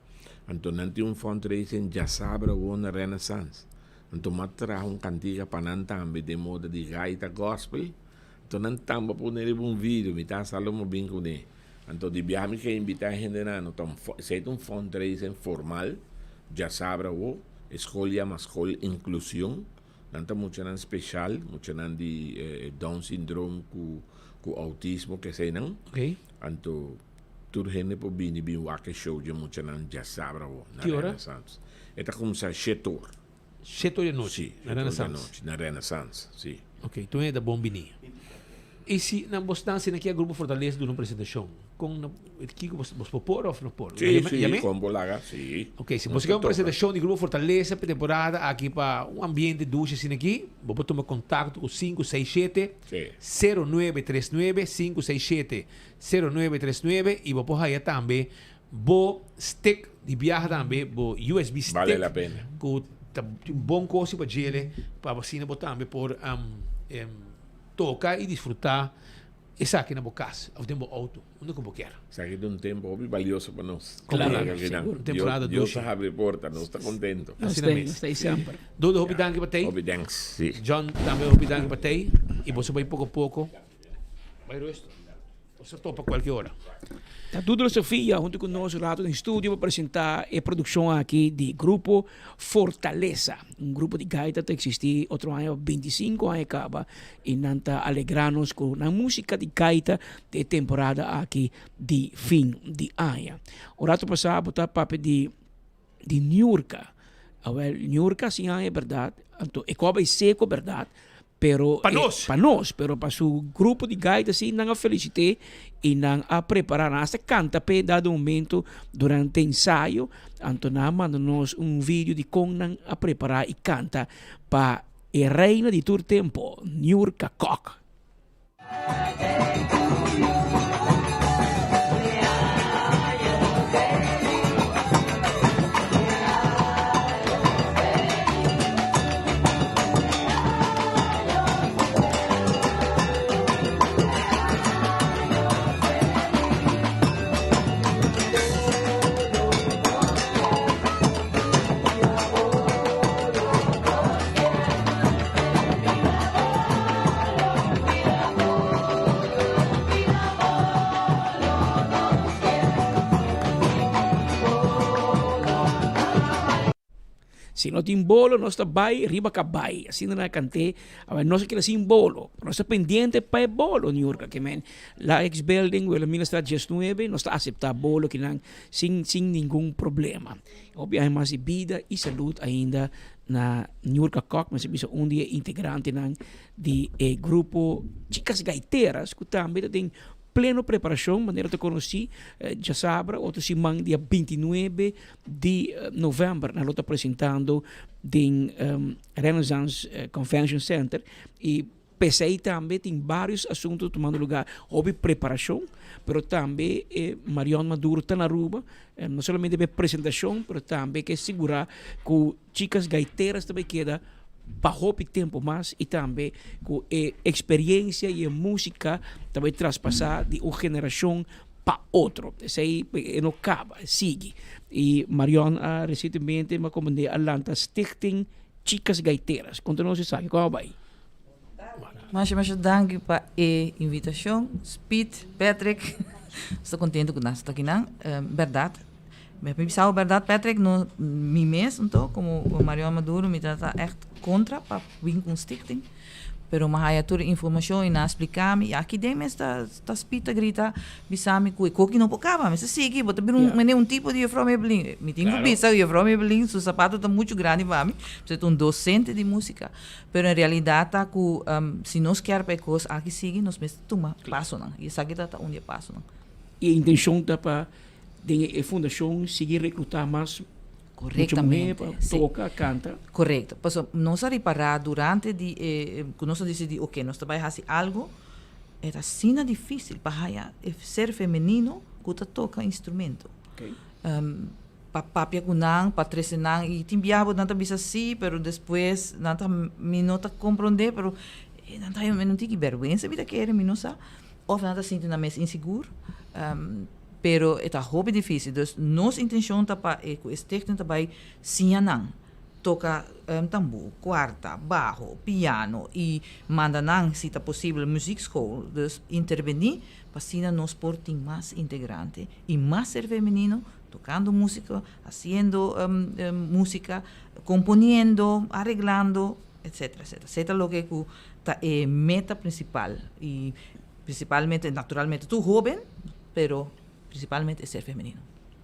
S2: Anto nan tin un fundraising djasabra awor na Renaissance. Anto mi a traha un kantika pa nan tambe den moda di gaita gospel. Anto nan tambe a pone riba un video. Mi ta hasta lo mi bin kuné. Anto di biaha mi ke invitá e hendenan. No ta un esei ta un fundraising formal djasabra awor. E skol yama Skol Inklusion. Nan ta muchanan special, muchanan di Down syndroom cu cu autismo keseinan.
S15: Ok.
S2: Anto tur hende por bini bin wak e show dje muchanan djasabra awo na
S15: Ki ora?
S2: Renaissance. E ta cuminsa shet or.
S15: Shet or di anochi
S2: Si,
S15: na
S2: shet or di
S15: Renaissance.
S2: anochi na Renaissance, si.
S15: Ok, tur hende ta bon bini. I si nan bosnan asina ki a Grupo Fortaleza duna un presentashon, kon nan, kiko bos, bos por por òf no por?
S2: Sí,
S15: Yama,
S2: sí,
S15: yam'é?
S2: kon bo laga, sí.
S15: Ok, si
S2: Nos
S15: bos
S2: ta
S15: ke un
S2: toka.
S15: presentashon di Grupo Fortaleza pa e temporada aki pa un ambiente dushi asina aki, bo por tuma kontakto ku 567
S2: Sí.
S15: 0939, 567 0939 i bo por haya tambe bo stick di biaha tambe, bo USB stick.
S2: Bale la pena.
S15: Ku ta un bon kosi pa djele pa asina bo tambe por toka i disfrutá esaki na bo kas òf den bo outo, unda ku bo kier.
S2: Esaki ta un tempu hopi balioso pa nos.
S15: Claro,
S2: Llega akinan.
S15: sigur. Un temporada
S2: Dios
S15: dushi.
S2: ta habri porta, nos ta kontento.
S15: Asina mes.
S18: Nos ta ei semper.
S15: Dodo, hopi danki pa tei.
S2: Hopi danks, si.
S15: John, tambe hopi danki pa tei. I boso bai poko poko. Bai rustu. Boso topa kualke ora.
S18: Ta Dudlo Sofia hunto ku nos un rato den studio pa presenta e produkshon aki di Grupo Fortaleza. Un grupo di gaita ta eksistí otro aña pa bintisinko aña kaba i nan ta alegrá nos ku nan músika di gaita den e temporada aki di fin di aña. Un rato pasá bo ta papia di di Niurka. Awel, Niurka sin aña bèrdat, anto e kòba e seko bèrdat, Pero
S15: Pa nos.
S18: Pa nos, pero pa su grupo di gaita si nan a felicité y nan a prepara, nan hasta canta p'e dado momento durante ensayo, anto nan a manda nos un video di con nan a prepara y canta pa e reina di tur tempo, Niurka Kock. Si no tin bolo nos ta bai riba kabai. Asina nan a kant'é. Awor nos a keda sin bolo. Nos ta pendiente pa e bolo, Niurka. Ke men la ex building Wilhelminastraat 19 nos ta aseptá bolo kinan sin sin ningun problema. Hopi aña mas di bida i salud ainda na Niurka Kok. Mester bisa un di e integrantenan di e grupo Chicas Gaiteras ku tambe ta den pleno preparashon manera ta konosí djasabra otro siman dia 29 di november nan lo ta presentando den Renaissance Convention Center y p'esey tambe tin varios asunto tumando lugar, hopi preparacion, pero tambe e Marion Maduro ta na Aruba, no solamente p'e presentacion, pero tambe ke sigura cu Chicas Gaiteras ta bay keda pa hopi tempo mas y tambe cu e experiencia y e musica ta bay traspasa di un generacion pa otro. Esey e no caba, e sigui. Y Marion a recientemente m'a comprende a lanta Stichting Chicas Gaiteras. Conta nos esaki, con a bay?
S5: Masha masha danki pa e invitacion, Speed, Patrick. Sta contento cu nan sta akinan. Berdad, mi a bisa bo berdad Patrick, no mi mes anto como Marion Maduro mi ta ta echt contra pa bin cu un stichting. Pero mi a haya tur e informacion y nan a splica mi y aki den mes ta ta Speed ta grita bisa mi cu e koki no por caba, mester sigui, bo ta bira un mene un tipo di juffrouw Maybelline. Mi tin cu bisa juffrouw Maybelline su zapato ta mucho grandi pa mi, pasobra e ta un docente di musica. Pero en realidad ta cu si nos kier pa e cos aki sigui nos mester tuma pasonan y esaki ta ta un di e pasonan.
S18: Y e intencion ta pa den e fundacion sigui recluta mas mucha muher pa toca, canta.
S5: Correcto. Pasobra nos a ripara durante di e cu nos a dicidi ok nos ta bay haci algo, e ta asina dificil pa haya e ser femenino cu ta toca instrumento. Pa papia cu nan, pa trece nan y tin biaha bo nan ta bisa si pero despues nan ta mi no ta comprende pero nan ta mi no tin ki berguensa mi ta kere mi no sa of nan ta sinti nan mes insigur pero e ta hopi dificil dus nos intencion ta pa e cu e stichting ta bay siña nan toca tambú, cuarta, baho, piano y manda nan si ta posibel muziekschool dus interveni pa asina nos por tin mas integrante y mas ser femenino tocando musica, haciendo musica, componiendo, arreglando, etcetera, etcetera. Esey ta loke cu ta e meta principal y principalmente, naturalmente tur hoben, pero principalmente e ser femenino.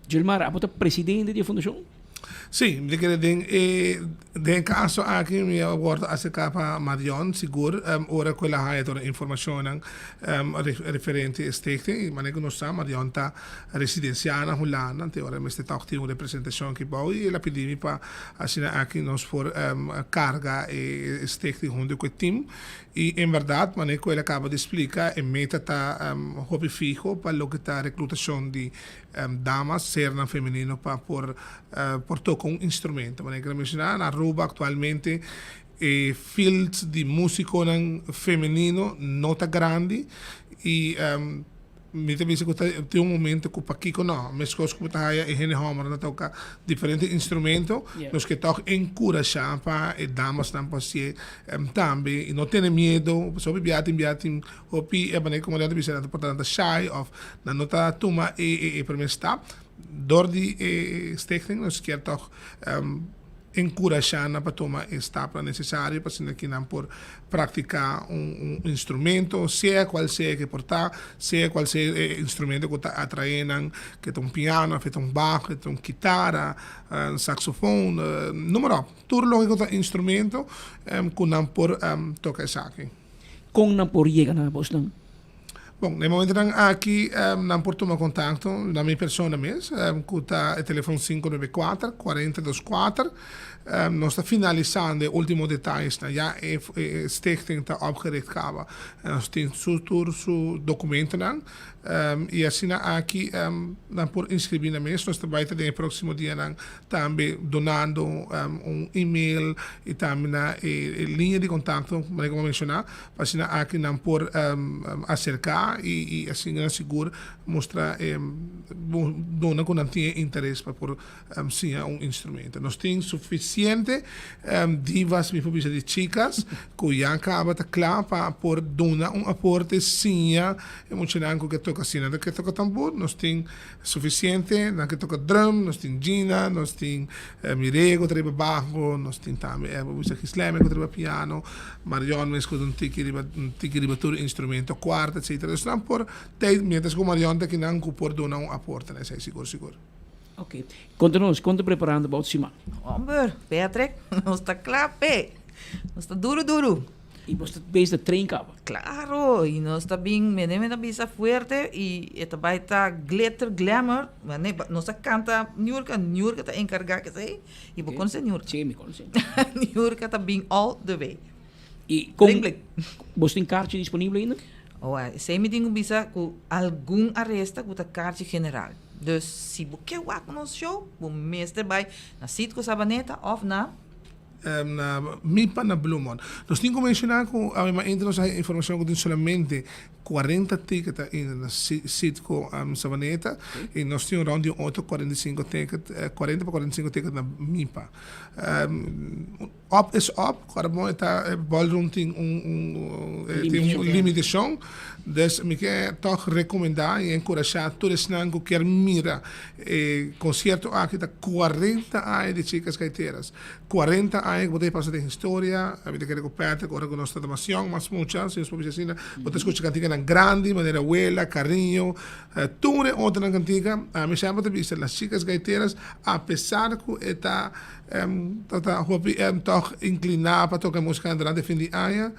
S18: Gilmar, abo ta presidente di e fundacion?
S7: Sí, mi ta kere den e den e kaso aki mi a wòrdu aserká pa Marion sigur ora ku el a haña tur e informashonnan referente e stichting i manera ku nos sa Marion ta residensiá na Hulanda te ora mester tòg tin un representashon aki bou i el a pidi mi pa asina aki nos por karga e stichting huntu ku e tim i en bèrdat manera ku el a kaba di splika e meta ta hopi fiho pa loke ta reklutashon di damas, sernan femenino pa por por toca un instrumento. Manera cu a menciona, na Aruba actualmente e field di musiconan femenino no ta grandi y mi ta bisa cu ta tin un momento cu pakico no, mescos cu bo ta haya e hende homber ta toca diferente instrumento, nos ke toch encurasha pa e damasnan por hacié tambe y no tene miedo, pasobra hopi bia tin bia tin Hopi e manera como nan ta bisa nan ta por ta nan ta shy of nan no ta tuma e e primer stap. Door di e stichting nos kier toch encurasha nan pa tuma e stapnan necesario pa asina ki nan por practica un un instrumento sea cual sea ke por ta, sea cual sea e instrumento cu ta atrae nan, ke ta un piano of ke ta un bajo, ke ta un kitara, un saxofon, noem maar op. Tur loke cu ta instrumento cu nan por toca esaki.
S18: Kon nan por yega na bosnan?
S7: Bon, na e momentonan aki nan por tuma kontakto na mi persona mes, ku ta e telefon 594 424. Nos ta finalisando e ultimo detayesnan. Ya e stichting ta opgericht kaba. Nos tin su tur su dokumentonan i asina aki nan por inskribí nan mes. Nos ta bai ta den e próksimo dianan Tambe donando un email y tambe na e liña di contacto manera como a menciona pa asina aki nan por acerca y asina nan sigur mustra duna cu nan tin e interes pa por siña un instrumento. Nos tin suficiente divas mi por bisa di chicas cu ya caba ta cla pa por duna un aporte siña e muchanan cu ke toca asina nan ke toca tambor nos tin Suficiente, nan ke toca drum, nos tin Gina, nos tin Mirego ta riba bajo, nos tin tambe bisa Gisleme ku ta riba piano, Marion mes ku ta un tiki riba un tiki riba tur instrumento, cuarta etcetera. Dus nan por tei mientras ku Marion ta kinan ku por duna un aporte na esei sigur sigur.
S18: Ok. Konta nos, kon ta preparando pa otro siman?
S5: Homber, Patrick, nos ta kla p'e. Nos ta duru duru.
S18: Y bos ta bezig ta train caba?
S5: Claro, y nos ta bin, mene mi ta bisa fuerte y e ta bay ta glitter, glamour, mane nos ta canta Niurka, Niurka ta encarga kesey, y bo conoce Niurka?
S18: Sí, mi conoce.
S5: Niurka ta bin all the way.
S18: Y con, Bling bling. bos tin kaartje disponibel ainda?
S5: Oh, esey mi tin cu bisa cu algun aresta cu ta kaartje general. Dus si bo ke wak nos show, bo mester bay na Citgo Sabaneta of na.
S7: Na MIPA na Bloemond. Nos tin ku menshoná ku awe mainta nos a haña informashon ku tin solamente 40 ticket ainda na Citgo Savaneta i nos tin rònt di un otro 45 ticket, 40 pa 45 ticket na MIPA. Op is op, ku ora bon e ta e ballroom tin un un tin un limitashon, dus mi ke tòg rekomendá i enkurashá tur esnan ku kier mira E concierto aki ta 40 aña di Chicas Gaiteras. 40 aña cu bo ta pasa den historia. Mi ta kere cu Patrick ora cu nos ta mas young, mas mucha, si nos por bisa asina, bo ta scucha canticanan grandi manera Wela, Cariño, tur e otronan cantica. Ami semper ta bisa las Chicas Gaiteras a pesar cu e ta ta hopi toch inclina pa toca e musicanan durante fin di aña,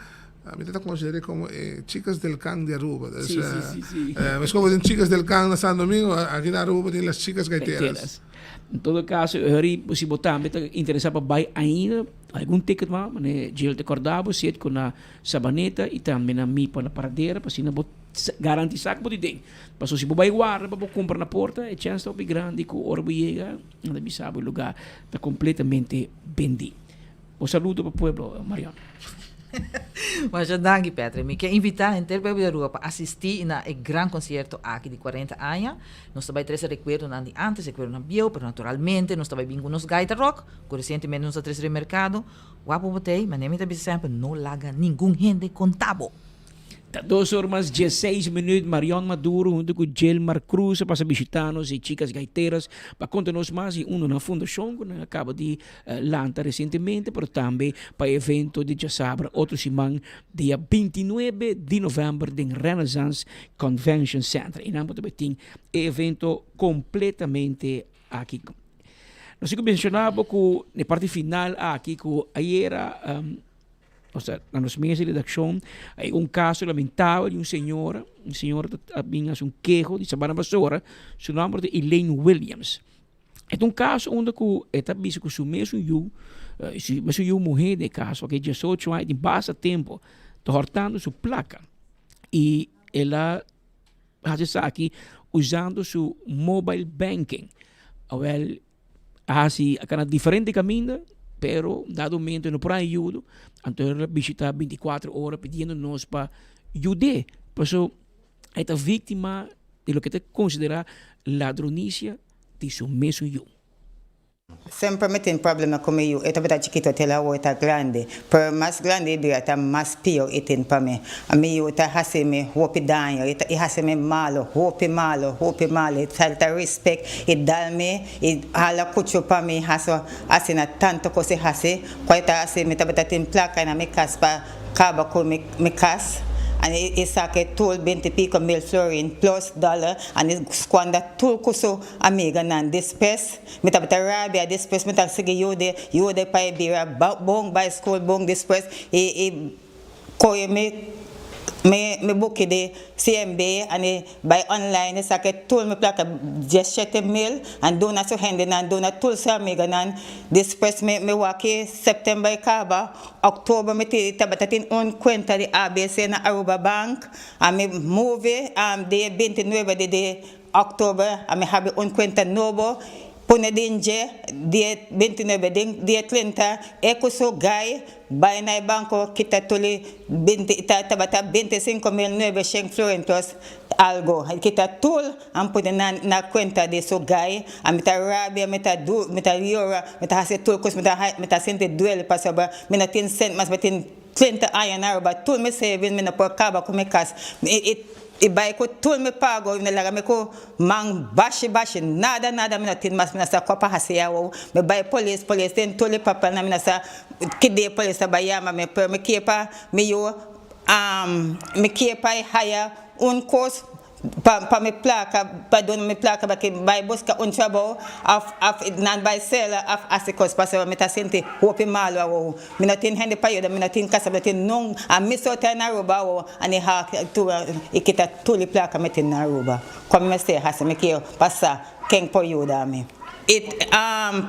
S7: Mi ta considera como e Chicas del Can di Aruba. Dus,
S18: sí, sí, sí, sí.
S7: Eh, como tin Chicas del Can na San Domingo, aki na Aruba tin las Chicas Gaiteras.
S18: En todo caso, hori, si bo tambe ta interesa pa bai ainda, algun ticket ma, mane Jill te corda bo, sit cu na Sabaneta y tambe na Mipa na Paradera, pa asina bo garantisa cu bo tin den. Paso si bo bai warda pa bo cumpra na porta, e chance ta hopi grandi cu ora bo yega, nan ta bisa bo e lugar ta completamente bendi. Un saludo pa pueblo, Marion.
S5: Masha danki, Patrick. Mi ke invitá henter pueblo di Aruba pa asistí na e gran konsierto aki di 40 aña. Nos ta bai trese rekuerdonan di ántes, rekuerdonan bieu, pero naturalmente nos ta bai bin ku nos gaita rock, ku resientemente nos a trese den merkado. Wapu bo t'ei, manera mi ta bisa semper, no laga ningun hende konta bo.
S18: Ta dos or mas diesseis minuut, Marion Maduro hunto cu Gilmar Cruz a pasa bishita nos y Chicas Gaiteras pa conta nos mas di uno nan fundacion cu nan a caba di lanta recientemente pero tambe pa e evento di djasabra otro siman dia 29 di november den Renaissance Convention Center. Y nan bo ta bay tin e evento completamente aki. Nos tin ku menshoná bo ku na e parti final aki ku ayera osea na nos mesa di redakshon hay un kaso lamentabel di un señora, un señora ta a bin hasi un keho di Sabana Basora, su nòmber ta Elaine Williams. E ta un kaso unda ku e ta bisa ku su mesun yu, su mesun yu muhé den e kaso aki diesocho aña tin basta tempu ta hòrtando su plaka i el a hasi esaki usando su mobile banking. Awel a hasi a kana diferente kaminda pero dado momento e no por haña ayudo anto el a bishita binticuatro ora pidiendo nos pa yud'é paso e ta víktima di loke ta konsiderá ladronisia di su mesun yu.
S8: Semper mi tin problema ku mi yu, e tabata chikito te la awor e ta grandi, pero mas grandi e bira ta mas pior e tin pa mi. Mi yu ta hasi mi hopi daño, e ta e hasi mi malo, hopi malo, hopi malo, e falta respect, e dal mi, e hala kuchu pa mi, haso asina tanto kos e hasi, ku e ta hasi mi tabata tin plaka na mi kas pa kaba ku mi mi kas, and e saka e tur binti piko mil florin plus dollar, and e skwanda tur ku su amiganan. Despues mi tabata rabia, despues mi ta sigui yude, yude pa e bira bon, bai skol bon, despues e e kohe mi mi mi buki di CMB and e bai online e saka tur mi plaka diesshete mil and duna su hendenan, duna tur su amiganan, despues mi mi wak september e kaba, oktober mi tabata tin un kuenta di ABC na Aruba Bank and mi move dia bintinuebe di di Oktober a mi habri un kuenta nobo, pone den dje dia bintinuebe den dia trinta e ku su gai bai na e banko kita tuli binti ta tabata bintisinko mil nuebe shen florintos algo e kita tul a pone na na kuenta di su gai a mi ta rabia mi ta du mi ta yora mi ta hasi tur kos mi ta mi ta sinti duel pasobra mi no tin sent mas mi tin 30 aña na Aruba tur mi saving mi no por caba cu mi cas y bay cu tur mi pago y mi laga mi cu man bashi bashi nada nada mi no tin mas mi no sa cua pa haci awo mi bay polis polis tin tur e papelnan mi no sa ki dia polis ta bay yama mi pero mi kier pa mi yu mi kier pa e haya un cos Pa pa mi plaka pa duna mi plaka pa ki bai buska un trabou of of nan bai sela of hasi kos pasobra mi ta sinti hopi malu awo mi no tin hende pa yuda mi no tin kasa mi no tin nun ami so ta na Aruba awo ani ha tur i kita tur di plaka mi tin na Aruba kon mi mester hasi mi kier pa sa ken por yuda mi. E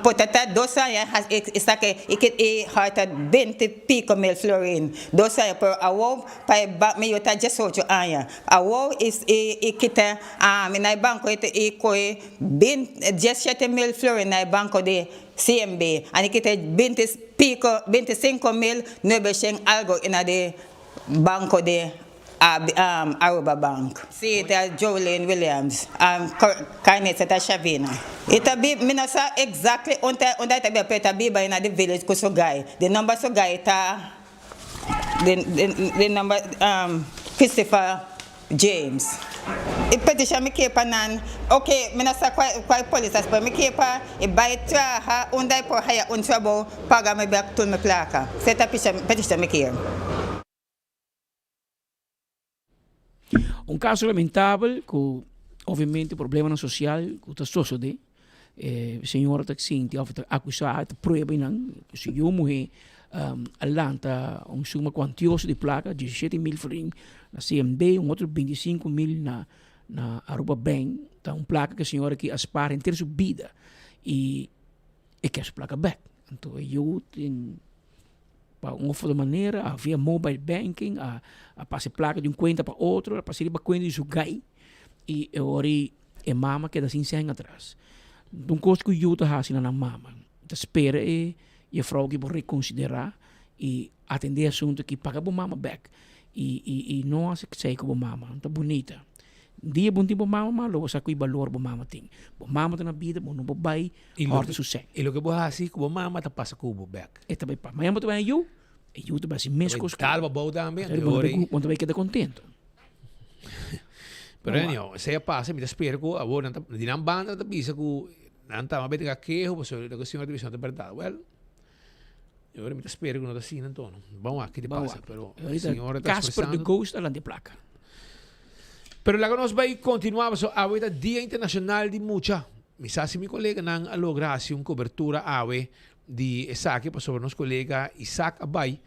S8: por ta ta dos aña e sa ke e hòrta beinti piko mil florin dos aña pero awo pa e bank mi yu ta diesocho aña awo e kita mi na e banko e kohe diesshete mil florin na e banko di CMB a kita beinti piko beinti sinko mil nuebeshen algo na di banko di Aruba Bank. Si ta Jolene Williams, Carneta ta Shavina. E ta biba, mi no sa exactly unda unda e ta biba, pero e ta biba na di village ku su guy. Di nomber su guy ta di di nomber Christopher James. E peticion mi kier pa nan, ok mi no sa kua kua e polis ta, pero mi kier pa e bai traha unda e por haya un trabou paga mi bek tur mi plaka. Esei ta peticion mi kier.
S18: Un kaso lamentabel ku obviamente problemanan sosial ku ta sosode. E señora ta sinti òf ta akusá, ta prueba einan ku su yu muhé a lanta un suma kuantioso di plaka, diesishete mil florin na CMB, un otro bintisinku mil na na Aruba Bank. Ta un plaka ku e señora aki a spar henter su bida i e ke su plaka bèk. Anto e yu tin. Pa un of otro manera a via mobile banking a a pasa e plaka di un kuenta pa otro, a pasa riba kuenta di su gai i e ora ei e mama keda sin sèn atras. Un kos ku yu ta hasi na nan mama, ta spera e jefrou ki bo rekonsiderá i atendé e asuntu aki, paga bo mama bèk i i i no hasi esei ku bo mama, ta bunita. Dia bo no tin bo mama mas lo bo sa ki balor bo mama tin. Bo mama ta na bida, bo no por bai hòrta su sèn.
S15: I loke bo hasi ku bo mama ta pasa ku bo bèk.
S18: E ta bai pa. Mañana bo ta bai yu, e yu ta bai hasi mes kos ku bo.
S15: Tal bo bou tambe, anto e ora ei.
S18: Bo ta bai keda kontento.
S15: Pero anyhow, esei a pasa, mi ta spera ku awor nan ta, di nan banda nan ta bisa ku nan ta bai tenga keho pasobra loke señor ta bisa no ta bèrdat. Wèl, e ora mi ta spera ku no ta asina anto no. Ban wak ki ta pasa, pero señor ta
S18: Casper
S15: ekspresando.
S18: the Ghost a lanta e plaka.
S15: Pero laga nos bai kontinuá pasobra awe ta Dia Internashonal di Mucha. Mi sa si mi koleganan a logra hasi un kobertura awe di esaki pasobra nos kolega Isaac a bai.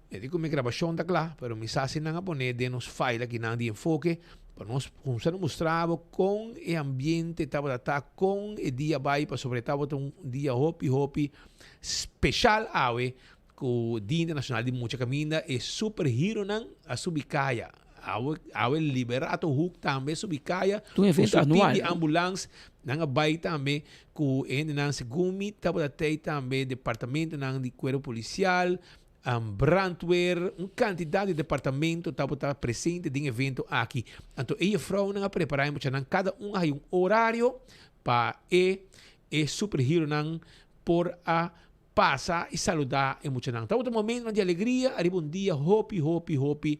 S15: E di ku mi grabashon ta kla, pero mi sa si nan a pone den nos file akinan di Enfoke pa nos kumsa na mustra bo kon e ambiente tabata ta, kon e dia bai pasobra e tabata un dia hopi hopi speshal awe ku Dia Internashonal di Mucha kaminda e superheronan a subi kaya. Awe awe Liberato Hoek tambe a subi kaya
S18: Un
S15: ku
S18: evento
S15: su tim
S18: anual,
S15: di
S18: no?
S15: ambulans. Nan a bai tambe ku e hendenan segun mi tabata tei tambe departamentonan di kuerpo polisial, brandweer, un kantidat di departamento tabata presente den evento aki. Anto e jefrounan a prepará e muchanan kada un a haña un orario pa e e superheronan por a Pasa i saludá e muchanan. Tabata un momentonan di alegria ariba un dia hopi, hopi, hopi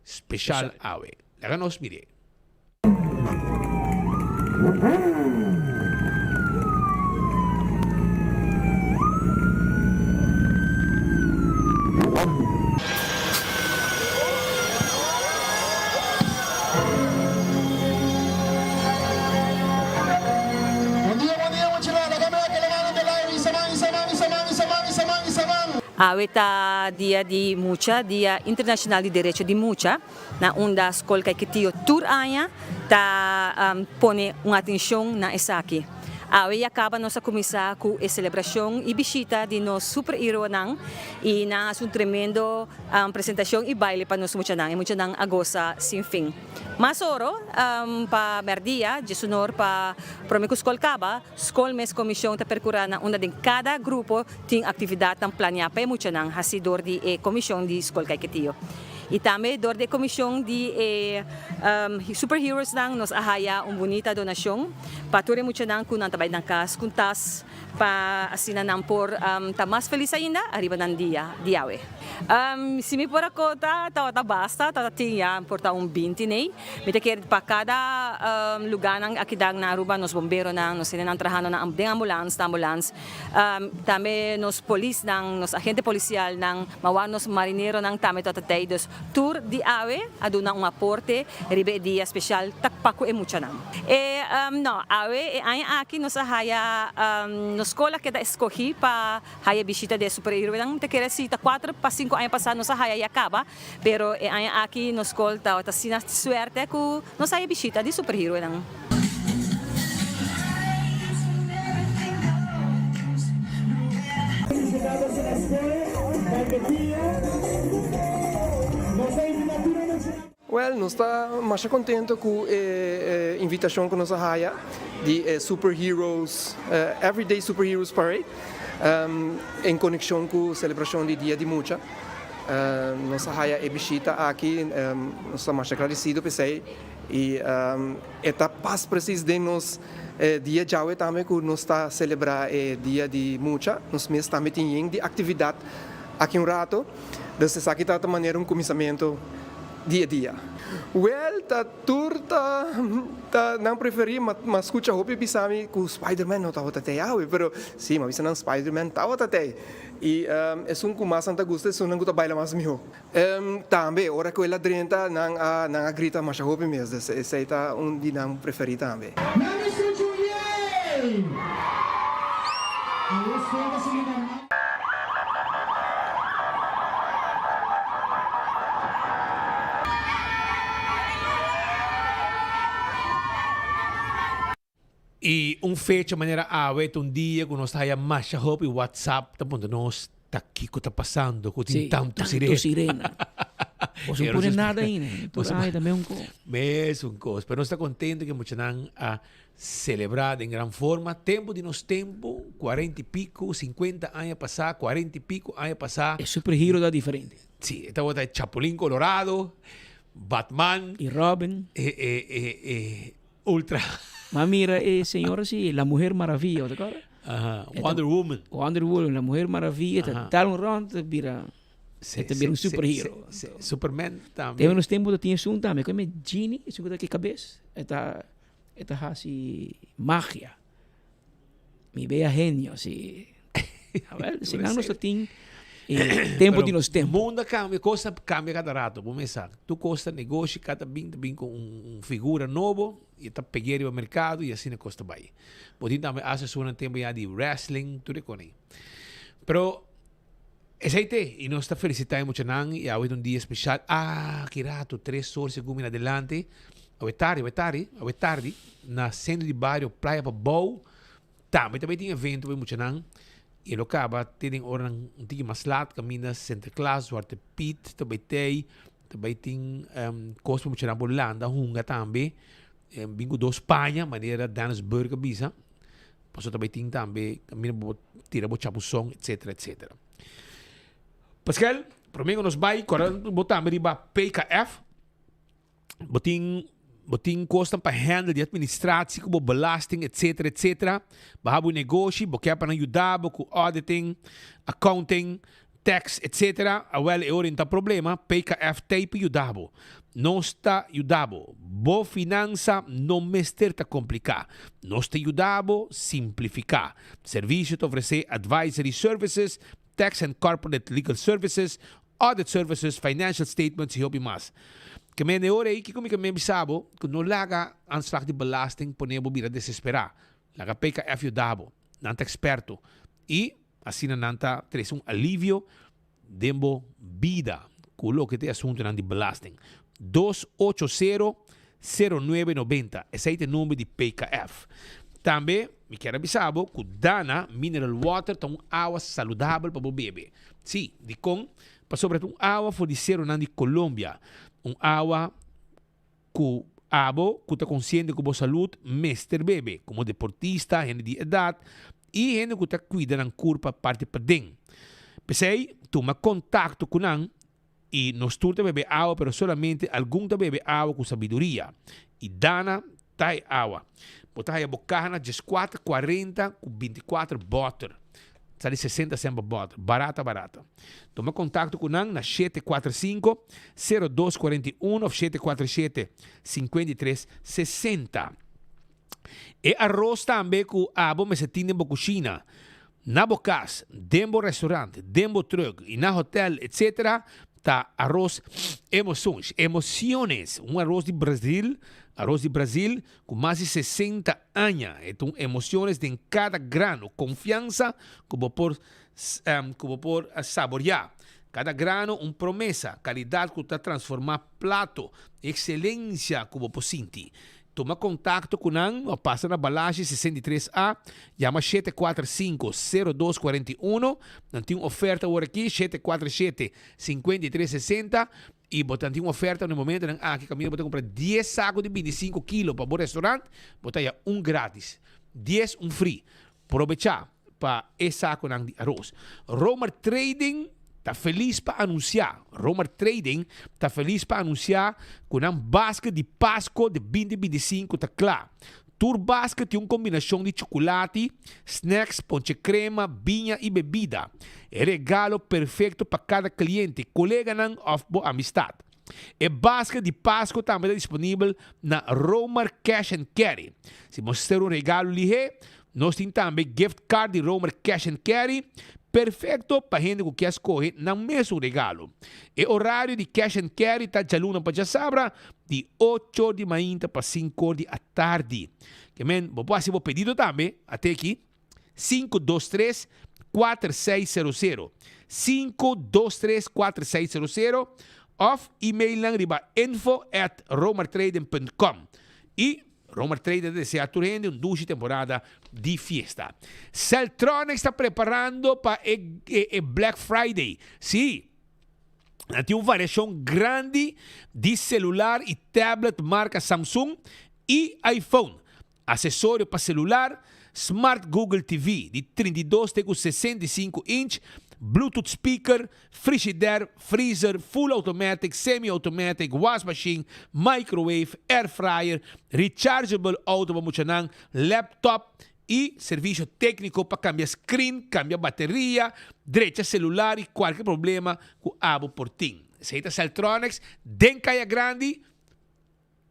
S15: speshal awe. Laga nos mir'é.
S9: Bon dia, bon dia muchanan. Laga mi aki laga nan den aire. Isa man, isa man, isa man, isa man, isa man, isa man.
S10: Awe ta dia di mucha, Dia Internacional di Derecho di Mucha, na unda Skol Kaikitio tur aña ta pone un atencion na esaki. Awe ya caba nos a cuminsa cu e celebracion y bishita di nos superheroenan y nan a haci un tremendo presentacion y baile pa nos muchanan. E muchanan a goza sin fin. Mas oro pa merdia, djesunor pa prome cu skol caba, skol mes comision ta percura na unda den cada grupo tin actividadnan planea pa e muchanan haci door di e comision di Skol Caiquetio. Y tambe door di e comision di e superheroesnan nos a haya un bunita donacion pa tur e muchanan cu nan ta bay nan cas cu tas pa asina nan por ta mas feliz ainda ariba nan dia di awe. Si mi por a conta tabata basta, tabata tin ya por ta un binti ney. Mi ta kere pa cada lugarnan akidan na Aruba nos bomberonan, nos hendenan trahando na den ambulans, ta ambulans, tambe nos polisnan, nos agente policialnan, mawa nos marineronan tambe tabata tey. Dus tur di awe a duna un aporte riba e dia special ta pa cu e muchanan. E no, awe e aña aki nos a haya nos scol a keda escogi pa haya bishita di e superheroenan. Mi ta kere si ta cuater pa cinco aña pasa nos a haya ya caba, pero e aña aki nos scol tabata asina suerte cu nos haya bishita di superheroenan.
S23: Wel, nos ta masha contento cu e invitacion cu nos a haya di e Super Heroes, Everyday Super Heroes Parade, en conexion cu celebracion di Dia di Mucha. Nos a haya e bishita aki, nos ta masha agradecido p'esey y e ta pas precies den nos dia djawe tambe cu nos ta celebra e Dia di Mucha. Nos mes tambe tin yen di actividad aki un rato. Dus esaki ta ta manera un kuminsamentu di e dia. Wel, ta tur ta ta nan preferí, ma ma skucha hopi bisa mi ku Spiderman no tabata tei awe, pero sí, m'a bisa nan Spiderman tabata tei. I esun ku mas nan ta gusta esunnan ku ta baila mas mihó. Tambe ora ku el a drenta nan a nan a grita masha hopi mes, dus esei ta un di nan preferí tambe.
S9: Nan a skucha un yey! Awor skol ta sigui normal.
S15: I un fecha manera awe ta un dia ku nos ta haya masha hopi whatsapp ta puntra nos ta kiko ta pasando ku tin
S18: Sí,
S15: tantu
S18: tantu
S15: sirena.
S18: sirena. Boso no pone nada ainda. Tur aña ta mesun kos.
S15: Mesun kos. Pero nos ta kontento ku e muchanan a selebrá den gran forma. Tempu di nos tempu, kuarenta i piku, sinkuenta aña pasá, kuarenta i piku aña pasá.
S18: E superhero ta diferente.
S15: Sí, e tabata e Chapulín Colorado, Batman.
S18: I Robin.
S15: E, e, e, e Ultra.
S18: Ma mira e señora si, la Mujer Maravilla, bo ta acorda?
S15: Aha, Wonder Woman.
S18: Wonder Woman, la Mujer Maravilla, ta dal un rond, ta bira, ta bira un superhero.
S15: Si, si, Superman tambe.
S18: Den nos tempo ta tin esun tambe, como e Genie, esun cu ta ki cabes, e ta, e ta haci magia. Mi bea genio, si. Awel, si nan nos ta tin. E tempo di nos tempo.
S15: Mundo a cambia, cos ta cambia cada rato, bo mes sa. Tur cos ta negoshi, cada bin ta bin cu un figura nobo y ta peg'é riba mercado y asina cos ta bay. Bo tin tambe asesor nan tempo ya di wrestling, tur e con ey. Pero esey te y nos ta felicita e muchanan y awe ta un dia special. Ah, ki rato, tres or segun mi na adelante, awe tardi, awe tardi, awe tardi na centro di bario Playa Pabou Tambe ta bay tin evento pa e muchanan y e lo caba te den oranan un tiki mas laat caminda Sinterklaas, Zwarte Piet ta bay tey, ta bay tin cos pa muchanan por landa hunga tambe, bin cu dos paña manera Dennis Burke a bisa, pasobra ta bay tin tambe caminda bo por tira bo chapuzon etcetera etcetera. Paskel, prome cu nos bay corda bo tambe riba PKF. Bo tin bo tin kosnan pa handle di administratie ku bo belasting etcetera etcetera. Bo haba un negoshi, bo ke pa nan yuda bo ku auditing, accounting, tax etcetera. Awel e ora no ta problema, PKF t'ei pa yuda bo. Nos ta yuda bo. Bo finansa no mester ta kompliká. Nos ta yuda bo simplifiká. Servisio ta ofresé advisory services, tax and corporate legal services, audit services, financial statements y hopi mas. Ke men e ora ei kiko mi ke men bisa bo ku no laga aanslag di belasting pone bo bira desesperá. Laga PKF yuda bo. Nan ta eksperto y asina nan ta trese un alivio den bo bida ku loke ta e asuntunan di belasting. 280 0990, esei ta e nomber di PKF. Tambe mi kier a bisa bo ku Dana Mineral Water ta un awa saludabel pa bo bebe. Sí, dikon? Pasobra ta un awa for di seronan di Colombia, un awa ku abo ku ta konsiente ku bo salud mester bebe, komo deportista, hende di edat i hende ku ta kuida nan kurpa parti paden. P'esei, tuma kontakto ku nan i nos tur ta bebe awa pero solamente algun ta bebe awa ku sabiduria. I Dana ta e awa. Bo ta haya bo kaha na djeskuater kuarenta ku bintikuater bòter. Sa di sesenta sèn pa bòter. Barata barata. Tuma kontakto ku nan na 745 02 41 òf 747 53 60. E aros tambe ku abo mester tin den bo kushina, na bo kas, den bo restaurant, den bo trùk i na hotèl etc. Ta aros Emoções, Emociones, un aros di Brazil, aros di Brazil ku mas di 60 aña. E ta un emociones den kada grano, konfiansa ku bo por ku bo por saboriá. Kada grano un promesa, kalidat ku ta transformá plato, ekselensia ku bo por sinti. Tuma kontakto ku nan òf pasa na Balashi 63 A, yama 745 02 41. Nan tin un oferta awor aki, 747 53 60, i bo ta tin un oferta na e momentonan aki kaminda bo ta kumpra dies saku di 25 kilo pa bo restaurant, bo ta haya un gratis. Dies un free. Probechá pa e sakunan di aros. Romer Trading ta felis pa anunsiá Romer Trading ta felis pa anunsiá ku nan basket di Pasko di binti 25 ta kla. Tur basket tin un kombinashon di chukulati, snacks, ponche krema, biña i bebida. E regalo perfekto pa kada kliente, koleganan òf bo amistat. E basket di Pasko tambe ta disponibel na Romer Cash and Carry. Si bo mester un regalo lihé, nos tin tambe gift card di Romer Cash and Carry, perfecto pa hende ku kier skohe nan mesun regalo. E orario di Cash and Carry ta djaluna pa djasabra di ocho di mainta pa sinkor di atardi. Ke men, bo por hasi bo pedido tambe ate aki. 523 4600 523 4600 of email nan riba info at romertrading.com y Romer Trading ta desea tur hende un dushi temporada di fiesta. Celtronics ta preparando pa e, e, e Black Friday. Sí, nan tin un variacion grandi di celular y tablet marca Samsung y iPhone. Asesorio pa celular, Smart Google TV di 32 te cu 65 inch, Bluetooth speaker, frigidaire, freezer, full automatic, semi automatic, wasmachine, microwave, air fryer, rechargeable auto pa muchanan, laptop y servicio tecnico pa cambia screen, cambia bateria, drecha celular y cualkier problema cu abo por tin. Esey ta Celtronics den Caya Grandi.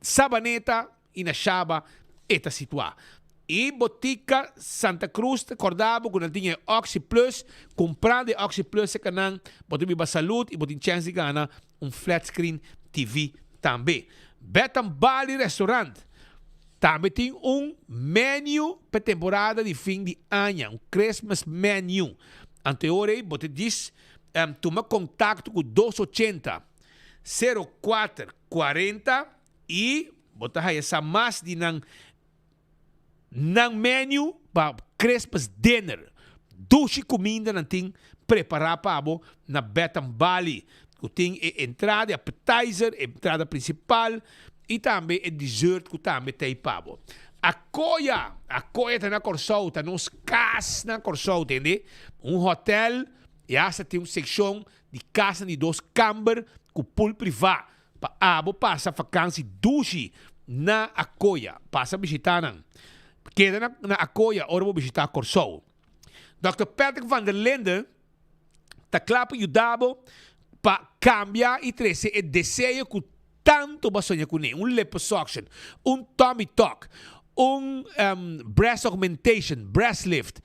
S15: Sabaneta i na Shaba e ta situá. Y Botica Santa Cruz ta corda bo cu nan tin e Oxi Plus. Cumprando e Oxi Plus cerca nan, bo ta biba salud y bo tin chance di gana un flat screen TV tambe. Betam Bali Restaurant tambe tin un menu pa e temporada di fin di aña, un Christmas menu. Anto e ora ey bo ta djis tuma contacto cu dos ochenta, sero kuater, kuarenta y bo ta haya sa mas di nan Nan menu pa Christmas dinner. Dushi cuminda nan tin prepara pa bo na Betham Bali, cu tin e entrada, e appetizer, e entrada principal y tambe e dessert cu tambe ta ey pa bo. Akoya, Akoya ta na Corsou, ta nos cas na Corsou, tende? Un hotel y hasta tin un seccion di casnan di dos camber cu pool priva. Pa abo pasa vakansi dushi na Akoya, pasa bishita nan. Keda na na Akoya ora bo bishita Kòrsou. Dòkter Patrick van der Linde ta kla pa yuda bo pa kambia i trese e deseo ku tantu bo a soña kuné, un liposuction, un tummy tuck, un breast augmentation, breast lift,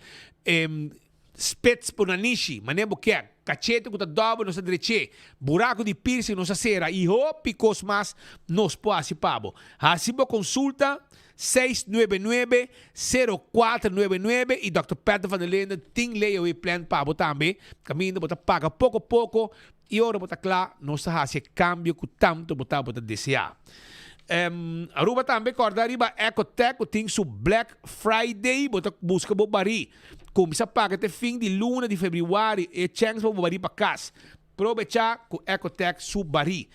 S15: Spits por nanishi, manera bo kier. Kachete ku ta dòbel nos ta drech'é. Buraku di piercing nos ta sera i hopi kos mas nos por hasi pa bo. Hasi bo konsulta 699 0499 i Dòkter Patrick van der Linden tin layaway plan pa bo tambe. Kaminda bo ta paga poko poko i ora bo ta kla nos ta hasi e kambio ku tantu bo tabata deseá. Aruba tambe kòrda riba Ecotech ku tin su Black Friday bo ta buska bo barí. Kuminsá paga te fin di luna di febrüari e chèns pa bo barí pa kas. Probechá ku Ecotech su barí.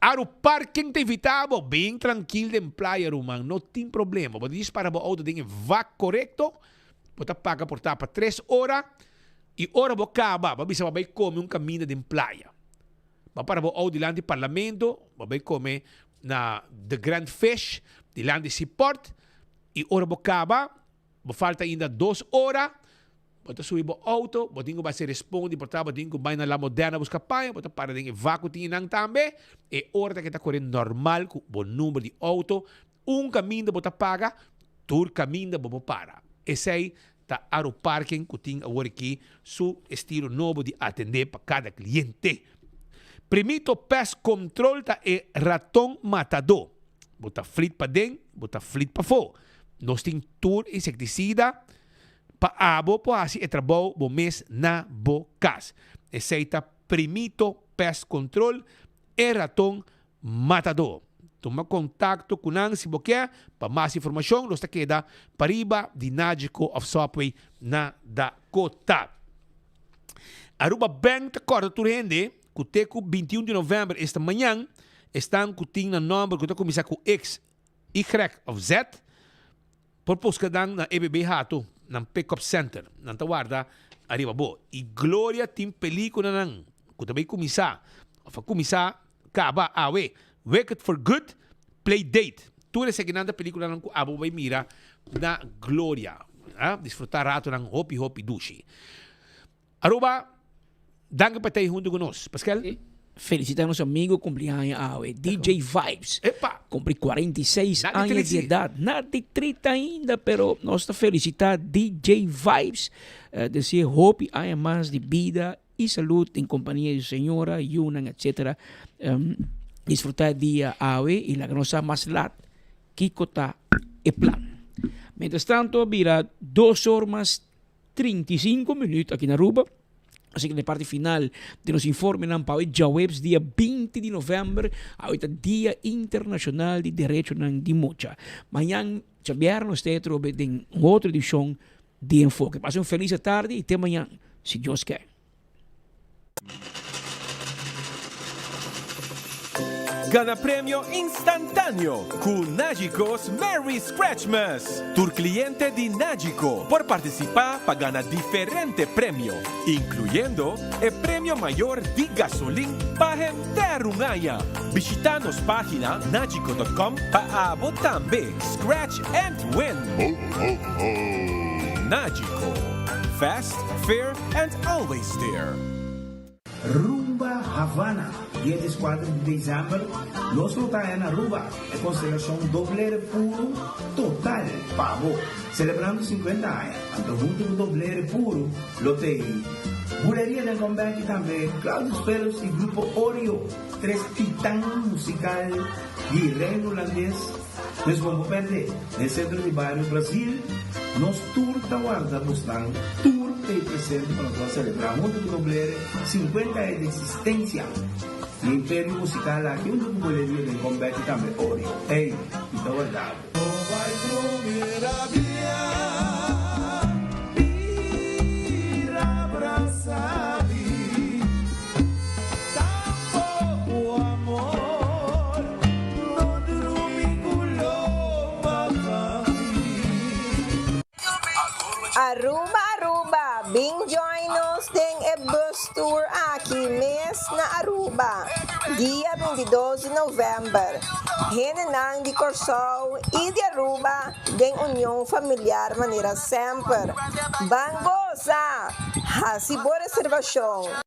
S15: Aru Parking ta invitá bo, bin trankil den playa ruman, no tin problema. Bo ta djis para bo outo den e vak korekto, bo ta paga por ta pa tres ora i ora bo kaba bo a bisa bo a bai kome un kaminda den playa. Bo a para bo outo dilanti parlamento, bo a bai kome na The Grand Fish dilanti Seaport i ora bo kaba Bo falta ainda dos ora, bo ta subi bo auto, bo tin ku bai ser respondi, por ta bo tin ku bai na La Moderna buska paña, bo ta para den e vak ku tin einan tambe, e ora ta ke ta kore normal ku bo number di auto, un kaminda bo ta paga, tur kaminda bo por para. Esei ta Aru Parking ku tin awor aki su estilo nobo di atende pa kada kliente. Primito Pest Control ta e raton matadó. Bo ta flit paden, bo ta flit pafó. Nos tin tur insektisida pa abo por hasi e trabou bo mes na bo kas. Esei ta Primito Pest Control, e raton matadó. Tuma kontakto ku nan si bo ke pa mas informashon. Nos ta keda pariba di Nagico of Subway na Dakota. Aruba Bank ta kòrda tur hende ku te ku 21 di novèmber esta mañan esnan ku tin nan nòmber ku ta kuminsá ku X, Y òf Z por buska nan na EBB Hato, nan pick-up center. Nan ta warda ariba bo. I Gloria tin pelíkulanan ku ta bai kuminsá òf a kuminsá kaba awe, Wicked for Good, Play Date. Tur esakinan ta pelíkulanan ku abo bai mira na Gloria. Disfrutá ratonan hopi hopi dushi. Aruba, danki pa ta ei huntu ku nos. Paskel?
S18: Felicita nos amigo cumpli aña awe, DJ Vibes.
S15: Epa!
S18: Cumpli 46
S15: Na di
S18: aña di
S15: trisi.
S18: edad. Na di 30 ainda, pero nos ta felicita DJ Vibes. Eh, desea hopi aña mas di bida y salud den compania di su señora, yunan, etc. Em, disfruta e dia awe y laga nos sa mas lat kico ta e plan. Mientras tanto a bira dos or mas 35 minuut aki na Aruba. Así que na parte final di nos informenan pa awe djaweps dia 20 di november, awe ta Dia Internacional di Derechonan di Mucha. Mañan djabièrnè nos ta atrobe den un otro edicion di Enfoke. Pasa un feliz tardi y te mañan, si Dios ke.
S6: Gana premio instantáneo ku Nagico's Merry Scratchmas! Tur kliente di Nagico por partisipá pa gana diferente premio, inkluyendo e premio mayor di gasolin pa henter un aña. Bishitá nos página nagico dot com pa abo tambe scratch and win! Nagico, fast, fair and always there!
S14: Rumba. Havana, dia dieskuater di desèmber, nos lo ta na Aruba, e konstelashon Doblere Puru total pa bo, selebrando sinkuenta aña. Anto huntu ku Doblere Puru lo t'ei Buleria den Comeback i tambe Claudius Phillips i Grupo Oreo, tres titan musikal di Reino Hulandes. Pues bo no pèrdè, den sentro di bario Brazil, nos tur ta warda bosnan tur t'ei presente pa nos ban selebrá huntu ku Doblere 50 aña di eksistensia di e imperio musikal aki huntu ku Boleria den Comeback i tambe Oreo. Ey, mi ta warda bo.
S1: Aruba Aruba bin join nos den e bus tour aki mes na Aruba dia 22 di november. Hendenan di Corsou y di Aruba den union familiar manera semper. Ban goza! Haci bo reservacion.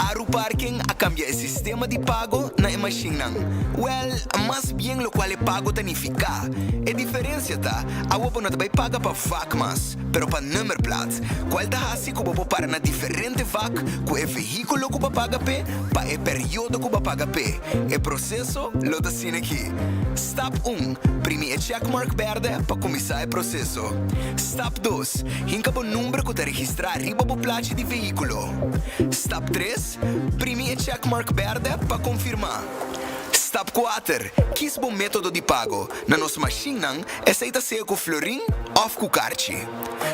S11: Aruparking a kambia e sistema di pago na e mashinnan. Wèl, mas bien lokual e pago ta nifiká. E diferensia ta, awo bo no ta bai paga pa vak mas, pero pa nummerplaat, kual ta hasi ku bo por para na diferente vak ku e vehíkulo ku bo a paga p'e pa e periodo ku bo a paga p'e. E proseso lo ta asina aki. Stap un, Primi e checkmark bèrdè pa kuminsá e proseso. Stap dos, Hinka bo number ku ta registrá riba bo plachi di vehíkulo. Stap tres, Primi e checkmark bèrdè pa konfirmá. Stap kuater, Kis bo método di pago. Na nos mashinnan, esei ta sea ku florin òf ku karchi.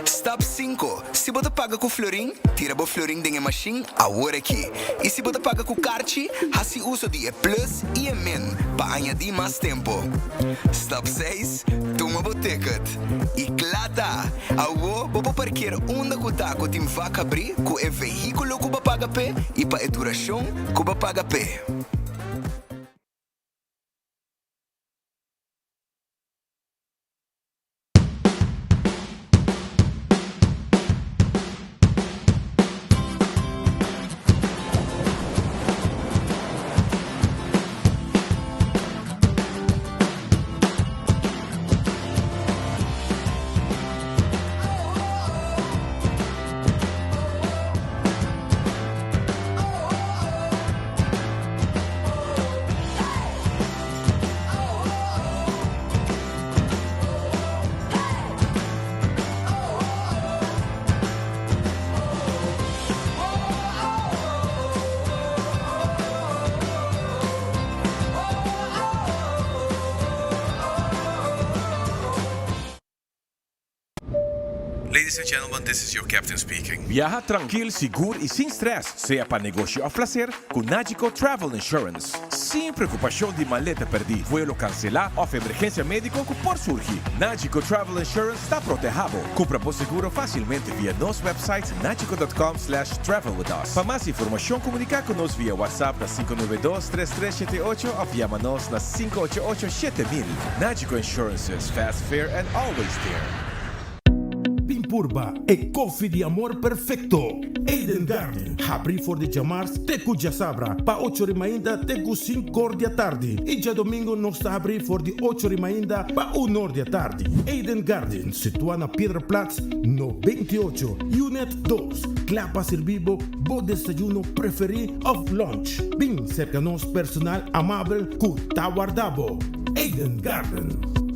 S11: Stap sinku, Si bo ta paga ku florin, tira bo florin den e mashin awor aki. I si bo ta paga ku karchi, hasi uso di e plus i e min pa añadí mas tempu. Stap seis, Tuma bo ticket. I kla ta! Awo bo por parkeer unda ku ta ku tin vak habrí ku e vehíkulo ku bo paga p'e i pa e durashon ku bo paga p'e.
S6: Ladies and gentlemen, this is your captain speaking. Biaha trankil, sigur i sin stress, sea pa negoshi òf plaser, ku Nagico Travel Insurance. Sin preokupashon di maleta pèrdí, vuelo kanselá òf emergensia médiko ku por surgi, Nagico Travel Insurance ta protehá bo. Kumpra bo seguro fásilmente via nos website nagico dot com slash travel with us. Pa mas informashon komuniká ku nos via WhatsApp na 592 3378 òf yama nos na 588 7000. Nagico Insurances, fast, fair and always there.
S12: Bin purba e kofi di amor perfecto! Eden Garden, habri for di djamars te ku djasabra pa ocho ri mainta te ku sinkor di atardi i djadomingo nos ta habri for di ocho ri mainta pa unor di atardi. Eden Garden, situa na Piedraplaats no 28, Unit dos, kla pa sirbi bo bo desayuno preferi of lunch. Bin serka nos personal amabel ku ta warda bo. Eden Garden.